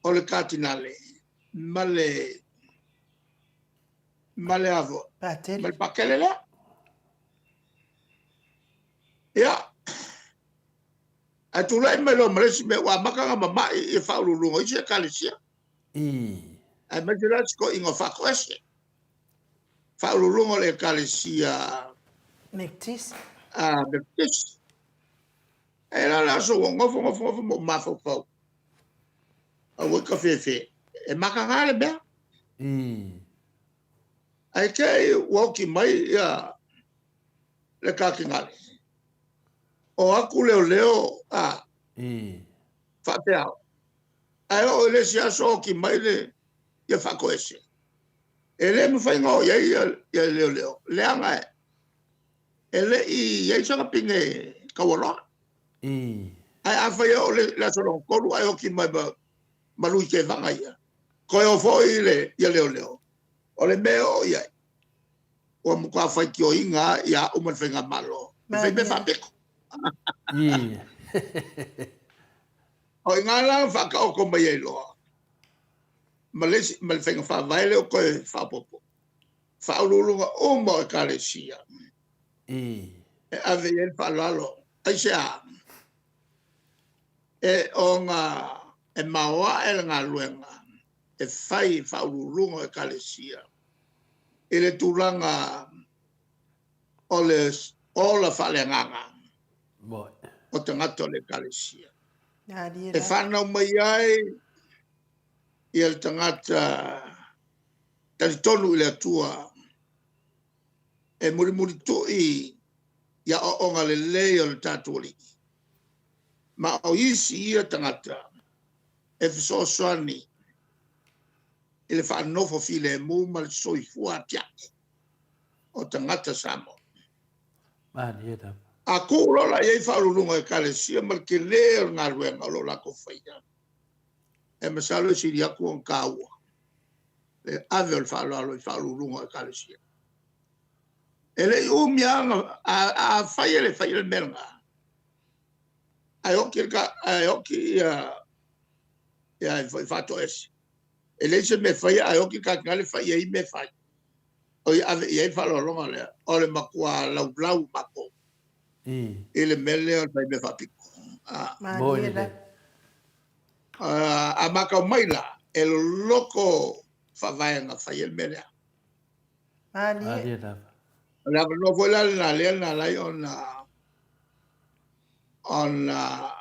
o le Katinale ma le ma le avo ma le Pakele lea. Ia, ae tulai mai loa ma le isi mea ua amata ona mama'i ia faauluuluga o isi Ekalesia. Aemaise la si toeaina o Faatoese, faauluuluga o le Ekalesia Metotisi. Metotisi. Ae la le aso ua nofo nofo nofo ma ou mafaufau, aua i kafefe, e mataga le mea. Ae te i ua oti mai ia le Katinale, o atu leoleo a faapea. Ae oo i le isi aso oti mai le ia Faatoese. E le mafai ona oo i ai ia leoleo, leaga e le i i ai sana pine taualoa. Ae afai e oo le aso lona tolu ae oti mai ma Lui Tevaga ia, toe o foi le ia leoleo, o le mea e oo i ai, ua matua faitioina ia au ma le Faigamalo, e fai mea faapito. O i ina la na faataoto mai ai loa ma le isi, ma le faiga faavae lea ua toe faaopoopo, faauluuluga uma o Ekalesia e ave i ai le faaaloalo. Aisea? E ona e maoae le galuega e fai e faauluuluga o Ekalesia i le tulaga o le ola faaleagaga o tagata o le Ekalesia. E fanau mai ai ia le tagata talitonu i le Atua e mulimulitu'i i aoaoga lelei o le tatou Alii. Ma o isi ia tagata e fesoasoani i le faanofo filemu ma le soifua atiae o tagata Samoa. Malie lava. A tuu loa la i ai faauluuluga o Ekalesia ma le tele o le galuega o lo o latou faia, e masalo e sili atu ona taua le ave o le faaaloalo i faauluuluga o Ekalesia. E le i umi lava a fai e le faia le mea lena, ae oti, ae oti ia, ia foi Faatoese. E leai se mea e faia ae oti le Katinale fai i ai mea e fai. O ia ave i ai le faaaloaloga lea, o le matua laulau matou i le mea lea o le fai mea faapito. Malie la. A matau mai la, e loloto faavaega fai ai le mea lea. Malie lava. O le avanoa foi la lena lea na ala ai ona ona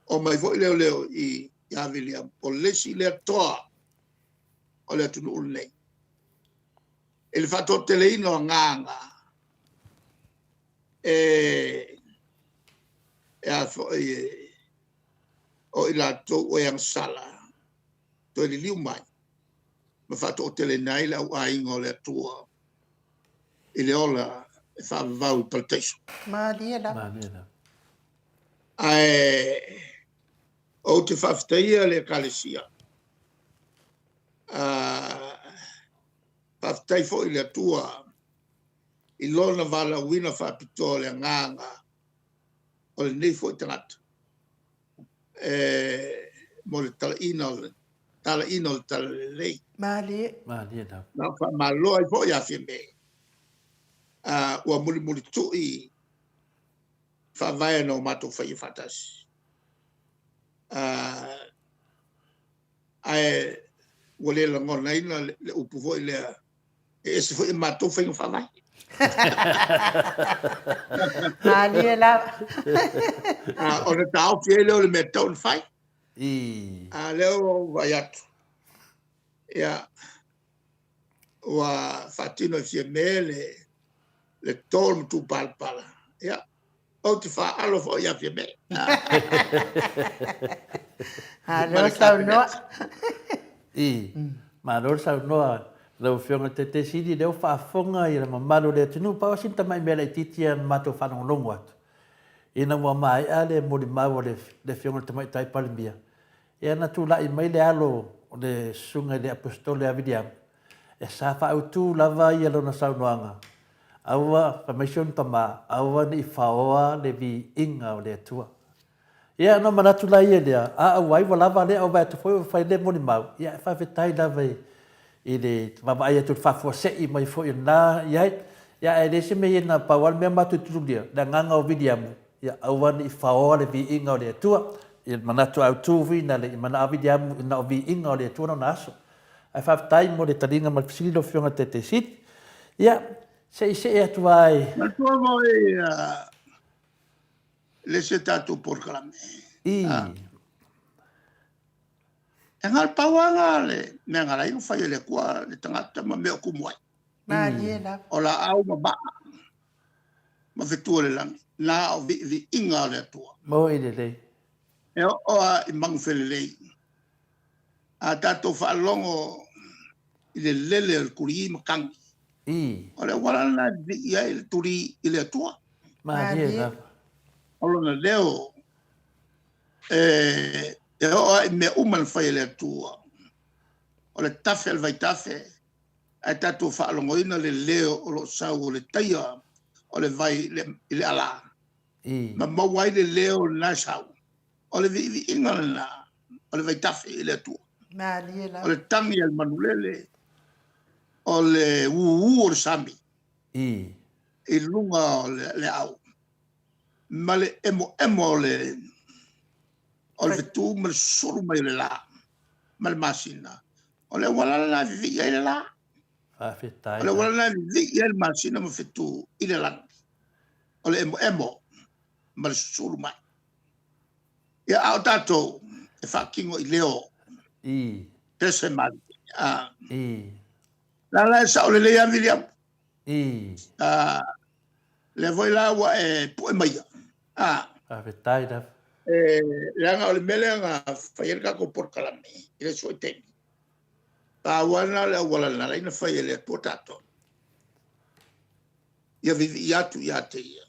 omai foi leoleo i ia Viliamu, o le isi lea toa o le atunuu lenei i le faatoateleina o agaga e e a foi o i latou o e agasala toe liliu mai ma faatoateleina ai le auaiga o le Atua i le ola e faavavau i Parataiso. Malie lava. Malie lava. Ae ou te faafetaia le Ekalesia. Faafetai foi i le Atua i lona valaauina faapitoa o le agaga o lenei foi tagata e mo le talaina o le talaina o le Talalelei. Malie. Malie lava. Ma faamalo ai foi ia Fiame. Ua mulimulitu'i faavae na o matou faia faatasi. Ae ua le lagonaina le upu foi lea, e ese foi a matou faiga faavae. Malie lava. Ona taofi ai lea o le mea e tatau ona fai. A lea ua ou vaai atu, ia, ua faatino e Fiame le to o le matupalapala, ia, ou te faaalo foi ia Fiame. Malo saunoa. I, malo le saunoa lau Afioga i le Taitai Sili, lea ua faafofoga i le mamalu o le atunuu, pau lava sina tamai mea laitiiti ia na matou faalogologo atu, ina ua maea le molimau a le Afioga i le Tamaitai Palemia, ia na tulai mai le alo o le Susuga i le Aposetolo ia Viliamu, e sa faaautu lava ia lona saunoaga, Aua, fai mai si ona tama, aua ne i faoa le viiga o le Atua. Ia, ona manatu la ia lea, a auai ua lava lea, au vaai atu foi ua fai le molimau, ia e faafetai lava i, i le vaavaai atu i le faafuasei mai foi o lena i ai. Ia, ae leai se mea ia na pau lava le mea matou te tulia, le agaga o Viliamu, ia aua ne i faoa le viiga o le Atua. Ia, le manatu autu foi ina ne i manao Viliamu na o viiga o le Atua lona aso. Ae faafetai mo le taliga ma le fesili lau Afioga i le Taitai Sili. Ia, se i see atu lava i... Manatua foi le isi o tatou polokalame. I. E na o le pau lava le mea na ala ai ona fai e le Atua le tagata ma mea o tumu ai. Malie lava. O laau ma maa ma fetu o le lagi, na o viiviiga o le Atua. Moi lelei. E oo lava i manufelelei. A tatou faalogo i le lele o le tulī ma tagi, o le auala lena e vivii ai le tulī i le Atua. Malie lava. O lona leo e oo lava i mea uma na fai e le Atua. O le tafe a le vaitafe, ae tatou faalogoina le leo o lo o sau o le taia o le vai i le ala, ma maua ai le leo lena e sau. O le viiviiga lena o le vaitafe i le Atua. Malie lava. O le tagi a le manulele, o le ūū o le sami i luga o le aau, ma le emoemo o le o le fetu ma le susulu mai o le lā ma le masina. O le auala lena e vivii ai le lā. Faafetai. O le auala lena e vivii ai le masina ma fetu i le lagi. O le emoemo ma le susulu mai. Ia, a o tatou, e faatino i leo. I. Pese malie. A. I. La la e sao lelei lava Viliamu. I. A, lea foi la ua e pue maia. A. Faafetai lava. E, leaga o le mea lea na fai ai le tatou polokalame i le isi foi taimi. Pau lava lena o le auala na ala ai ona fai e le Atua tatou. Ia vivii atu ia te ia.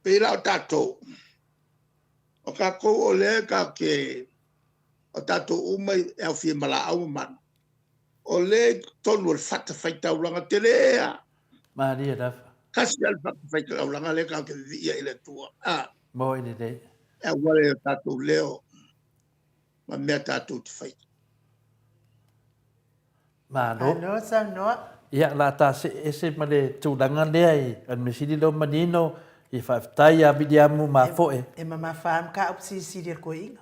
Pei la o tatou, o tatou o lea tatou te, o tatou uma e aofia ma laau ma manu, o lea i totonu o le fatafaitaulaga tele lava. Malie lava. Tasi lava le fatafaitaulaga lea tatou te vivii ai i le Atua. A. Moi lelei. E auala i o tatou leo ma mea tatou te faia. Malo. Malo saunoa. Ia, o le a ta see ese ma le tulaga lea i o le mea sili lea ua manino, ia faafetai ia Viliamu Mafoe. E mamafa lava mataupu silisili a le toeaina.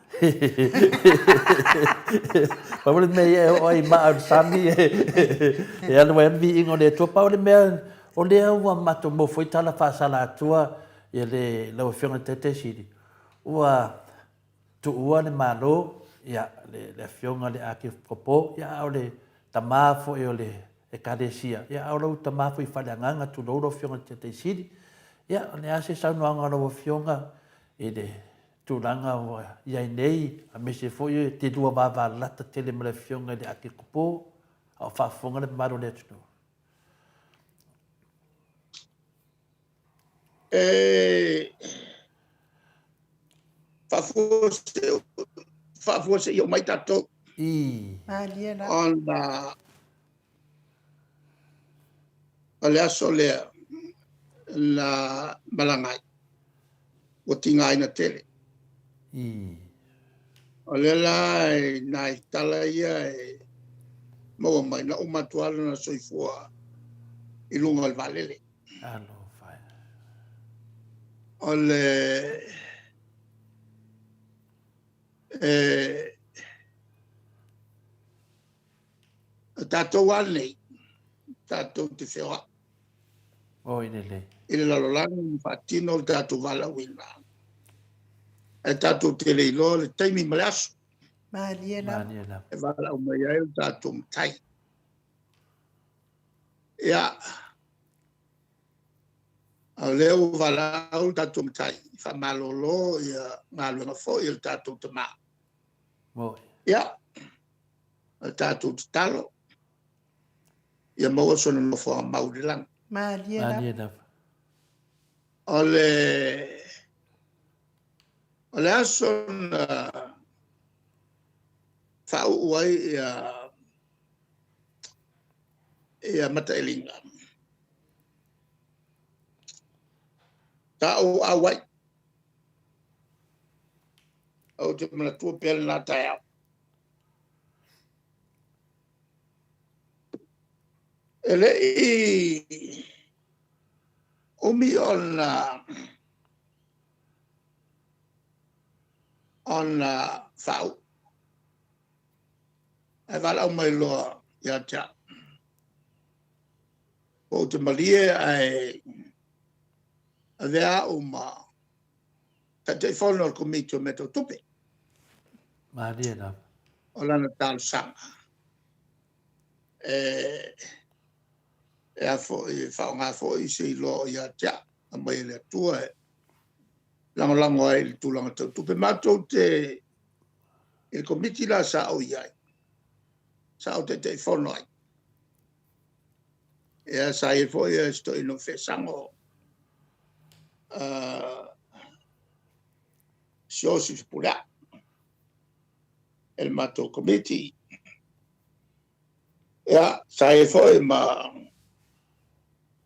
Pau le mea ia e oo ai i maa o le sami e alu ai lava le viiga o le Atua. Pau le mea, o lea ua matou maua foi tala faasalatua ia le lau Afioga i le Taitai Sili, ua tuua le Malo, ia, le, le Afioga i le Akefkopo, ia, a o le tama foi o le Ekalesia, ia, a o lou tama foi faaleagaga, tulou lau Afioga i le Taitai Sili. Ia, o le a se saunoaga a lau Afioga i le tulaga ua i ai nei, aemaise foi e te lua vavalata tele ma le Afioga i le Akefkopo, a o faafofoga le mamalu o le atunuu. E faafuasei mai tatou. I. Malie la. Ona o le aso lea na malaga ai, ua tigaina tele. I. O lea la i nai tala ia e maua mai, na uma atu lava lona soifua i luga o le vaalele. Alofa e. O le e o tatou lava nei, tatou te feoai. Oi lelei. I le lalolagi ma faatino le tatou valaauina. Ae tatou te le iloa le taimi ma le aso. Malie lava. Malie lava. E valaau mai ai le tatou Matai. Ia, a o lea ua valaau le tatou Matai, faamalolo ia galuega foi a le tatou Tama. Moi. Ia, o le tatou tatalo, ia maua sona nofoaga mau i le lagi. Malie lava. Malie lava. O le, o le aso na faauu ai ia, ia Matailiga, sa ou auai. Ou te manatua pea lena taeao. E le i umi ona ona faauu ae valaau mai loa ia te au. Ou te malie ae avea au ma Taitaifono o le Komiti o Mea Tau Tupe. Malie lava. O lana talosaga e e a foi e faaaoga foi se iloa o ia te au, aumai e le Atua e lagolago ai i le tulaga tau tupe. Matou te i le Komiti la sa ou i ai, sa ou Taitaifono ai. Ia, sa i ai foi si toeaina o Feesago, Siaosi Fepuleai e le matou Komiti. Ia, sa i ai foi ma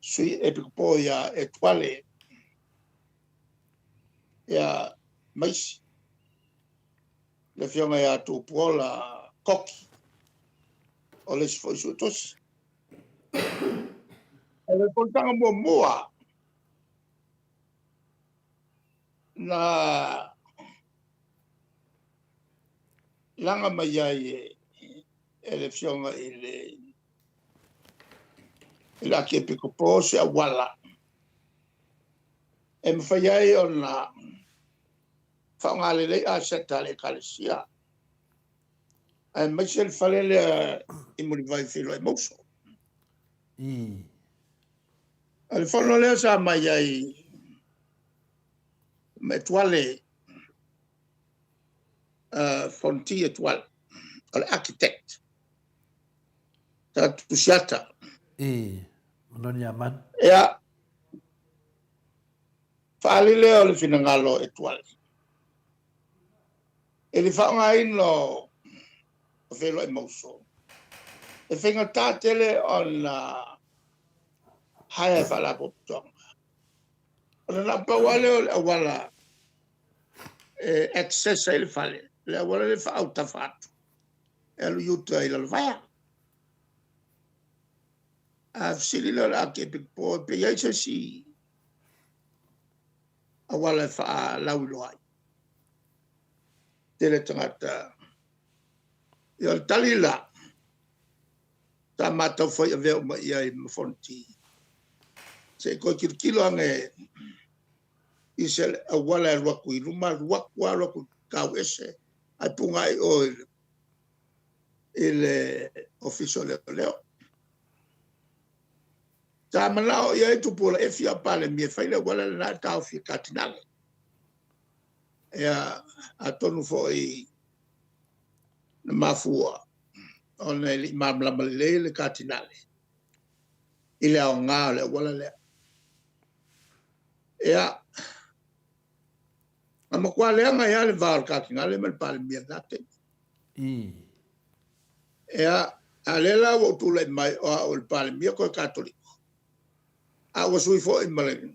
Sui Epikopo ia Etuale, ia, ma isi. Le Afioga ia Tupuola Koki, o le isi foi suetusi. O le fonotaga muamua na laga mai ai e le Afioga i le i le Akiepikopo se auala e mafai ai ona faaaoga lelei aseta a le Ekalesia, aemaise le fale lea i Mulivai Feiloai Mauso. O le fono lea sa mai ai ma Etuale, Fonti Etuale, o le architect, tagata tusiata. I, Manoni Amanu. Ia, faaali lea o le finagalo o Etuale i le faaaogaina o Feiloai Mauso, e faigata tele ona hire faalapotopotoga. Ona na o pau lava lea o le auala e access ai le fale, le auala lea e faaautafa atu e alu i uta i Lalovaea. A fesili lea o le Archiepiscopo pe i ai se isi auala e faalauiloa ai. Tele tagata. Ia o le tali la, sa matou fai avea uma i ai ma Fonoti. Se i toe tilotilo ane i se auala e alu atu i luma, alu atu alu atu tau ese, ae punai i o i le Ofisa o Leoleo. Sa manao i ai Tupuola Efi a o Palemia e fai le auala lena e taofi e Katinale. Ia, atonu foi na mafua ona e le i malamalama lelei le Katinale i le aoga o le auala lea. Ia, na matua leaga ai lava le va o le Katinale ma le Palemia i lena taimi. Ia, a o lea la ua ou tulai mai o au o le Palemia toe Katoliko, a ua sui foi ma le,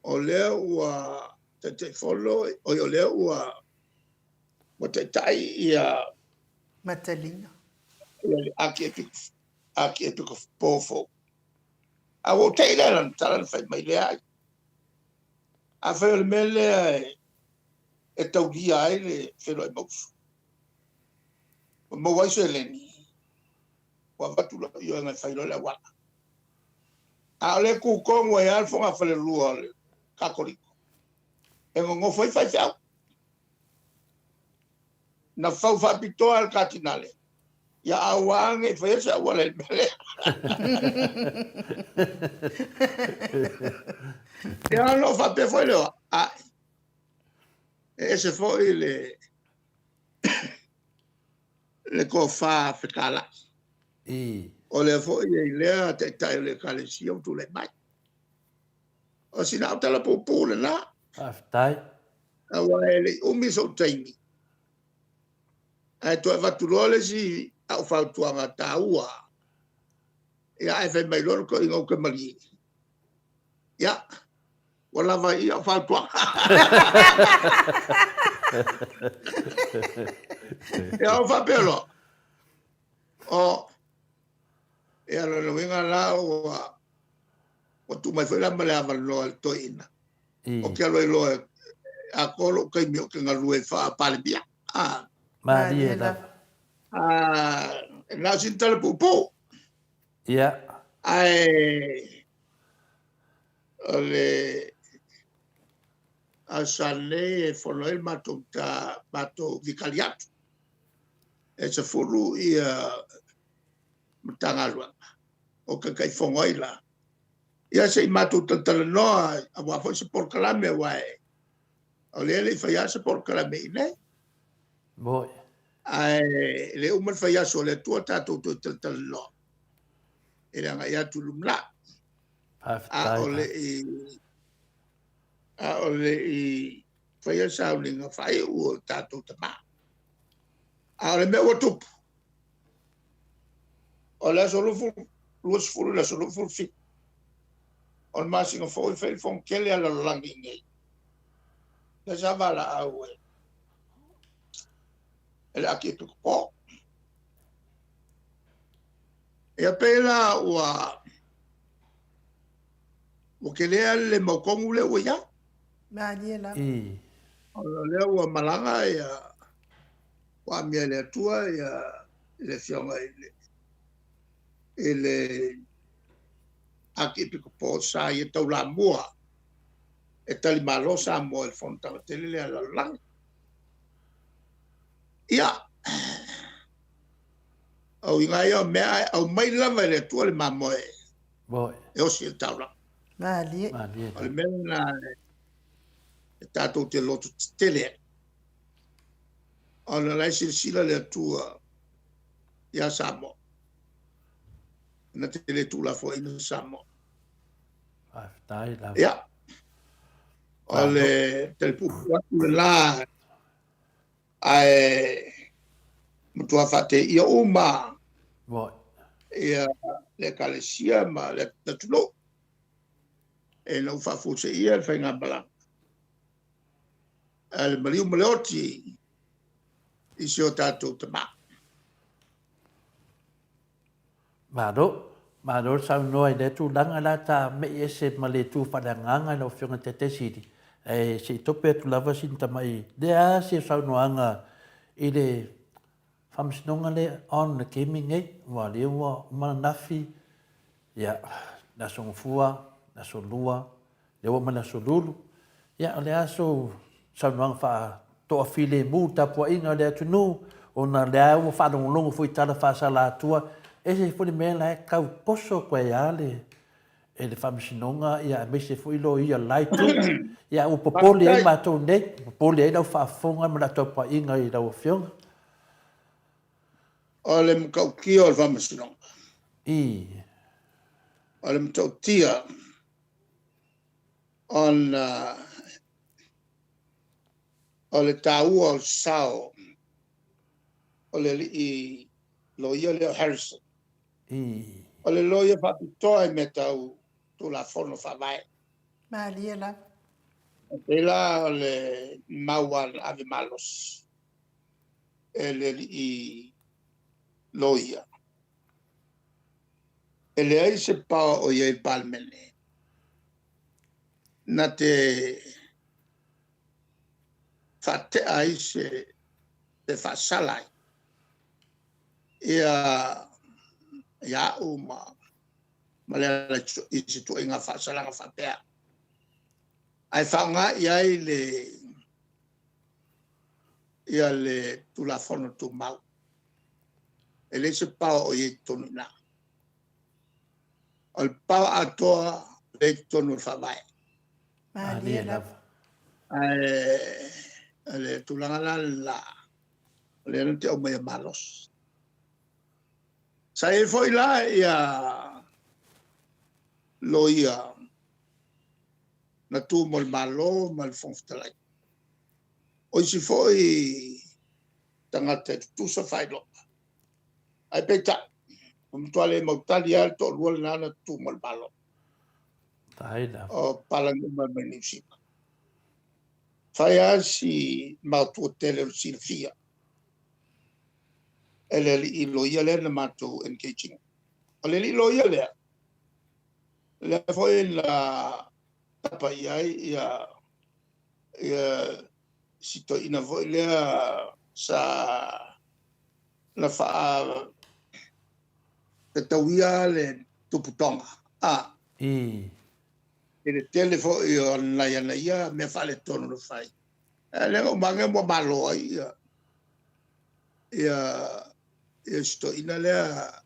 o lea ua Taitaifono, oi o lea ua ua taitai ia Matalina. Ia le Akiepikopo fou. A ua ou te i lea lana tala na fai mai lea ai. Afai o le mea lea e taulia ai le feiloai mausu, ua maua ai seleni, ua avatu lau ioega e fai loa le auala. A o lea e tu tonu ai lava le fogafalelua o le Katoliko, e nonofo ai faifeau. Na fau faapitoa e le Katinale, ia aua ne i faia se auala i le mea lea. Ia ona ou faapea foi lea, ae, e ese foi le le tofa fetalai. O lea foi e i lea taitai o le Ekalesia ua tulai mai. O sina au tala puupuu lena. Faafetai. Aua e le i umi sou taimi, ae toe avatu loa le isi au fautuaga taua, ia ae fai mai loa le toeaina ou te malie. Ia, ua lava ai i i au fautuaga. Ia, ou faapea loa, o, ia, lona uiga la ua, ua tuu mai foi la ma le avanoa i le toeaina. Ou te alu ai loa e atoa lou taimi ou te galue faa-Palemia. Ah. Malie lava. Ah, na o sina tala puupuu. Ia. Ae o le aso nei e fono ai le matou ta matou vikaliatu. E 10 ia Matagaluega o Taitaifono ai la. Ia se i matou talatalanoa aua foi se polokalame aua o lea e le i faia se polokalame i inei. Moi. Ae le uma le fai aso o le Atua tatou toe talatalanoa i le agai atu i lumanai. A o le i a o le i faia sauniga faaiu o le tatou tama. A o le mea ua tupu, o le aso 20 i le aso 27 o le masina fou e fai le fono tele a le lalolagi i inei. Lea sa valaau e e le Akiepikopo. Ia pei la ua ua tele le mautonu lea ua i ai. Malie lava. Ona lea ua malaga ia ua amia e le Atua ia le afioga i le i le Akiepikopo sa ia taulamua e talimalo Samoa i le fonotaga tele lea a le lalolagi. Ia, o uiga ia o mea, ae aumai lava e le Atua le mamoe e osi i le taulaga. Malie. O le mea lena e tatou te loto tetele ai. Ona la e silasila le Atua ia Samoa. Na te le tuulafoaiina Samoa. Faafetai lava. Ia, o le talipupu atu lena, ae matua faateia uma ia le Ekalesia ma le atunuu ina ua faafuaseia le faigamalaga a le maliu ma le oti i si o tatou tama. Malo. Malo le saunoa i lea tulaga la ta me'i ese ma le itu faaleagaga i lau Afioga i le Taitai Sili, ae se i tope atu lava sina tamai lea se saunoaga i le Faamasinoga lea on le taimi nei, aua o lea ua uma ananafi, ia, le Aso Gafua, le Aso Lua, lea ua uma le Aso Lulu. Ia, o le a sou saunoaga faatoafilemu i le tapuaiga a le atunuu, ona o lea ua faalogologo foi i tala faasalatua, ese foi le mea la e tau toso atu ai lava le, e le Faamasinoga ia aemaise foi loia o le la itu. Ia ua popole ai matou nei, popole ai lau faafofoga ma lau tapuaiga i lau Afioga. O le matautia o le Faamasinoga. I. O le matautia ona o le taua o le sao o le alii loia lea o Harrison. O le loia faapitoa i mea tau Tulafono Faavae. Malie lava. E pei la o le mau lava na ave malosi e le alii loia. E leai se power o i ai i le Palemene na te faatea ai se pe faasala ai ia ia au ma ma le ala i se tuuaiga faasalaga faapea. Ae faaaoga i ai le ia le Tulafono Tumau. E leai se power o i ai i totonu i ina. O le power atoa lea i totonu o le Faavae. Malie lava. Ae o le tulaga la lena, o lea na te aumaia malosi. Sa i ai foi la ia loia na tu mo le Malo ma le Fofoga Fetalai. O isi foi tagata e tutusa faailoga. Ae peitai, ua matua le mautali lava le toalua lena na tutu mo le Malo. O palagi uma mai Niu Sila. Fai lava si maotua tele o le silafia e le alii loia lea na matou engage ina. O le alii loia lea, lea foi na tapa i ai ia ia si toeaina foi lea sa na faa fetauia le Tupu Tonga a I. I le tele foi o nai ana ia mea faaletonu na fai. Ae lea na uma ane ua malo ai ia ia ia si toeaina lea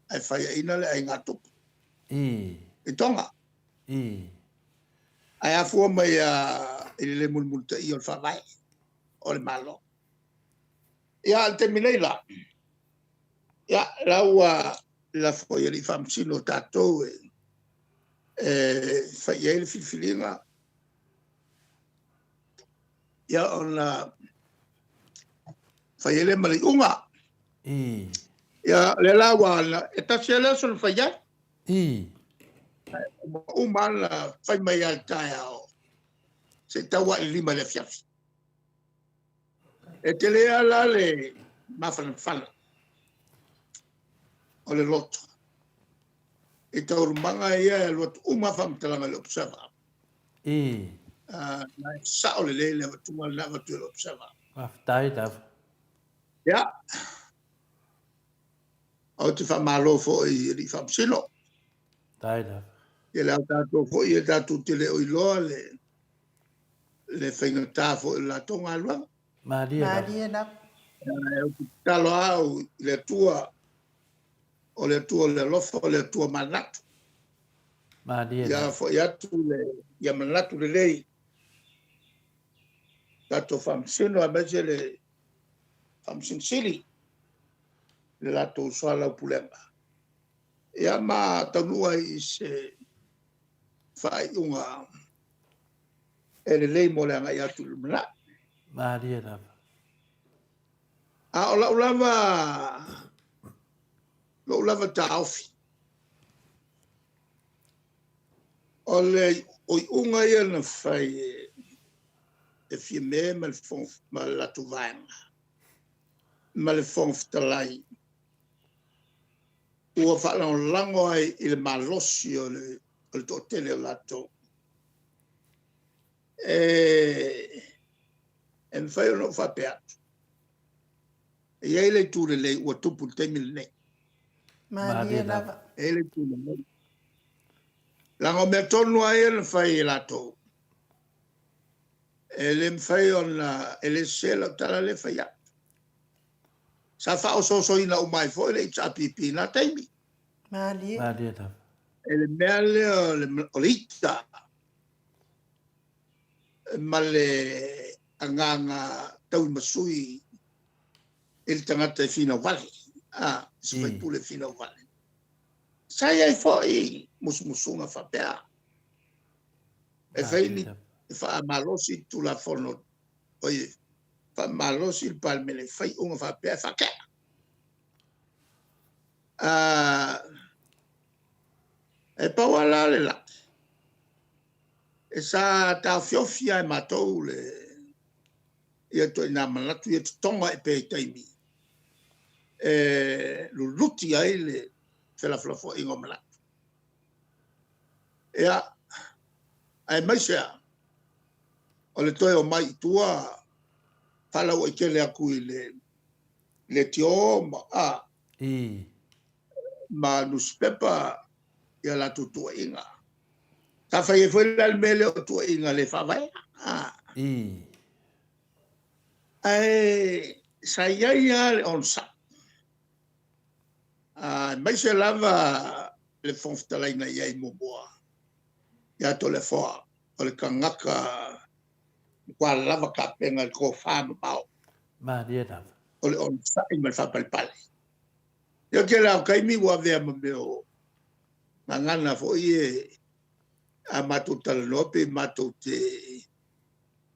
ae faiaina le aiga tupu. I. I Tonga. I. Ae afua mai lava i le le mulimulitaia o le Faavae o le Malo. Ia, a o le taimi nei la, ia, la ua lafo i alii faamasino o tatou e fai i ai le filifiliga, ia, ona fai ai lea ma le iuga. Ia, o lea la ua, e tasi lava le aso na fai ai. Ua uma lava ona fai mai lava i le taeao, se i tau lava i le 5 i le afiafi. E tele lava la le mafanafana o le loto i taualumaga ia e alu atu uma lava faamatalaga i le Observer. Na e sao lelei le avatuga lena avatu e le Observer. Faafetai lava. Ia. Ou te faamalo foi i alii faamasino. Faafetai lava. Ia le ao tatou foi ia tatou te le o iloa le le faigata foi o le latou galuega. Malie lava. Malie lava. Ae ou te tatalo lava au i le Atua, o le Atua o le alofa, o le Atua manatu. Malie Ia lava. foi atu le, ia manatu lelei tatou faamasino aemaise le Faamasino Sili i le latou soalaupulega, ia ma taunuu ai i se faaiuga e lelei mo le agai atu i le lumanai. Malie lava. A o lau lava, lou lava taofi, o le iuga ia na fai e Fiame ma le, ma le latou vaega ma le Fofoga Fetalai, ua faalagolago ai i le malosi o le, o le toatele o latou. E, e mafai ona ou faapea atu, e i ai le itu lelei ua tupu i le taimi lenei. Malie lava. E i ai le itu lelei. Leaga o mea tonu lava ia na fai e latou, e le mafai ona, e le sese lau tala lea e fai atu. Sa faaosoosoina uma ai foi le HRPP i na taimi. Malie. Malie lava. E le mea lea o le, o le ita ma le agaga tauimasui i le tagata e finau vale, a, se faipule e finau vale. Sa i ai foi musumusuga faapea e fai ni, e faamalosi Tulafono, oi, faamalosi le Palemene e fai iuga faapea e faatea. E pau lava la le la, e sa taofiofi lava e matou le ia ituaiga manatu ia totoga ai pea i taimi e luluti ai le felafolafoaiga o manatu. Ia, aemaise lava o le toe omai i tua faalauaitele atu i le leitio ma, a, ma nusipepa ia latou tuuaiga. Sa fai ai foi la le mea lea o tuuaiga le faavaea. A. Ae sa i ai lava le onosai, aemaise lava le Fofoga Fetalai na i ai muamua ia Toleafoa, o le tagata matua lava tapena i le tofa mamao. Malie lava. O le onosai ma le faapalepale. Ia o le tele lava o taimi ua avea ma mea o gagana foi e a matou talanoa pe matou te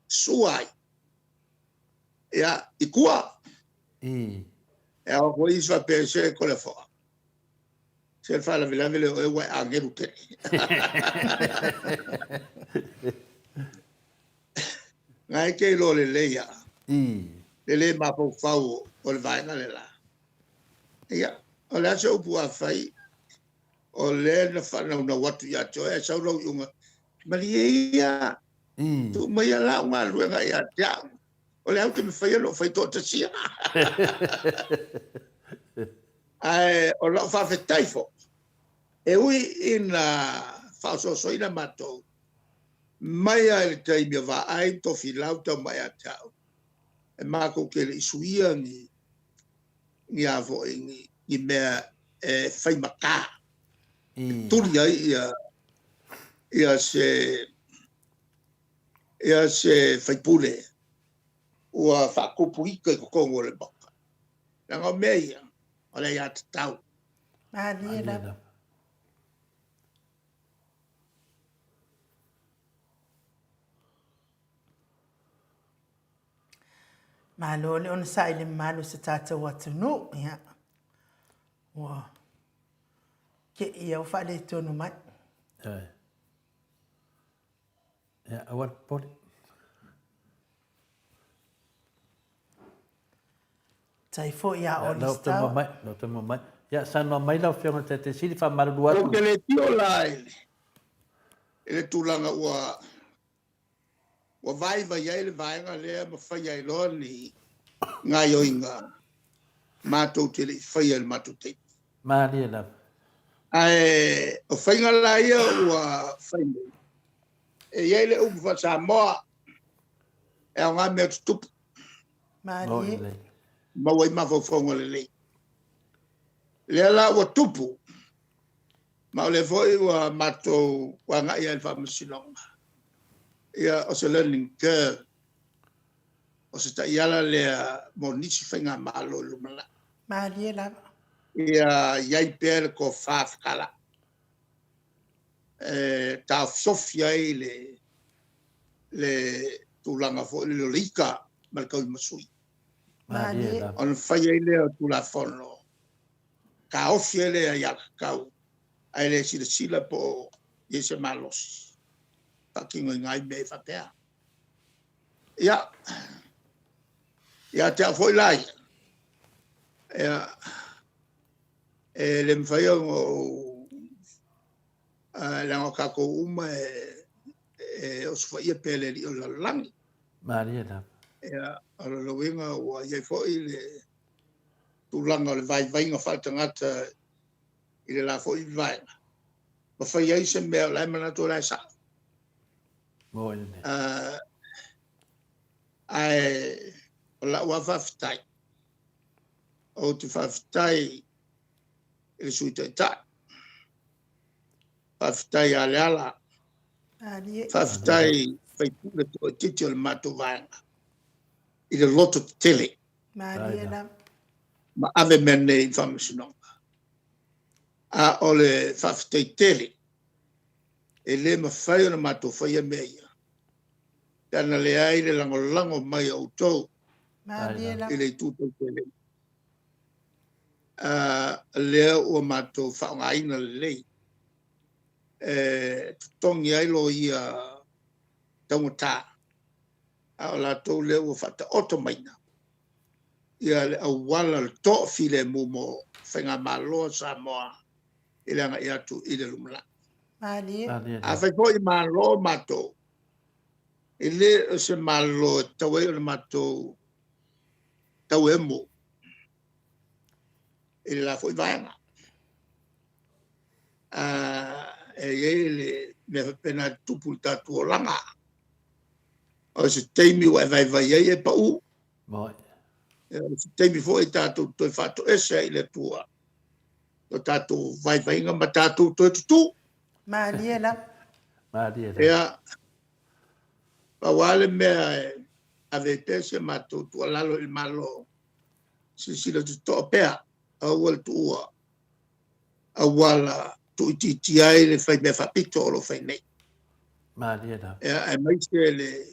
sua ai ia, i tua. E ao foi isi faapea se Toleafoa, se le faalavelave lea o oe ua e agelu tele. Na e te iloa lelei lava le le mafaufau o le vaega le la. Ia, o le a se upu a fai, o lea na faanaunau atu ia te oe ae sau lau iuga, malie ia, tuu maia lau galuega ia te au. O lea ou te mafaia ona ou fai toatasia. Ae o lau faafetai foi, e ui ina faaosoosoina matou, mai lava i le taimi o Vaai ma Tofilau tau mai ia te au, e matou te le i suia ni ni a foi ni, ni mea e faigata e tuli ai ia ia se ia se faipule ua faatupu ita i totonu o le Maota. Leaga o mea ia, o le aiatatau. Malie lava. Malo le onosai i le mamalu o se tatou atunuu. Ia, ua kei au faaletonu mai. Ia, aua le popole. Tai foi ia Oli Star. Lau tauma mai. Ia, saunoa mai lau Afioga i le Taitai Sili, faamalulu atu. Ou te le tio la i le tulaga ua ua vaivai ai le vaega lea ma fai ai loa ni gaoioiga matou te le i faia i le matou taimi. Malie lava. Ae o faiga la ia ua fai nei, e i ai le upu faa-Samoa, e aoga mea tutupu. Malie. Maua ai mafaufauga lelei. Lea la ua tupu, ma o lea foi ua matou agai ai i le Faamasinoga, ia o se learning curve, o se taiala lea mo nisi faigamalo i le lumanai. Malie lava. Ia i ai pea le tofa fetalai e taofiofi ai le le tulaga foi lele o le ita ma le tauimasui. Malie lava. Ona fai ai lea o Tulafono, taofi ai le aiatatau ae le silasila po o i ai se malosi faatinoina ai mea faapea. Ia, ia te au foi la ia, ia, e le mafai ona ou, leaga o tatou uma e, e osofaia pea le Alii o le lalolagi. Malie lava. Ia, o lona uiga ua i ai foi le tulaga o le vaivaiga faaletagata i le la foi vaega, ma fai ai se mea o la e manatu o la e sao. Ae o lau lava faafetai, ou te faafetai i le Sui Taitai, faafetai ia Leala, faafetai i sui usufono toaitiiti o le matou vaega i le loto tetele ma ave mea nei i le Faamasinoga. A o le faafetai tele, e le mafai ona matou faia mea ia pe ana leai le lagolago mai o outou i le itu tau seleni. Lea ua matou faaaogaina lelei e totogi ai loia taugata, a o latou lea ua faataoto maina ia le auala o le toafilemu mo Faigamalo a Samoa. i le agai atu i le lumanai. Malie. Afai foi e malo matou, e le o se malo e tatau ai ona matou tauemo i le la foi vaega. E i ai le mea faapena e tutupu i le tatou olaga. O se taimi ua e vaivai ai e pau. O se taimi foi tatou toe faatoese ai i le Atua o tatou vaivaiga ma tatou toe tutū. Malie lava. Malie lava. Ia, pau lava le mea e ave ai pea si a matou tuualalo i le Malo, silasila totoa pea, aua le tuua auala tuuitiitia ai le fai mea faapito o lo o fai nei. Malie lava. Ia, aemaise le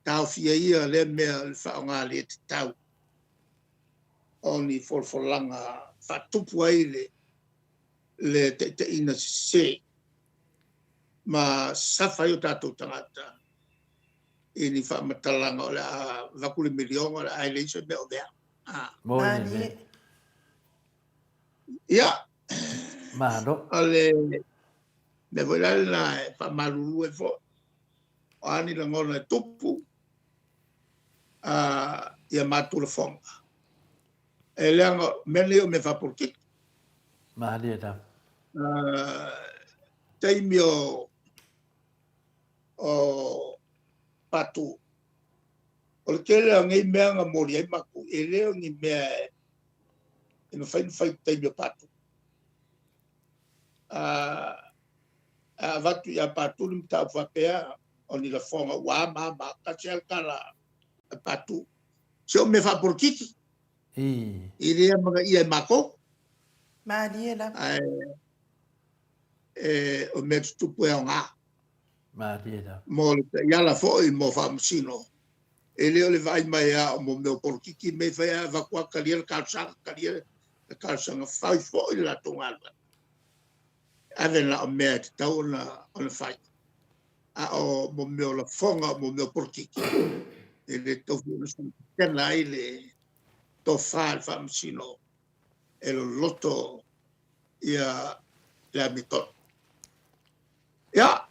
taofia ia lea mea o le faaaoga le tatau o ni folafolaga faatupu ai le taitaiina sese ma safa ai o tatou tagata i ni faamatalaga o le a avatu le miliona o le a leai se mea o mea. Malie. Ia. Malo. O le mea foi la lena e faamalulu ai foi. O a ni lagona e tupu ia matou lafoga. E leaga o mea nei o mea faapolokiki. Malie lava. Taimi o o Patu, o le tele o nei mea na moli ai matou, e le o ni mea e mafai ona fai i taimi o Patu. A avatu ia Patu le mataupu faapea, o ni lafoga ua a ma a ma a, tasi lava le tala a Patu, se o mea faapolokiki, e le amanaia e matou. Malie lava. Ae o mea tutupu e aoga. Malie lava. Mo le taiala foi mo faamasino, e le o le vaai mai lava o mo mea o polokiki mea e fai, ae avatu lava talia le talosaga, talia le talosaga, fai foi le latou galuega. Ave na o mea e tatau ona fai, a o mo mea o lafoga, mo mea o polokiki, e le tatau foi ona soona ai le tofa i le faamasino e loloto ia le amiotonu. Ia,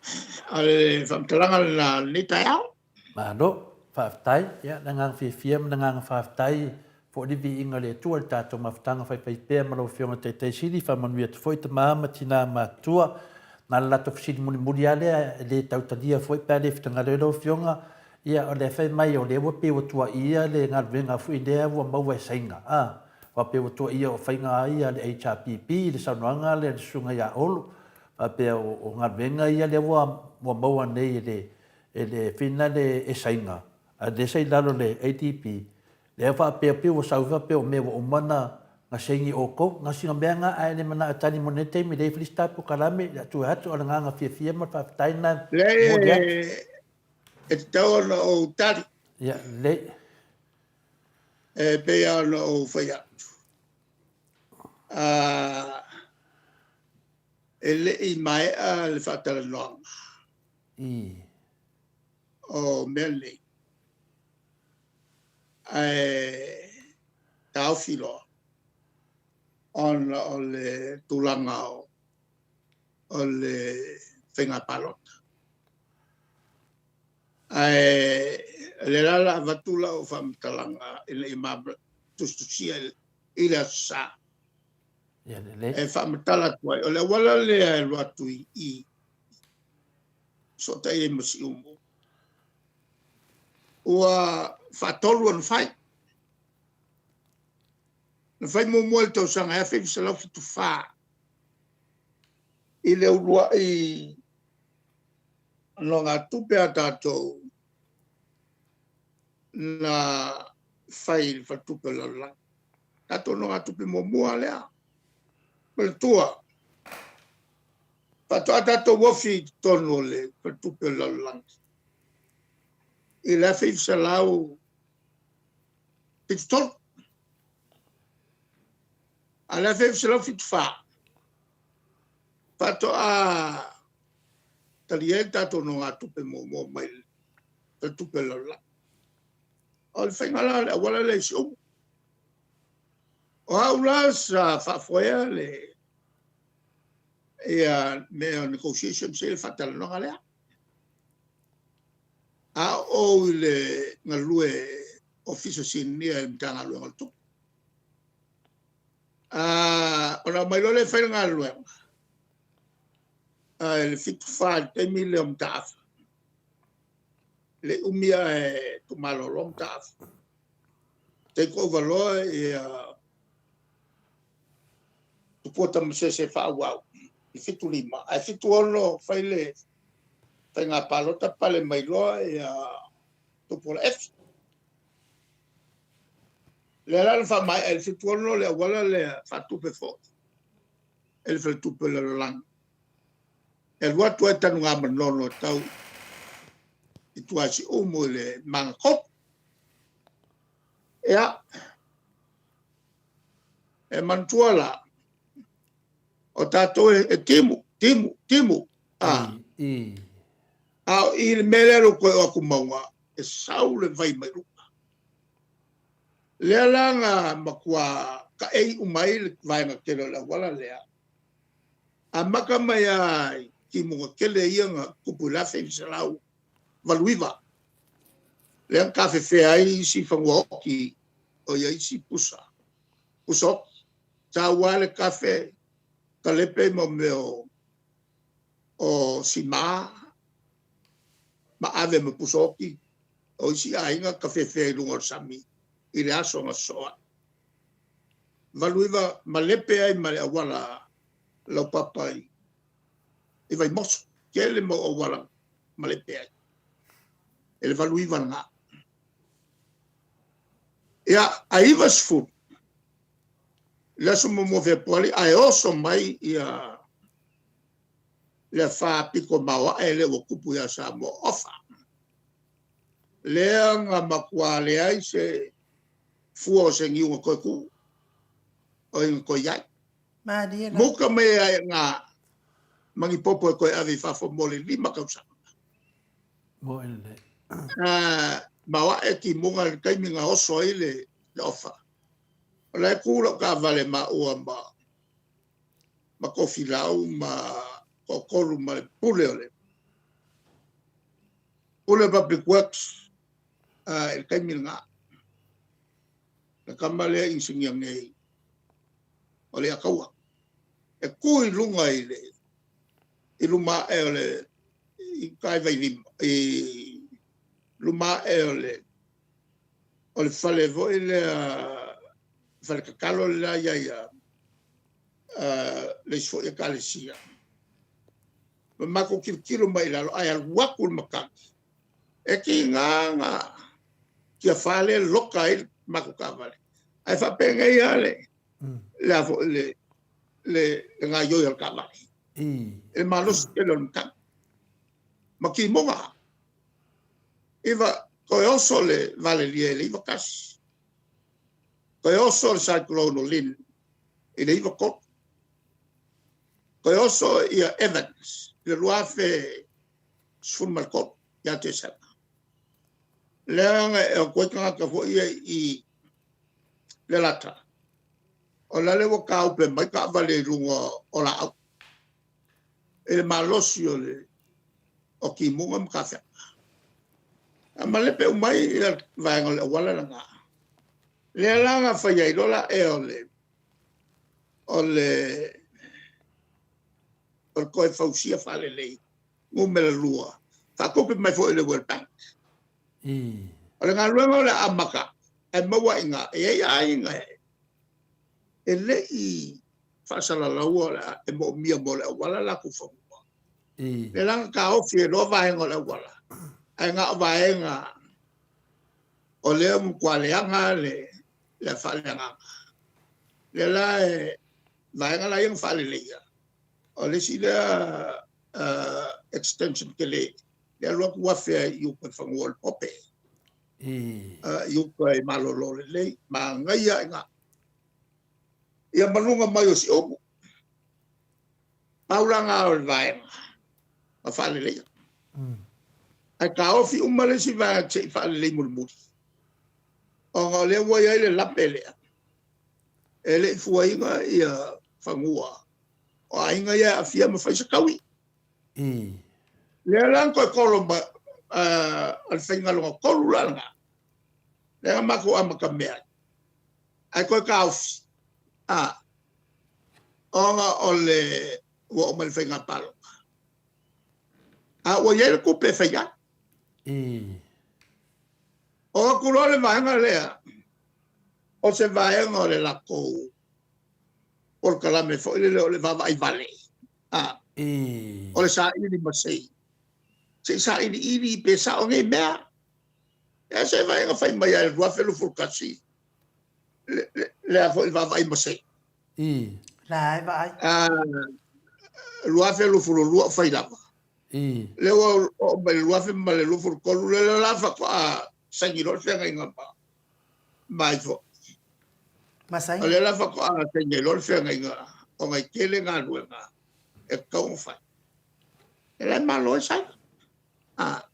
o le faamatalaga lena o lenei taeao. Malo, faafetai. Ia, le agaga fiafia ma le agaga faafetai foi le viiga o le Atua i le tatou mafutaga faifaipea ma lau Afioga i le Taitai Sili. Faamanuia atu foi tama ma tina matutua. Na o le latou fesili mulimuli lava lea, e le tau talia foi pe a le finagalo ai lau Afioga. Ia, o lea fai mai o lea ua pei ua tuuaia le galuega foi lea ua maua e Saina, a, faapea ua tuuaia o faiga ia a le HRPP i le saunoaga lea a le Susuga ia Olo, faapea o galuega ia lea ua maua nei e le e le fina le e Saina, a lea sa i lalo le ADB, lea faapea pei ua sau faapea o mea ua uma na na saini outou. Na sina mea na ae le manao e tali mo nei taimi, leai foi le isi tatou polokalame, le atu e atu, o le agaga fiafia ma le faafetai lena e momoli atu. Leai e tatau ona ou tali. Ia, lelei. E pei lava ona ou fai atu, e le i maea le faatalanoaga o mea nei, ae taofi loa ona o le tulaga o le faiga palota. Ae o lea la o le a avatu lau faamatalaga ina ia tusitusia i le Aso Sa. E faamatala atu ai, o le auala lea e alu atu i i, fesootai ai ma Siumu, ua faatolu ona fai. Na fai muamua i le tausaga e 1974 i le uluai nogatupe a tatou na fai i le Faletupe o le Lalolagi. Tatou nogatupe muamua lea. Manatua, faatoa tatou ofi i totonu o le Faletupe o le Lalolagi i le 1973. A o le 1974, faatoa talia ai le tatou nogatupe muamua mai le Faletupe o le Lalolagi. O le faiga la o le auala lea i Siumu. O au la sa faafoea le Ia mea o negotiations i le faatalanoaga lea. A oo i le galue Ofisa Sinia i le Matagaluega o le Tupe. Ona aumai loa lea e fai le galuega i le 74 i le taimi lea o Mataafa. E le i umi ae tuumalolo Mataafa, take over loa Tupua Tamasese e faaauau i le 75, ae 76 fai le faiga palota pale mai loa Tupuola Efi. Lea la na faamaea i le 76 le auala lea faatupe foi e le Faletupe o le Lalolagi e alu atu ai Tanugamanono e tau i tua i Siumu i le magatolu. Ia, e manatua la, o tatou e timu, timu, timu. A, a o i le mea lea ua toe oo atu mauga, e sau le vai mai luga. Lea la na matua taei uma ai le vaega tele o le auala lea, amata mai lava i timuga tele ia na tupu i le 1989, lea na tafefea ai isi fanua oti o i ai isi pusa, pusa oti. Sau lava le tafe talepe ma mea o sima ma ave ma pusa oti o isi aiga tafefea i luga o le sami i le aso na sosoo ai. 89 malepe ai ma le auala laupapa i Vaimoso. Tele mau auala malepe ai e le 89 lena. Ia, ae 90 le aso 1 o Fepuari ae oso mai ia le afa pito maoae lea ua tupu ia Samoa, Ofa. Lea na matua leai se fua o se niu na toe tu, o i na toe i ai. Malie la. Muka mai ai ngā mangipopo e toe ave i fafo mo le 5 tausaga. Mo e lelei. Maoae timuga i le taimi na oso ai le ofa. O la e tu lau taavale maua ma ma Tofilau ma toatolu ma le pule o le pule o Public Works i le taimi lena. Le tama lea inisinia nei o le Ataua. E tu i luga i le i luma ae o le i uta i Vailima i luma ae o le o le fale foi lea fale tatalo le la i ai a le isi foi ekalesia. Ma matou tilotilo mai i lalo ae alu atu le matagi e tiga na tiafa lea e loka ai le matou taavale. Ae faapenei lava le le a foi le le gaoioi o le taavale. E malosi tele o le matagi. Ma timuga. Iva, toe oso le valelia i le 91. Toe oso le cyclone o Lynn i le 93. Toe oso ia Evans i le 2013 ia Tesema. Leaga e o atu ai tagata foi ia i Lelata, o la ua taupe mai taavale i luga o laau i le malosi o le o timuga ma tafeaga. A malepe uma ai le vaega o le auala lena. Lea la na fai ai loa la ea o le o le o le toe fausia faalelei numera 2, faatupe mai foi e le World Bank. O le galuega o le a amata, ae maua i ina, e i ai aiga e le i faasalalaua e moomia mo le auala latou fanua. Lea la na taofi ai loa vaega o le auala, ae na o vaega o lea ua matua leaga le faaleagaga. Lea la e vaega la ia na faaleleia, o le isi lea extension tele, lea e alu atu afe ai i uta i fanua o le Pope, i uta i Malolo Lelei, manaia lava i ina. Ia ma luga mai o Siumu. Pau la na o le vaega na faaleleia. Ae taofi uma le isi vaega se i faalelei mulimuli, ona o lea ua i ai le lape lea, e le i fuaina ia fanua. O aiga ia e aafia ma fai se taui. I. Lea la na toe kolo ma a le faiga lona tolu la lena. Lea na matou amatamea ai. Ae toe taofi, a, ona o le ua oo mai le faiga palota. A ua i ai le tupe e fai ai. I. Oo atu loa le vaega lea, o se vaega o le latou polokalame foi lele o le vaavaai vale, a, I. o le saili masei. Se i sailiili pe sao nei mea. E se vaega fai mai ai le 2021 le, le, lea foi vaavaai masei. I. La e vaai. A, 2022 o fai lava. I. Lea ua oo mai le 2023, lea la faatoa saini loa le feagaiga ma ma ai foi. Ma saini. O lea la faatoa saini ai loa le feagaiga ona e tele galuega e tatau ona fai. E la e malo ai saini. A,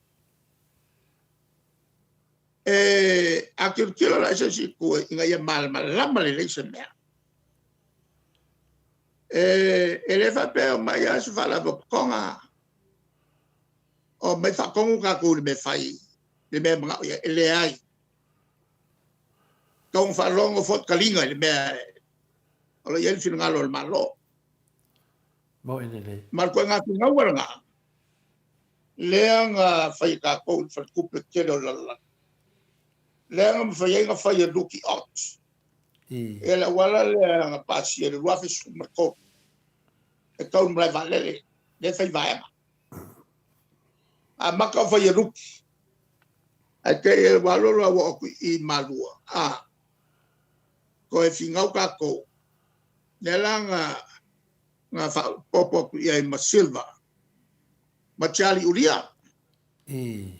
e a tilotilo la i se isi itu ina ia malamalama lelei se mea. E, e le faapea o mai lava se faalapotopotoga o mai faatonu tatou i le mea e fai, le mea e manao i ai. E leai. Tatau ona faalogo foi taliga i le mea o lo o i ai le finagalo o le Malo. Moni lelei. Ma le ituaiga finauga lena, lea na fai e tatou i le faletupe tele o le lalolagi. Lea na mafai ai ona fai e Luki Ott. I. Ia le auala lea na pasia i le 2013 e tau i le malae vaalele, lea e fai vaega. Amata o fai e Luki. Ae te i ua alu alu lava ua oo atu i Malua, a, toe finau tatou. Lea la na, na faaopoopo atu i ai ma Silva ma Charlie Ulia. I.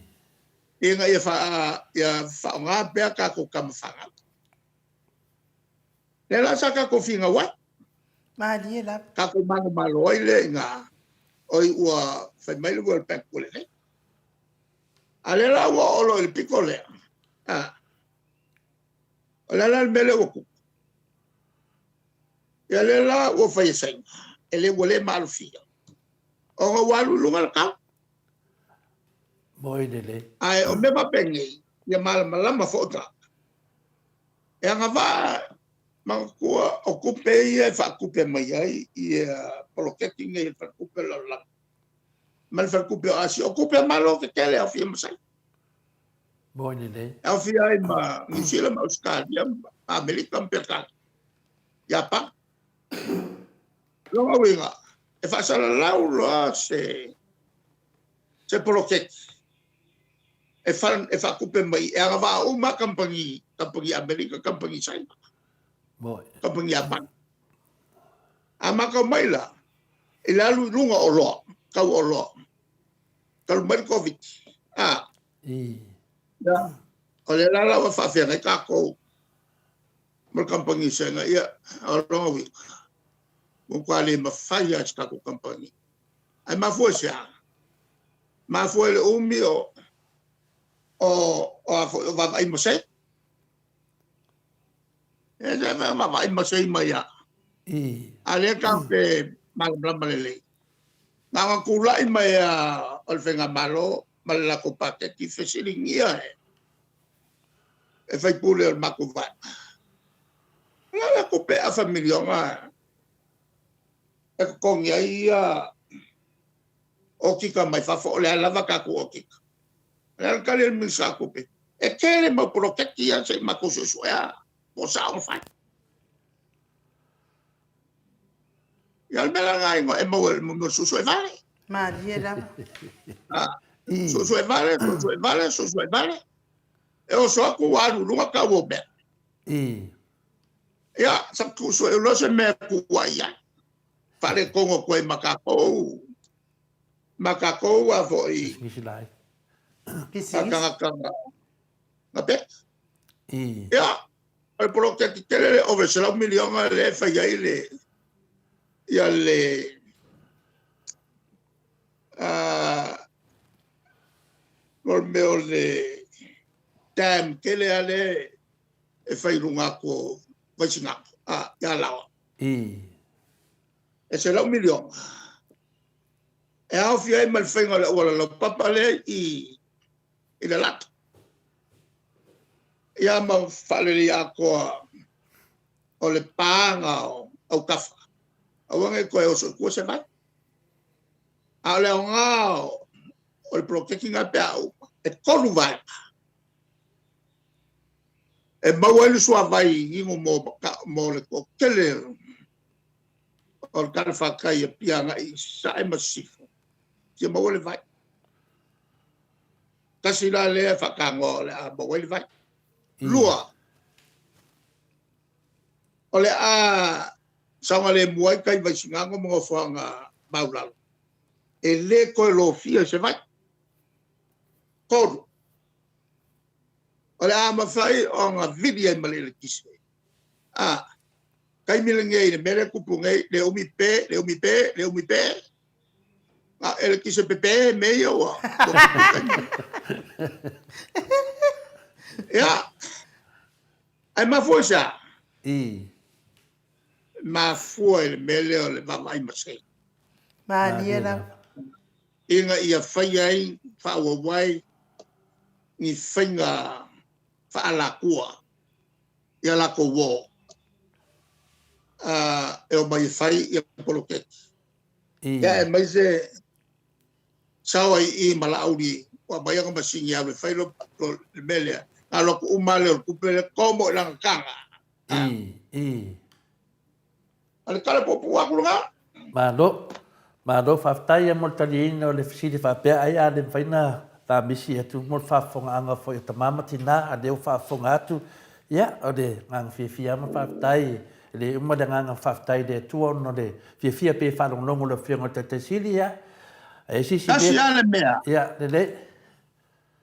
Ina ia, faa, ia faaaoga pea tatou tama fanau. Lea la sa tatou finau ai. Malie lava. Tatou manumalo ai lea ina oi ua fai mai le World Bank ua lelei. A lea la ua oo loa i le pito lea, a, o le a la le mea lea ua tupu? Ia lea la ua fai e Saina, e le ua le maalofia, ona ua alu i luga le tau. Moi lelei. Ae o mea faapenei, ia malamalama foi tagata. E agavaa manatua o tupe ia e faatupe mai ai ia poloketi nei a le Faletupe o le Lalolagi ma le Faletupe o Asia. O tupe a Malo tetele e aofia ma Saina. Moi lelei. E aofia ai ma Niu Sila ma Ausetalia ma Amerika ma Peretania, Iapani. Lona uiga, e faasalalau loa se se poloketi e, fa, e faatupe mai e agavaa uma kamupani, kamupani Amerika, kamupani Saina, kamupani Iapani. A makau mai la, i le alu i luga o oloa, kau o oloa, talu mai le Covid. A, I. ia, o lea la la ua faafeagai tatou ma le kamupani Saina, ia, o lona uiga, ua matua le mafai lava e se tatou kamupani. Ae mafua i se a? Mafua i le umi o, o, o a foi, o vaavaai masei. E se vaavaai masei mai a. I. A lea tatou te malamalama lelei. Na ona tulai mai a o le Faigamalo ma le latou paketi fesiligia e e faipule o le matou vaega. O le a la tupe afa miliona e totogi ai ia okika mai fafo, o le a lava tatou okika. O le a le tali a le Minisita o Tupe, e tele mau poloketi ia se i matou suesuea po o sao ona fai. Ia o le mea la lena e maua i le mea o le suesue vale. Malie lava. Ah, suesue vale, suesue vale, suesue vale. E oso atu ua alu i luga tau o mea. I. Ia, sa suesue loa se mea e tuuai ai. Faaletonu atu ai ma tatou, ma tatou a foi. Pisinisi lai. Pisinisi. Tagata na peka. I. Ia, o le poloketi tele le ove $100 miliona lea e fai ai le, ia le, uh, o le mea o le dam tele a le e fai i luga atu o Vaisigano, a, ia Alaoa. I. E $100 miliona e aofia ai ma le faiga o le auala laupapa lea i i le lato. Ia ma faaleleia atoa o le paga o autafa, aua ne i toe oso i tua se vai. A o le aoga o le poloketi lena pe a uma, e 3 vaega. E maua ai le suavai inu mo le toatele o le talafatai i Apia agai i Sasae ma Sisifo, fia maua le vai. Tasi la lea faatanoa o le a maua ai le vai. 2, o le a saogalemu ai tai Vaisigano ma nofoaga maualalo, e le toe lofia i se vai. 3, o le a mafai ona vili ai ma le eletise. A, taimi lenei i le mea lea e tupu nei, le umi pe, le umi pe, le umi pe, na eletise pepe mea ia ua tupu i taimi. Ia, ae mafua i se a? I. Mafua i le mea lea o le vaavaai masei. Malie lava. Ina ia faia ai, faaauau ai ni faiga faaalatua ia latou uo e omai e fai ia poloketi. Ia aemaise sao ai i i ma Laauli ua aumai ana masini e alu e fai le mea lea. Na alu atu uma lea o le tupe lea komo i lana taga. O le tala puupuu atu lena. Malo. Malo faafetai ia mo le taliaina o le fesili faapea ai a le mafai na faamisi atu mo le faafofogaaga foi a tama ma tina a lea ua faafofoga atu. Ia o le agaga fiafia lava ma faafetai e le uma le agaga faafetai i le Atua ona o le fiafia pei e faalogologo i le Afioga i le Taitai Sili ia a i ai se isi Tasi lava le mea. Ia lelei.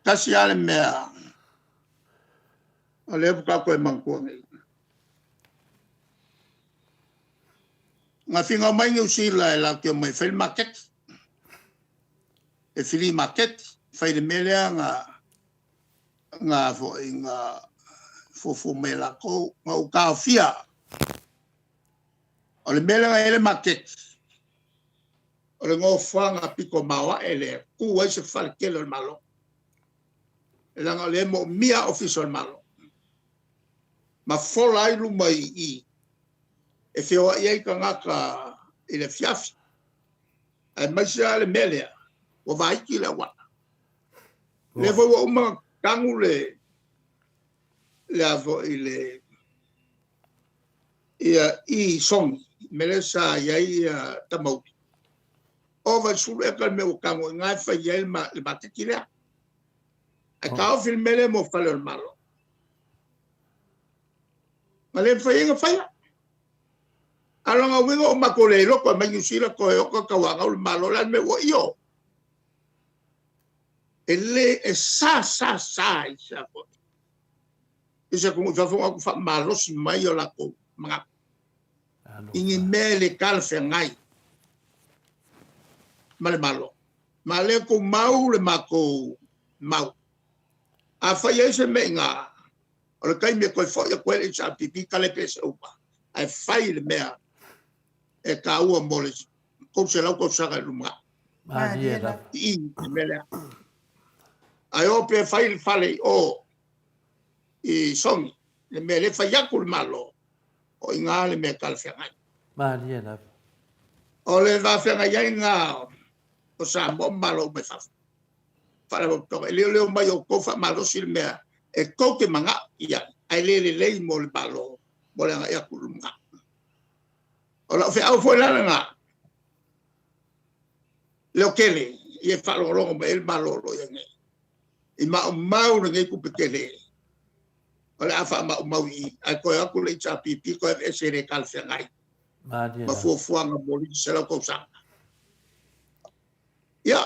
Tasi lava le mea o lea faatoa toe manatua nei. Na finau mai Niu Sila e latou te omai e fai le maketi, e fili maketi, fai le mea lea na, na foi na fuafua mai e latou. Na ou taofia, o le mea lea na i ai le maketi, o le nofoaga pito maoae lea e tu ai se fale tele o le Malo. Leaga o lea e moomia Ofisa o le Malo ma fola ai luma i i e feoai ai tagata i le afiafi, aemaise lava le mea lea ua vaiti le auala. O lea foi ua uma ona tanu le le a foi le ia i Sogi, mea lea sa i ai ia Tamauli. Ova i le 10 eka le mea ua tanu i ina e fai ai le maketi lea. Ae taofi le mea lea mo fale o le Malo. Na le mafai ai ona faia. A o lona uiga ua matou le iloa toe aumai Niu Sila toe ota tauanau le Malo. O le a le mea ua io? E le, e sa sa sa i se i se atunuu i fafo ona o atu faamalosi mai o latou manatu i ni mea e le talafeagai ma le Malo. Ma o lea e tumau le matou mau. Afai e i ai se mea i ina, o le taimi e toe foi atu ai le HRPP, talepe ese uma, ae fai le mea e taua mo le 300 tausaga i le lumanai. Malie lava. I i le mea lea. Ae o pe fai le fale i o i Sogi, le mea lea e fai atu le Malo, o i ina le mea e talafeagai. Malie lava. O le va feagai ai lena o Samoa ma Malo uma i fafo. Faalapotopotoga, e le o le omai o outou faamalosi le mea e tou te manao i ai, ae le lelei mo le Malo mo le agai atu i le lumanai. O lau feau foi la lena, leotele, ia faalogologo mai ai le Malo o lo o i ai nei, i maumau lenei tupe tele, o le a faamaumau i i, ae toe o atu le HRPP toe aveese e le talafeagai ma fuafuaga mo le isi 100 tausaga. Ia,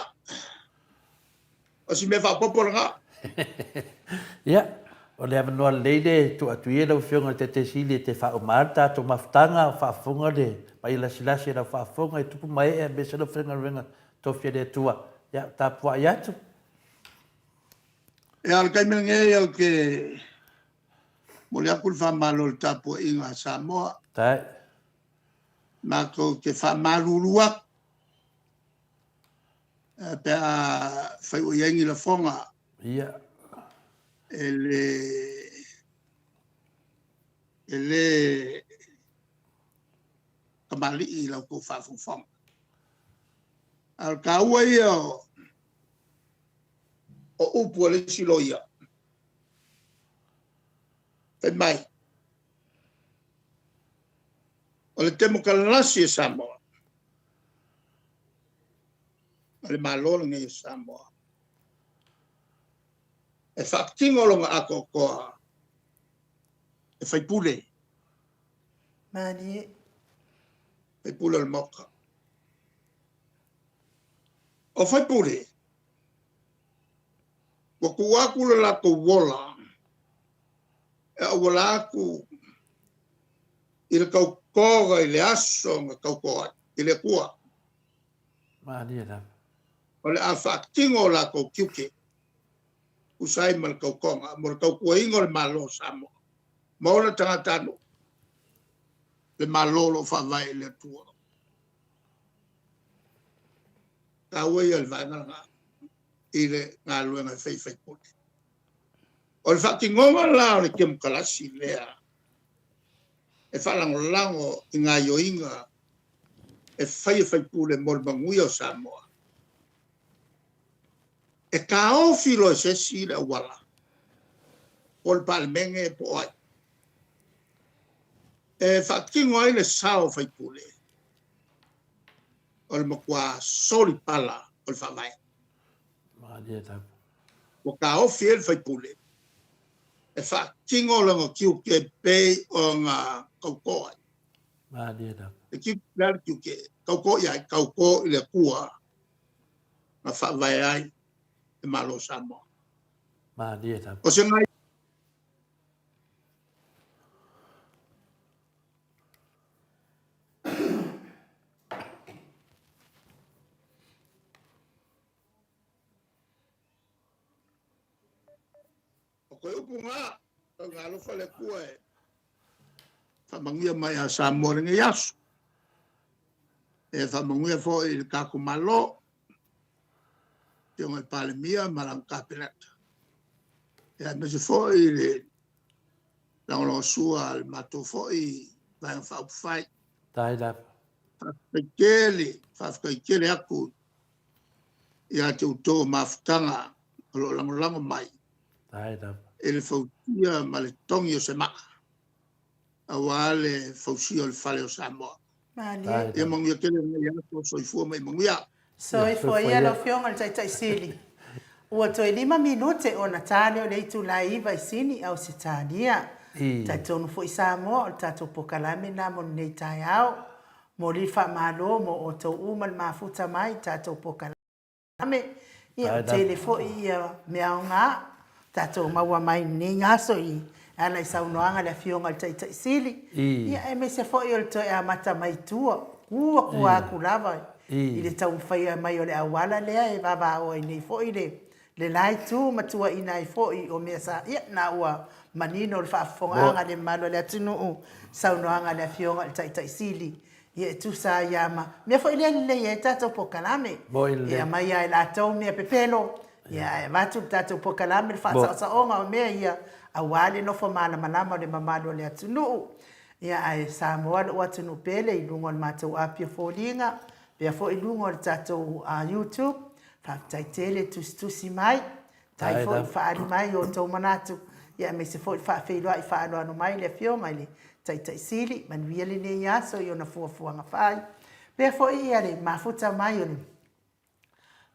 o si mea faaopoopo lena. Ia, o le avanoa lelei lea e tuu atu i ai lau Afioga i le Taitai Sili e te faauma ai le tatou mafutaga, o faafofoga le paia lasilasi i lau faafofoga i tupu ma ee aemaise lau faigaluega tofi a le Atua. Ia, tapuai atu. Ia, o le taimi lenei ou te momoli atu le faamalo i le tapuaiga a Samoa. Tae. Matou te faamalulu atu pe a fai ua i ai ni lafoga e le e le tamalii i la outou faafogafoga. A o le taua ia o upu a le isi loia, fai mai, o le temokalasi a Samoa, o le Malo lenei o Samoa, e faatino lona atoatoa e faipule. Malie. Faipule o le Maota. O faipule, ua tuu atu le latou ola e auala atu i le tautoga i le aso na tauto ai i le Atua. Malie lava. O le a faatino o latou tiute tusa ai ma le tautoga mo le tautuaina o le Malo o Samoa ma ona tagatanuu, le Malo o lo o faavae i le Atua. Taua ia o le vaega lena i le galuega e fai e faipule. O le faatinoga la o le temokalasi lea e faalagolago i gaioiga e fai e faipule mo le manuia o Samoa, e taofi loa e se isi le auala, po o le Palemene po o ai, e faatino ai le sao o faipule, o le matua solipala o le faavae. Ua taofi ai le faipule e faatino lona tiute e pei ona tauto ai. Le tiute, le a le tiute? Tauto i ai, tauto i le Atua na faavae ai le Malo o Samoa. O se O koe upu na, tau ina alofa le Atua e faamanuia mai ia Samoa i lenei aso. E faamanuia foi i le tatou Malo, Afioga i le Palemia ma lana Kapeneta, aemaise foi le lagolagosua a le matou foi Vaega Faaupufai. Faafetai tele, faafetai tele atu ia te outou o mafutaga o lo o lagolago mai i le fausia ma le togi o se maa aua le fausia o le fale o Samoa. Malie. Ia manuia tele lenei aso, soifua ma ia manuia. Soifua ia lau Afioga i le Taitai Sili. Ua toe 5 minute ona ta lea o le itula e 9 i Sini, Ausetalia. Talitonu foi Samoa o le tatou pokalame lena mo lenei taeao. Momoli le faamalo mo outou uma le mafuta mai i tatou pokalame. Ia, ua tele foi ia mea aoga tatou maua mai lenei aso i ala i saunoaga a le Afioga i le Taitai Sili, ia aemaise foi o le toe amata mai tua, tua tua atu lava i le taumafaia mai o le auala lea e vavao ai nei foi le le la itu ma tuuaina ai foi o mea sa, ia, na ua manino le faafofogaaga a le mamalu o le atunuu, saunoaga a le Afioga i le Taitai Sili, ia e tusa ai lava ma mea foi lea e lelei ai tatou polokalame. E aumai lava e latou mea pepelo, ia ae avatu le tatou polokalame le faasaosaoga o mea ia aua le nofo malamalama o le mamalu o le atunuu. Ia ae Samoa lou atunuu pele i luga o le matou api o foliga, pea foi i luga o le tatou YouTube. Faafetai tele tusitusi mai. Faafetai foi faaali mai i outou manatu, ia aemaise foi le faafeiloai faaaloalo mai le Afioga i le Taitai Sili. Manuia lenei aso i ona fuafuaga fai. Pea foi ia le mafuta mai o le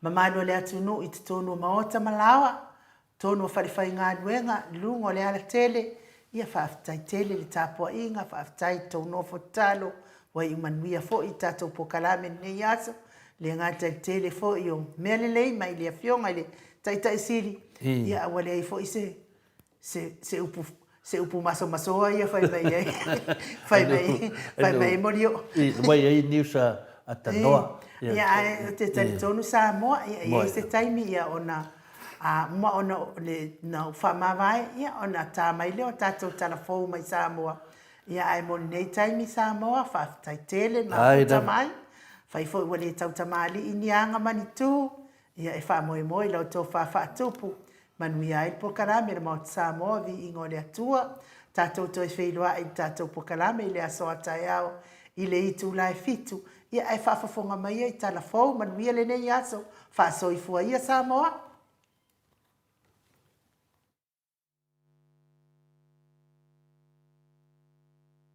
mamalu o le atunuu i totonu o maota ma laoa, totonu o falefaigaluega, luga o le alatele, ia faafetai tele le tapuaiga, faafetai i le tou nofo tatalo, Ua iu manuia foi i tatou polokalame i lenei aso, le gata i le tele foi o mea lelei mai le Afioga i le Taitai Sili, ia a ua leai foi se, se, se upu, se upu masomasoa ia fai mai ai, fai mai, fai mai ai Molioo. I, ua i ai news a, a tanoa. Ia, ae ou te talitonu Samoa, ia, e i ai se taimi ia ona, a, ma ona, le, na ou faamavae, ia, ona ta mai lea o tatou tala fou mai Samoa. Ia ae mo lenei taimi Samoa, faafetai tele le mafuta mai. Fai foi ua le tautamalii ni aga ma ni tu, ia e faamoemoe i la outou faafaatupu. Manuia ai le polokalame le Maota Samoa, viiga o le Atua. Tatou toe feiloai i le tatou polokalame i le aso a taeao i le itula e fitu. Ia ae faafofoga mai ia i tala fou, manuia lenei aso. Faasoifua ia Samoa.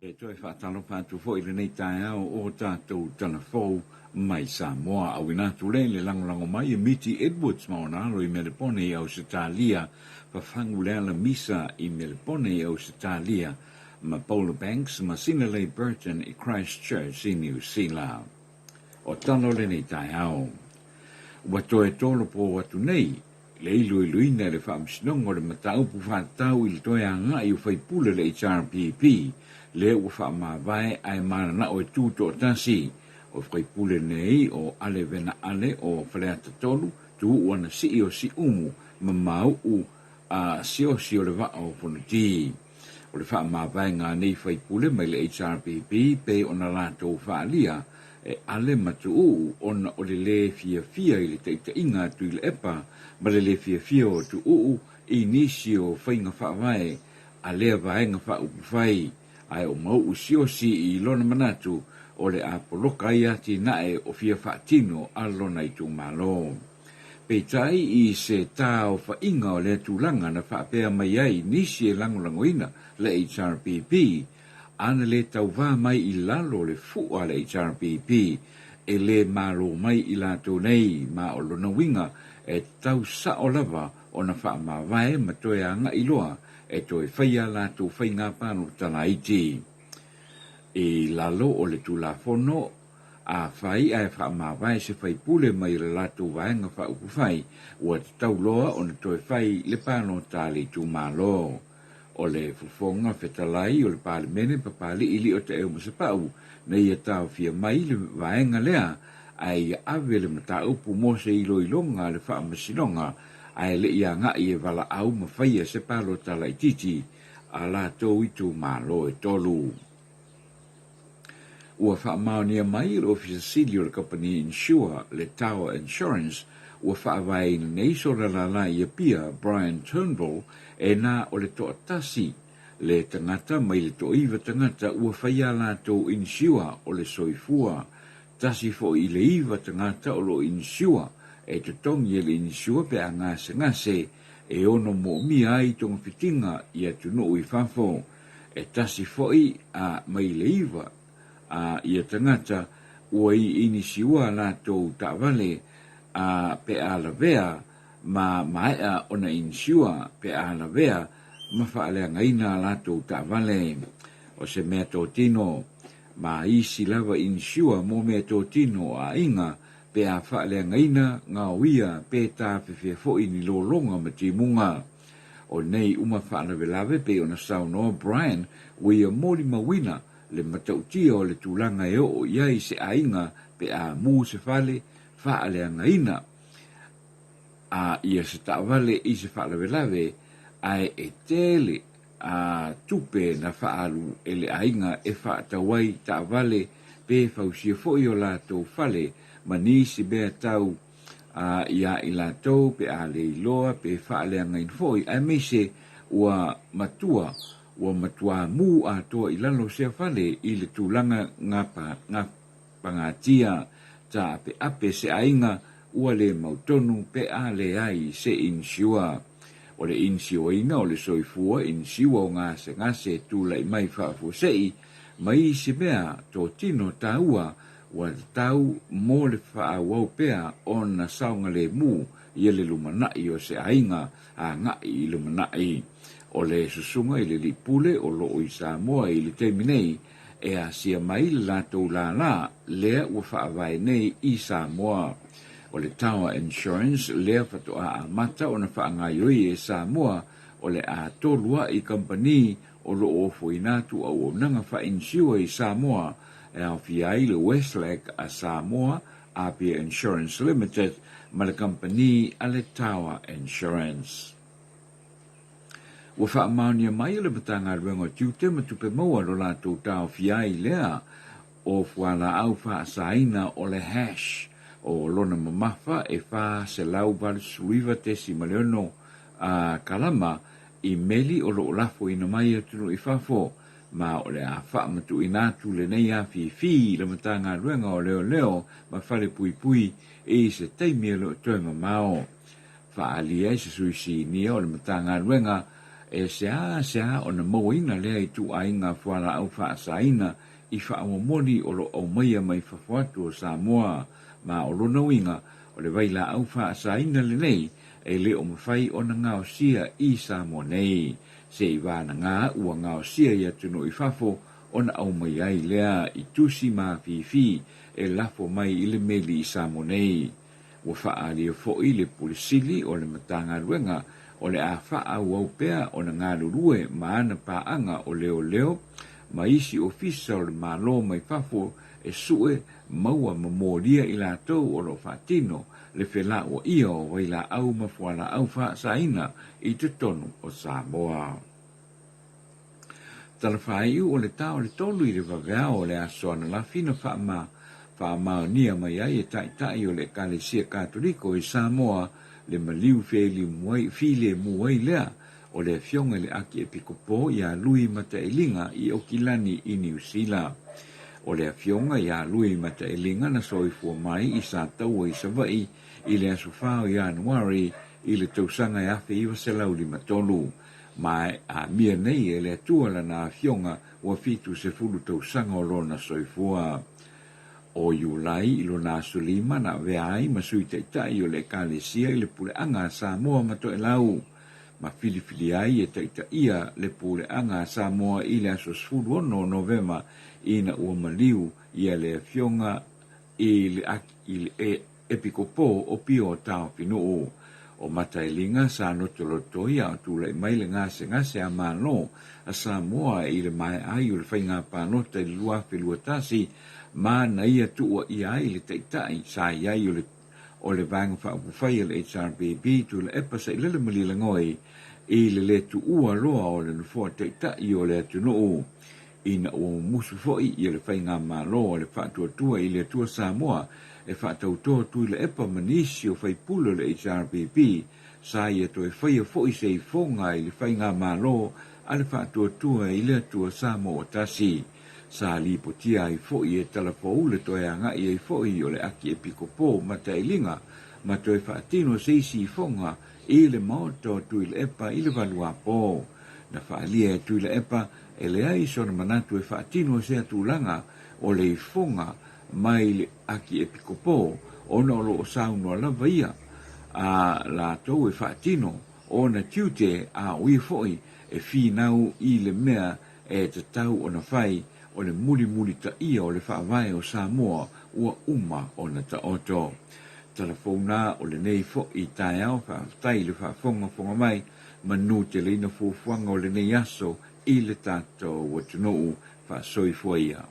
E toe faatalofa atu foi i lenei taeao o tatou tala fou mai Samoa. Auina atu le le lagolago mai e Miti Edwards ma ona alo i Melepone i Ausetalia, Fafagu Leala Misa i Melepone i Ausetalia, ma Paula Banks ma Sinalei Burton i Christchurch i Niu Sila. O tala o lenei taeao. Ua toe tolopo atu nei le iloiloina e le Faamasinoga o le mataupu faatatau i le toe agai o faipule o le HRPP lea ua faamavae ae mananao e tu toatasi. O faipule nei o Ale Vena Ale o Faleata 3, Tuuu Ana Sii o Siumu ma Mauu a Siaosi o le Vaa o Fonoti. O le faamavaega a nei faipule mai le HRPP pei ona latou faaalia e Ale ma Tuuu ona o le lē fiafia i le taitaiga a Tuilaepa ma le lē fiafia o Tuuu i nisi o faiga faavae a lea vaega faaupufai, ae o Mauu Siaosi i lona manatu o le a poloka ai atinae o fia faatino a lona itumalo. Peitai i se taofaiga o lea tulaga na faapea mai ai nisi e lagolagoina le HRPP, ana le tauvā mai i lalo o le fuʻa a le HRPP, e le malo mai i latou nei, ma o lona uiga e tatau sao lava ona faamavae ma toe agai loa e toe fai a latou faiga palota laiti. I lalo o le Tulafono, afai ae faamavae se faipule mai le latou Vaega Faaupufai, ua tatau loa ona toe fai le palota a le itumalo. O le Fofoga Fetalai o le Palemene Papalii Lio Taeu Masepau na ia taofia mai le vaega lea ae ia ave le mataupu mo se iloiloga a le Faamasinoga ae le i agai e valaau ma faia se palota laitiiti a latou itumalo e tolu. Ua faamaonia mai e le Ofisa Sili o le kamupani insure le Tower Insurance ua faavaeina nei sona lālā i Apia, Brian Turnbull, e na o le toatasi le tagata mai le toaiva tagata ua fai a latou insure o le soifua. Tasi foi i le iva tagata o lo o insure e totogi e le insure pe a gasegase e ono moomia ai togafitiga i atunuu i fafo. E tasi foi a mai le iva a ia tagata ua i inisiua a latou taavale a pe a lavea ma maea ona inisiua pe a lavea ma faaleagaina a latou taavale. O se mea totino, ma isi lava inisiua mo mea totino o aiga pe a faaleagaina gaoia pe tafefea foi ni lologa ma timuga. O nei uma faalavelave pei ona saunoa Brian ua ia molimauina le matautia o le tulaga e oo i ai se aiga pe a mu se fale faaleagaina a ia se taavale i se faalavelave ae e tele a tupe na faaalu e le aiga e faatau ai taavale pe fausia foi o latou fale ma nisi mea tau a iā i latou pe a le iloa pe faaleagaina foi, aemaise ua matua, ua matuā mū atoa i lalo sea fale i le tulaga gapa, gapagatia, taapeape se aiga ua le mautonu pe a leai se insure. O le insioina o le soifua insiua o gasegase tulai mai faafuasei ma isi mea totino taua Ua tatau mo le faaauau pea ona saogalemu ia le lumanai o se aiga agai i lumanai. O le susuga i le alii pule o lo o i Samoa i le taimi nei, e asia mai le latou lālā lea ua faavae nei i Samoa. O le Tower Insurance lea faatoa amata ona faagaoioi e Samoa o le a tolu a'i kamupani o lo o ofoina atu auaunaga faa-insure i Samoa e aofia ai le Westlac a Samoa, Apia Insurance Limited ma le kamupani a le Tower Insurance. Ua faamaonia mai e le Matagaluega o Tiute ma Tupe Maua lo latou taofia ai lea o fualaau faasaina o le hash o lona mamafa e 489.6 kalama i meli o lo o lafoina mai i atunuu i fafo, ma o le a faamatuuina atu lenei afifi i le Matagaluega o Leoleo ma Falepuipui i se taimi e le o toe mamao. Faaalia ai se sui sinia o le Matagaluega e seāseā ona mauaina lea ituaiga fualaau faasaina i faamomoli o lo o aumaia mai fafo atu o Samoa, ma o lona uiga o le vailaau faasaina lenei e le o mafai ona gaosia i Samoa nei. Se i vanaga ua gaosia i atunuu i fafo ona aumai ai lea i tusi mafifi e lafo mai i le meli i Samoa nei. Ua faaalia foi le Pule Sili o le Matagaluega o le a faaauau pea ona galulue ma ana paaga o leoleo ma isi ofisa o le Malo mai fafo e sue, maua ma molia i latou o lo o faatino le felauaia o vailaau ma fualaau faasaina i totonu o Samoa. Talafaaiu o le ta o le tolu i le vaveao o le aso ananafi na faamaonia mai ai e Taitai o le Ekalesia Katoliko i Samoa le maliu filemu ai lea o le Afioga i le Akiepikopo ia Lui Matailiga i Okilani i Niu Sila. O le Afioga ia Lui Matailiga na soifua mai i Sataua i Savaii i le aso 4 o Ianuari i le tausaga e 1953. Ma e amia nei e le Atua lana Afioga ua 70 tausaga o lona soifua. O Iulai i lona aso lima na avea ai ma Sui Taitai o le Ekalesia i le Puleaga a Samoa ma Toelau, ma filifili ai e taitaia le Puleaga a Samoa i le aso 16 o Novema ina ua maliu ia le Afioga i le Epikopo o Pio Taofinuu. O Matailiga sa lotolotoi a o tulai mai le gasegase a Malo a Samoa i le maea ai o le faiga palota i le 2021 ma na ia tuuaia ai le taitai sa i ai o le o le Vaega Faaupufai a le HRPP Tuilaepa Sailele Malielegaoi i le le tuua loa o le nofoa taitai o le atunuu. Ina ua mumusu foi ia le Faigamalo a le Faatuatua i le Atua Samoa e faatauto Tuilaepa ma nisi o faipule o le HRPP, sa ia toe faia foi se ifoga i le Faigamalo a le Faatuatua i le Atua Samoa ua tasi. Sa lipotia ai foi e Talafou le toe agai ai foi o le Akiepikopo Matailiga ma toe faatino se isi ifoga i le Maota o Tuilaepa i le valuapo. Na faaalia e Tuilaepa E leai sona manatu e faatino sea tulaga o le ifoga mai le Akiepikopo ona o lo o saunoa lava ia a latou e faatino ona tiute a o ia foi e finau i le mea e tatau ona fai o le mulimulitaia o le Faavae o Samoa ua uma ona taoto. Talafouna o lenei foi taeao faafetai i le faafogafoga mai manu teleina fuafuaga o lenei aso i le tatou atunuu. Faasoifua ia.